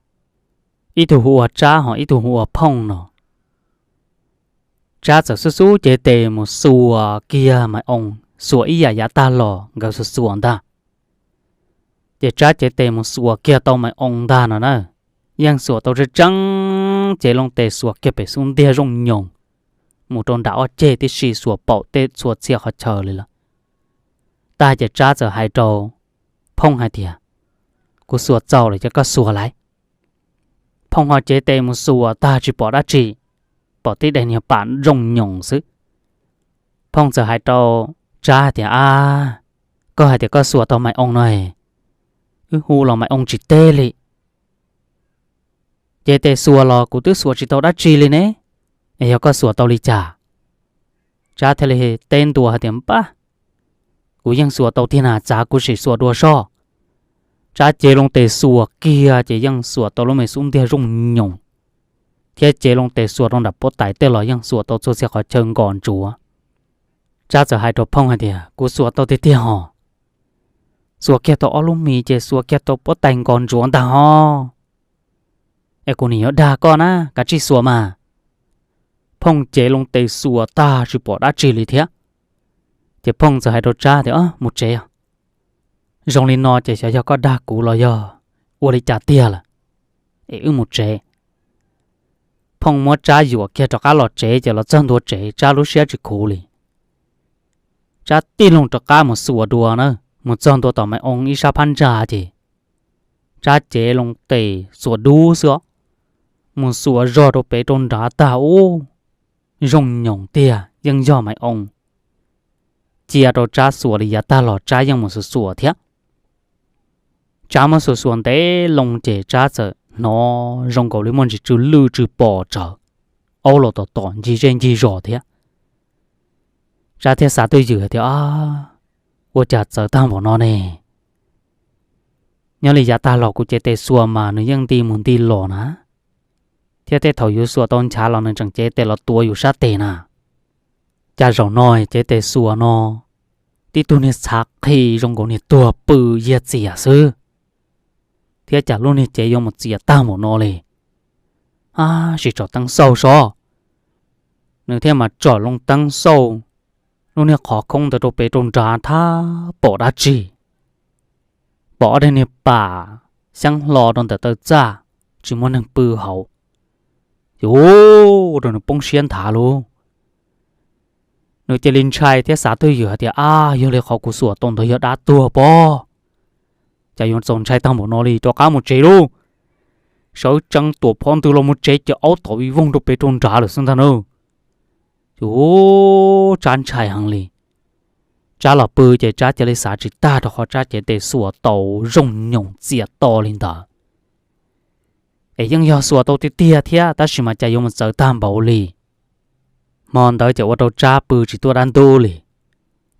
ib tug hu ua Tsab ho ib tug hu ua Phooj no. Tsab txawm xub xub cev tes mus xuas kiag Maiv Oo, xuas ib yam yav tag los nkawd xuas xuas ntag. Ces Tsab cev tes mus xuas kiag tau Maiv Oo ntag no na, yeej xuas tau tseeb tseeb ces loo tes xuas kiag pem xub ntiag zooj nyoos mus rau nram ob ceg tib si, xuas paum tej txhua txhia qhov chaw li lawm. Tag ces Tsab txawm hais rau Phooj hais tias, Kuv xuas txaus lawm ces koj xuas lauj. Phooj ho cev tes mus xuas tag tsis pom dab tsi. pom tib daim niag pam zoo nyoos xwb. Phooj txawm hais rau Tsab tias, Ab, koj hais tias koj xuas tau Maiv Oo no, wb hu los Maiv Oo tsis teb li. Ces tes xuas los kuv twb xuas tsis tau dab tsi li ne, es yog koj xuas tau li cas? Tsab thiaj li teb ntua hais tias, Npab, kuv yeej xuas tau tiag na, txav kuv sim xuas dua soj. Tsab cev loo tes xuas kiag ces yeej xuas tau lub me xub ntiag zoo nyoos, thiab cev loo tes xuas rau nram pob tais tej los yeej xuas tau txhua txhia qhov chaw nkos ntsuav. Tsab txawm hais rau Phooj hais tias, Kuv xuas tau tiag tiag hos. Xuas kiag tau ob lub mis ces xuas kiag tau pob tais nkos ntsuav ntag hos. Es kuv nim yuav dag koj na, kav tsij xuas mas. Phooj cev loo tes xuas tag tsis pom dab tsi li thiab. Ces Phooj txawm hais rau Tsab tias, Mus tsev. Zoo li no ces xyov yog koj dag kuv los yog ua li cas tiag lawm, es wb mus tsev. Phooj muab Tsab yuam kiag rov qab los tsev ces los txog ntua tsev Tsab lub siab tsis khuv li. Tsab tig loo rov qab mus xuas dua na, mus txog ntua tom Maiv Oo ib sab phab ntsa ces Tsab cev loo tes xuas dub xwb os, mus xuas zog rau pem rau nrad tag ub, zoo nyoos tiag yeej yog Maiv Oo cia rau Tsab xuas li yav tag los Tsab yeej mus xuas xuas thiab. Tsab muab xuas xuas ntev loo ces Tsab txawm hnov zoo nkaus li muaj ntsis tsw lwj tsw pos tsawv, aub los tom tom ncig zej ncig zos thiab. Tsab thiaj xav twj ywm hais tias, Ua cas txawv tag npaum no ne? Nyob li yav tag los kuv cev tes xuas mas nws yeej nti mus nti los na, thiab tej thaum yus xuas tau nchav los nws tseem cev tes los tuav yus sab tes na. Cas zaum no cev tes xuas no tib tug niag txhav qhi zoo nkaus niag tuag pw yiag txias xwb, thiab cas lub niag cev yuav mus txias tag npaum no li. Ab, sim tsom teeb xauj sob. Nws thiaj mas tsom loo teeb xauj lub niag qhov khoob ntawd rau pem rau nrad thab pom dab tsi, pom ob daim niag pam xyeeb hlo rau ntawm taw txaj, tsis muaj neeg pw hauv. Ces ua rau nws poob siab nthav lauj. Nws cia li ntshai thiab xav twj ywm hais tias, Ab, yog li qhov kuv xuas tau ntawd yog dab tuag pob, cas yuav txaus ntshai tag npaum no li, rov qab mus tsev lauj. Sawv tsees tuam phov ntws los mus tsev ces aub tom vij voog rau pem rau nrad lawm xwb ntag na. Ces ua Tsab ntshai heev li. Tsab los pw ces Tsab cia li xav tsis tag rau qhov Tsab cev tes xuas tau zoo nyoos txias to li ntawd. Es yeej yog xuas tau tiag tiag thiab tab sis mas cas yuav mus txawv tag npaum li. Hmo ntawd ces ua rau Tsab pw tsis tuaj dab ntub li.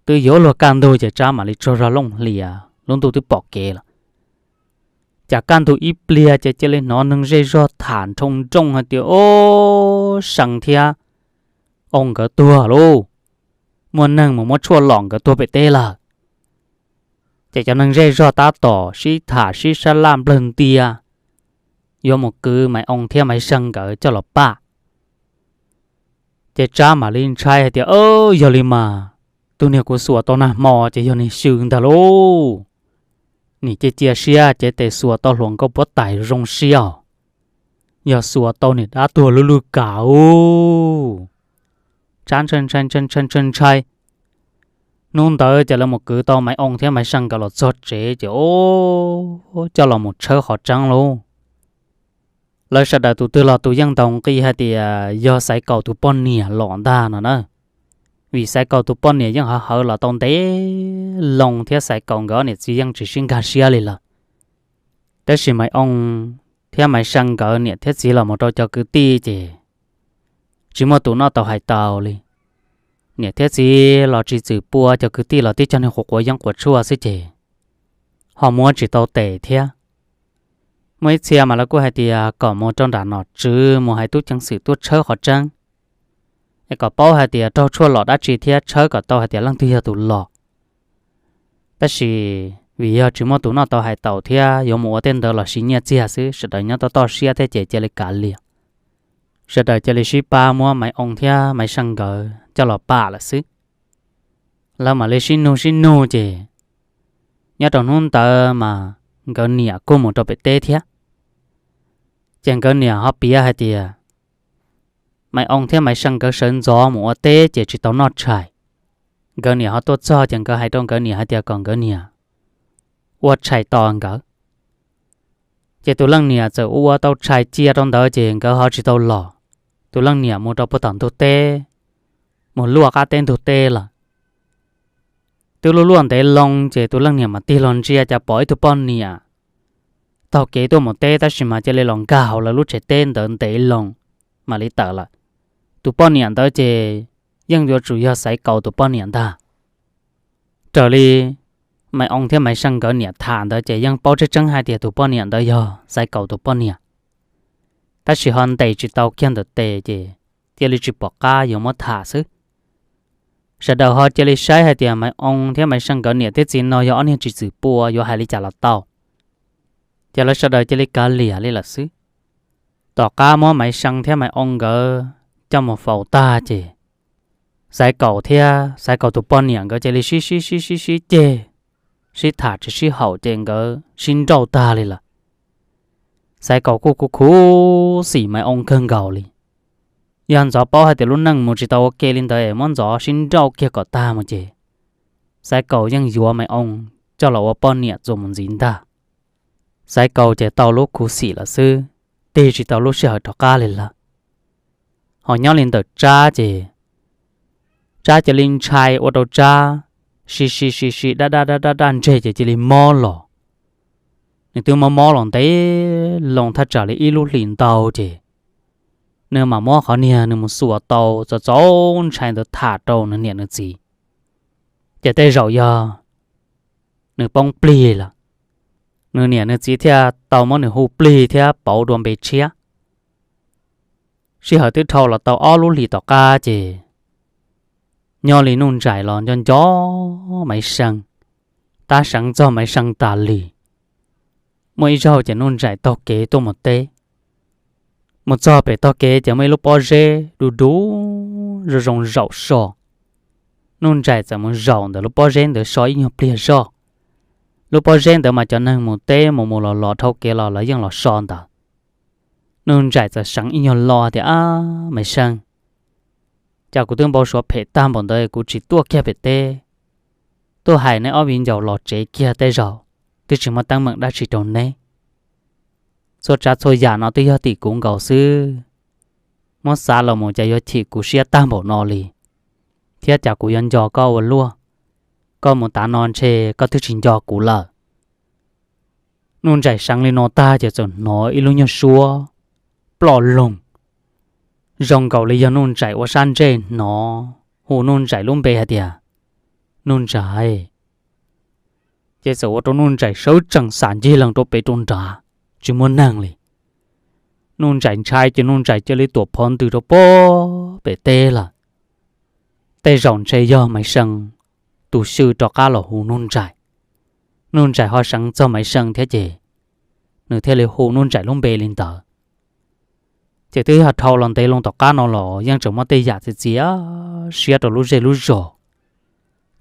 Twb yuav luag kaj ntug ces Tsab mam li tsaug zog looj hlias, lub ntuj twb pom kev lawm. Cas kaj ntug ib pliag ces cia li hnov neeg zej zog tham nrhoo nrooj hais tias, Ob, See thiab Au nkawd tuag lauj, muaj neeg mus muab tshuaj lom nkawd tuag pem teb lawm. Ces cov neeg zej zog tab tom sib tham sib sab laj nplawg ntia, yuav mus kwv Maiv Oo thiab Maiv See nkawd coj los pam. Ces Tsab mam li ntshai hais tias, Yog li mas tus niag kuv xuas tau nag hmo ces yog niag xyw ntag lauj. Nim cia cia siab ces tes xuas tau hluas nkauj puab tais zoo siab os. Yog xuas tau niag dab tuag lub lub kas ub. Tsab ntshai ntshai ntshai ntshai ntshai ntshai. Hnub ntawd ces lawv mus kwv tau Maiv Oo thiab Maiv See nkawd los txog tsev ces, o, coj los mus tshawb qhov tseeb lauj. Lawv sawv daws tus twg los tus yeej ntaus nqi hais tias yog Xaiv Kaum tus poj niam los ntag no na. Vim Xaiv Kaum tus poj niam yeej hawv hawv los tau ntev loo thiab Xaiv Kaum nkawd ob niam txiv yeej tsis sib nkag siab li lawm. Tab sis Maiv Oo thiab Maiv See nkawd niam thiab txiv los mus rau cov kwv tij ces tsis muaj tus noj tau hais tau li. Niam thiab txiv los tsis txwm pua cov kwv tij los tib co niag quav quav yeeb quav tshuaj xwb ces ho muab tsis tau tes thiab. Muaj ib txhia mas lawv kuj hais tias kom mus rau nram nom tswv mus hais tub ceev xwm tuaj tshawb qhov tseeb, es kom paub hais tias raug tshuaj lom dab tsi thiab tshawb kom tau hais tias leej twg yog tus lom. Tab sis vim yog tsis muaj tus noj tau hais tau thiab yuav mus ua tej ntawd los siv nyiaj txiag xwb, sawv daws nyob toj toj siab thiab ces cia li kav liam. Sawv daws cia li sib pab muab Maiv Oo thiab Maiv See nkawd coj los pam lawm xwb. Lawv mam li sib nug sib nug ces nyob rau hnub ntawd mas nkawd niam kuj mus rau pem teb thiab. Ces nkawd niam ho piav hais tias Maiv Oo thiab Maiv See nkawd sawv ntxov mus ua teb ces tsis tau noj tshais. Nkawd niam ho tuaj txog ces nkawd hais rau nkawd niam hais tias kom nkawd niam ua tshais tos nkawd. Ces tus leej niam txawm ua tau tshais cia rau ntawd ces nkawd ho tsis tau los. tus leej niam mus rau puag tom ntug teb, mus luaj qab teb ntug teb lawm. Twb luaj luaj ntev loo ces tus leej niam mam tig los ntsia cas pom ib tug poj niam taug kev tuaj mus teb tab sis mas cia li los nkag hauv lawv lub tsev teb ntawd ntev loo mam li tawm lawm. Tus poj niam ntawd ces yeej yuav tsum yog Xaiv Kaus tus poj niam ntag. Raws li Maiv Oo thiab Maiv See nkawd niam tham ntawd ces yeej paub tseeb tseeb hais tias tus poj niam ntawd yog Xaiv Kaus tus poj niam, tab sis ho ntes tsis tau kiag ntawm tes ces cia li tsis pom qab yuav muab tham xwb. Sawv daws ho cia li saib hais tias Maiv Oo thiab Maiv See nkawd niam thiab txiv no yog ob niag tsis txwm pua yuav hais li cas los tau, ces lawv sawv daws cia li kav liam li lawm xwb. Tom qab muab Maiv See thiab Maiv Oo nkawd coj mus faus tag ces Xaiv Kaus thiab Xaiv Kaus tus poj niam nkawd cia li sib sib sib sib sib ceg, sib tham tsis sib haum ces nkawd sib nrauj tag li lawm. Xaiv Kaus kuj khuv khuv xim Maiv Oo kawg nkaus li. Yog ntxov paub hais tias lub neej mus tsis tau ua ke li ntawd es muab ntxov sib nrauj kiag kom tag mus ces Xaiv Kaus yeej yuav Maiv Oo coj los ua poj niam txuas mus ntxiv ntag. Xaiv Kaus ces tau lub khuv xim lawm xwb, tig tsis tau lub sij hawm rov qab li lawm. Ho nyob li ntawm Tsab ces Tsab cia li ntshai ua rau Tsab sib sib sib sib daj daj daj daj daj ntseg ces cia li mob los. Nws twb mob mob los ntev loo thaj tsam li ib lub hlis ntau ces nws mam muab qhov niag nws mus xuas tau txaus txaus ntshai ntawd tham rau nws niam nws txiv. Ces tej zaum yog nws poob plig lawm, nws niam nws txiv thiaj tau muab nws hu plig thiab pauv dua npe tshiab. Sij hawm twb dhau los tau ob lub hlis tom qab ces nyob li Nuj Ntsais los nco nco Maiv See, tab seev txog Maiv See tas li. Muaj ib zaug ces Nuj Ntsais taug kev tuaj mus teb. Mus txog pem tog kev ces muaj ib lub pob zeb du du zoo zoo zaum so. Nuj Ntsais txawm mus zaum ntawm lub pob zeb ntawd so ib nyuag pliag zoj. Lub pob zeb ntawd mas cov neeg mus teb mus mus los los dhau kev los lawv yeej los so ntawd. Nuj Ntsais txawm seev ib nyuag lo tias, Ab, Maiv See, cas kuv twb npau suav phem tag npaum ntawd kuv tsis tuaj kiag pem teb tuaj hais neb ob viv ncaus los tsev kiag, tej zaum twb tsis muaj teeb meem dab tsi rau neb. Txhua tsav txhua yam no twb yog tim kuv nkaus xwb. Muab xav los mus cas yuav chim kuv siab tag npaum no li, thiab cas kuv yuav nco koj ua luaj, koj mus tav no ntshe koj twb tsis nco kuv lawm. Nuj Ntsais seev li no tag ces txawm hnov ib lub nyuag suab ploj loog, zoo nkaus li yog Nuj Ntsais ua sab ntsej hnov hu Nuj Ntsais lub npe hais tias, Nuj Ntsais. Ces txawm ua rau Nuj Ntsais sawv tsees xam ncig lees rau pem rau nrad, tsis muaj neeg li. Nuj Ntsais ntshai ces Nuj Ntsais cia li tuam phov ntws rau pem teb lawm. Tej zaum ntshe yog Maiv See tus xyw rov qab los hu Nuj Ntsais. Nuj Ntsais ho seev txog Maiv See thiab ces nws thiaj li hu Nuj Ntsais lub npe li ntawd. Ces twb yog dhau los ntev loo tom qab no los yeej tseem muaj tej yam txias txias siab rau lub zej lub zos.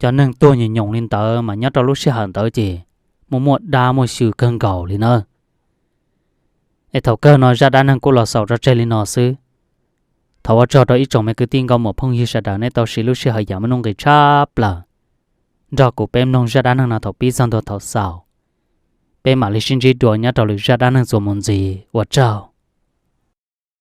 Cov neeg tuag nyoos nyoos li ntawd mas nyob rau lub sij hawm ntawd ces muaj muaj dab muaj xyw kawg nkaus li na. Es thaum kawg no zaj dab neeg kuj los xaus tso tseg li no xwb. Thov ua tsaug rau ib tsoom me kwv tij nkauj muam phooj ywg sawv daws nej tau siv lub sij hawm yam muaj nuj nqis tshaj plaws nrog kuv peb mloog zaj dab neeg no thaum pib txog ntua thaum xaus. Peb mam li sib ntsib dua nyob rau lwm zaj dab neeg txuas mus ntxiv, ua tsaug.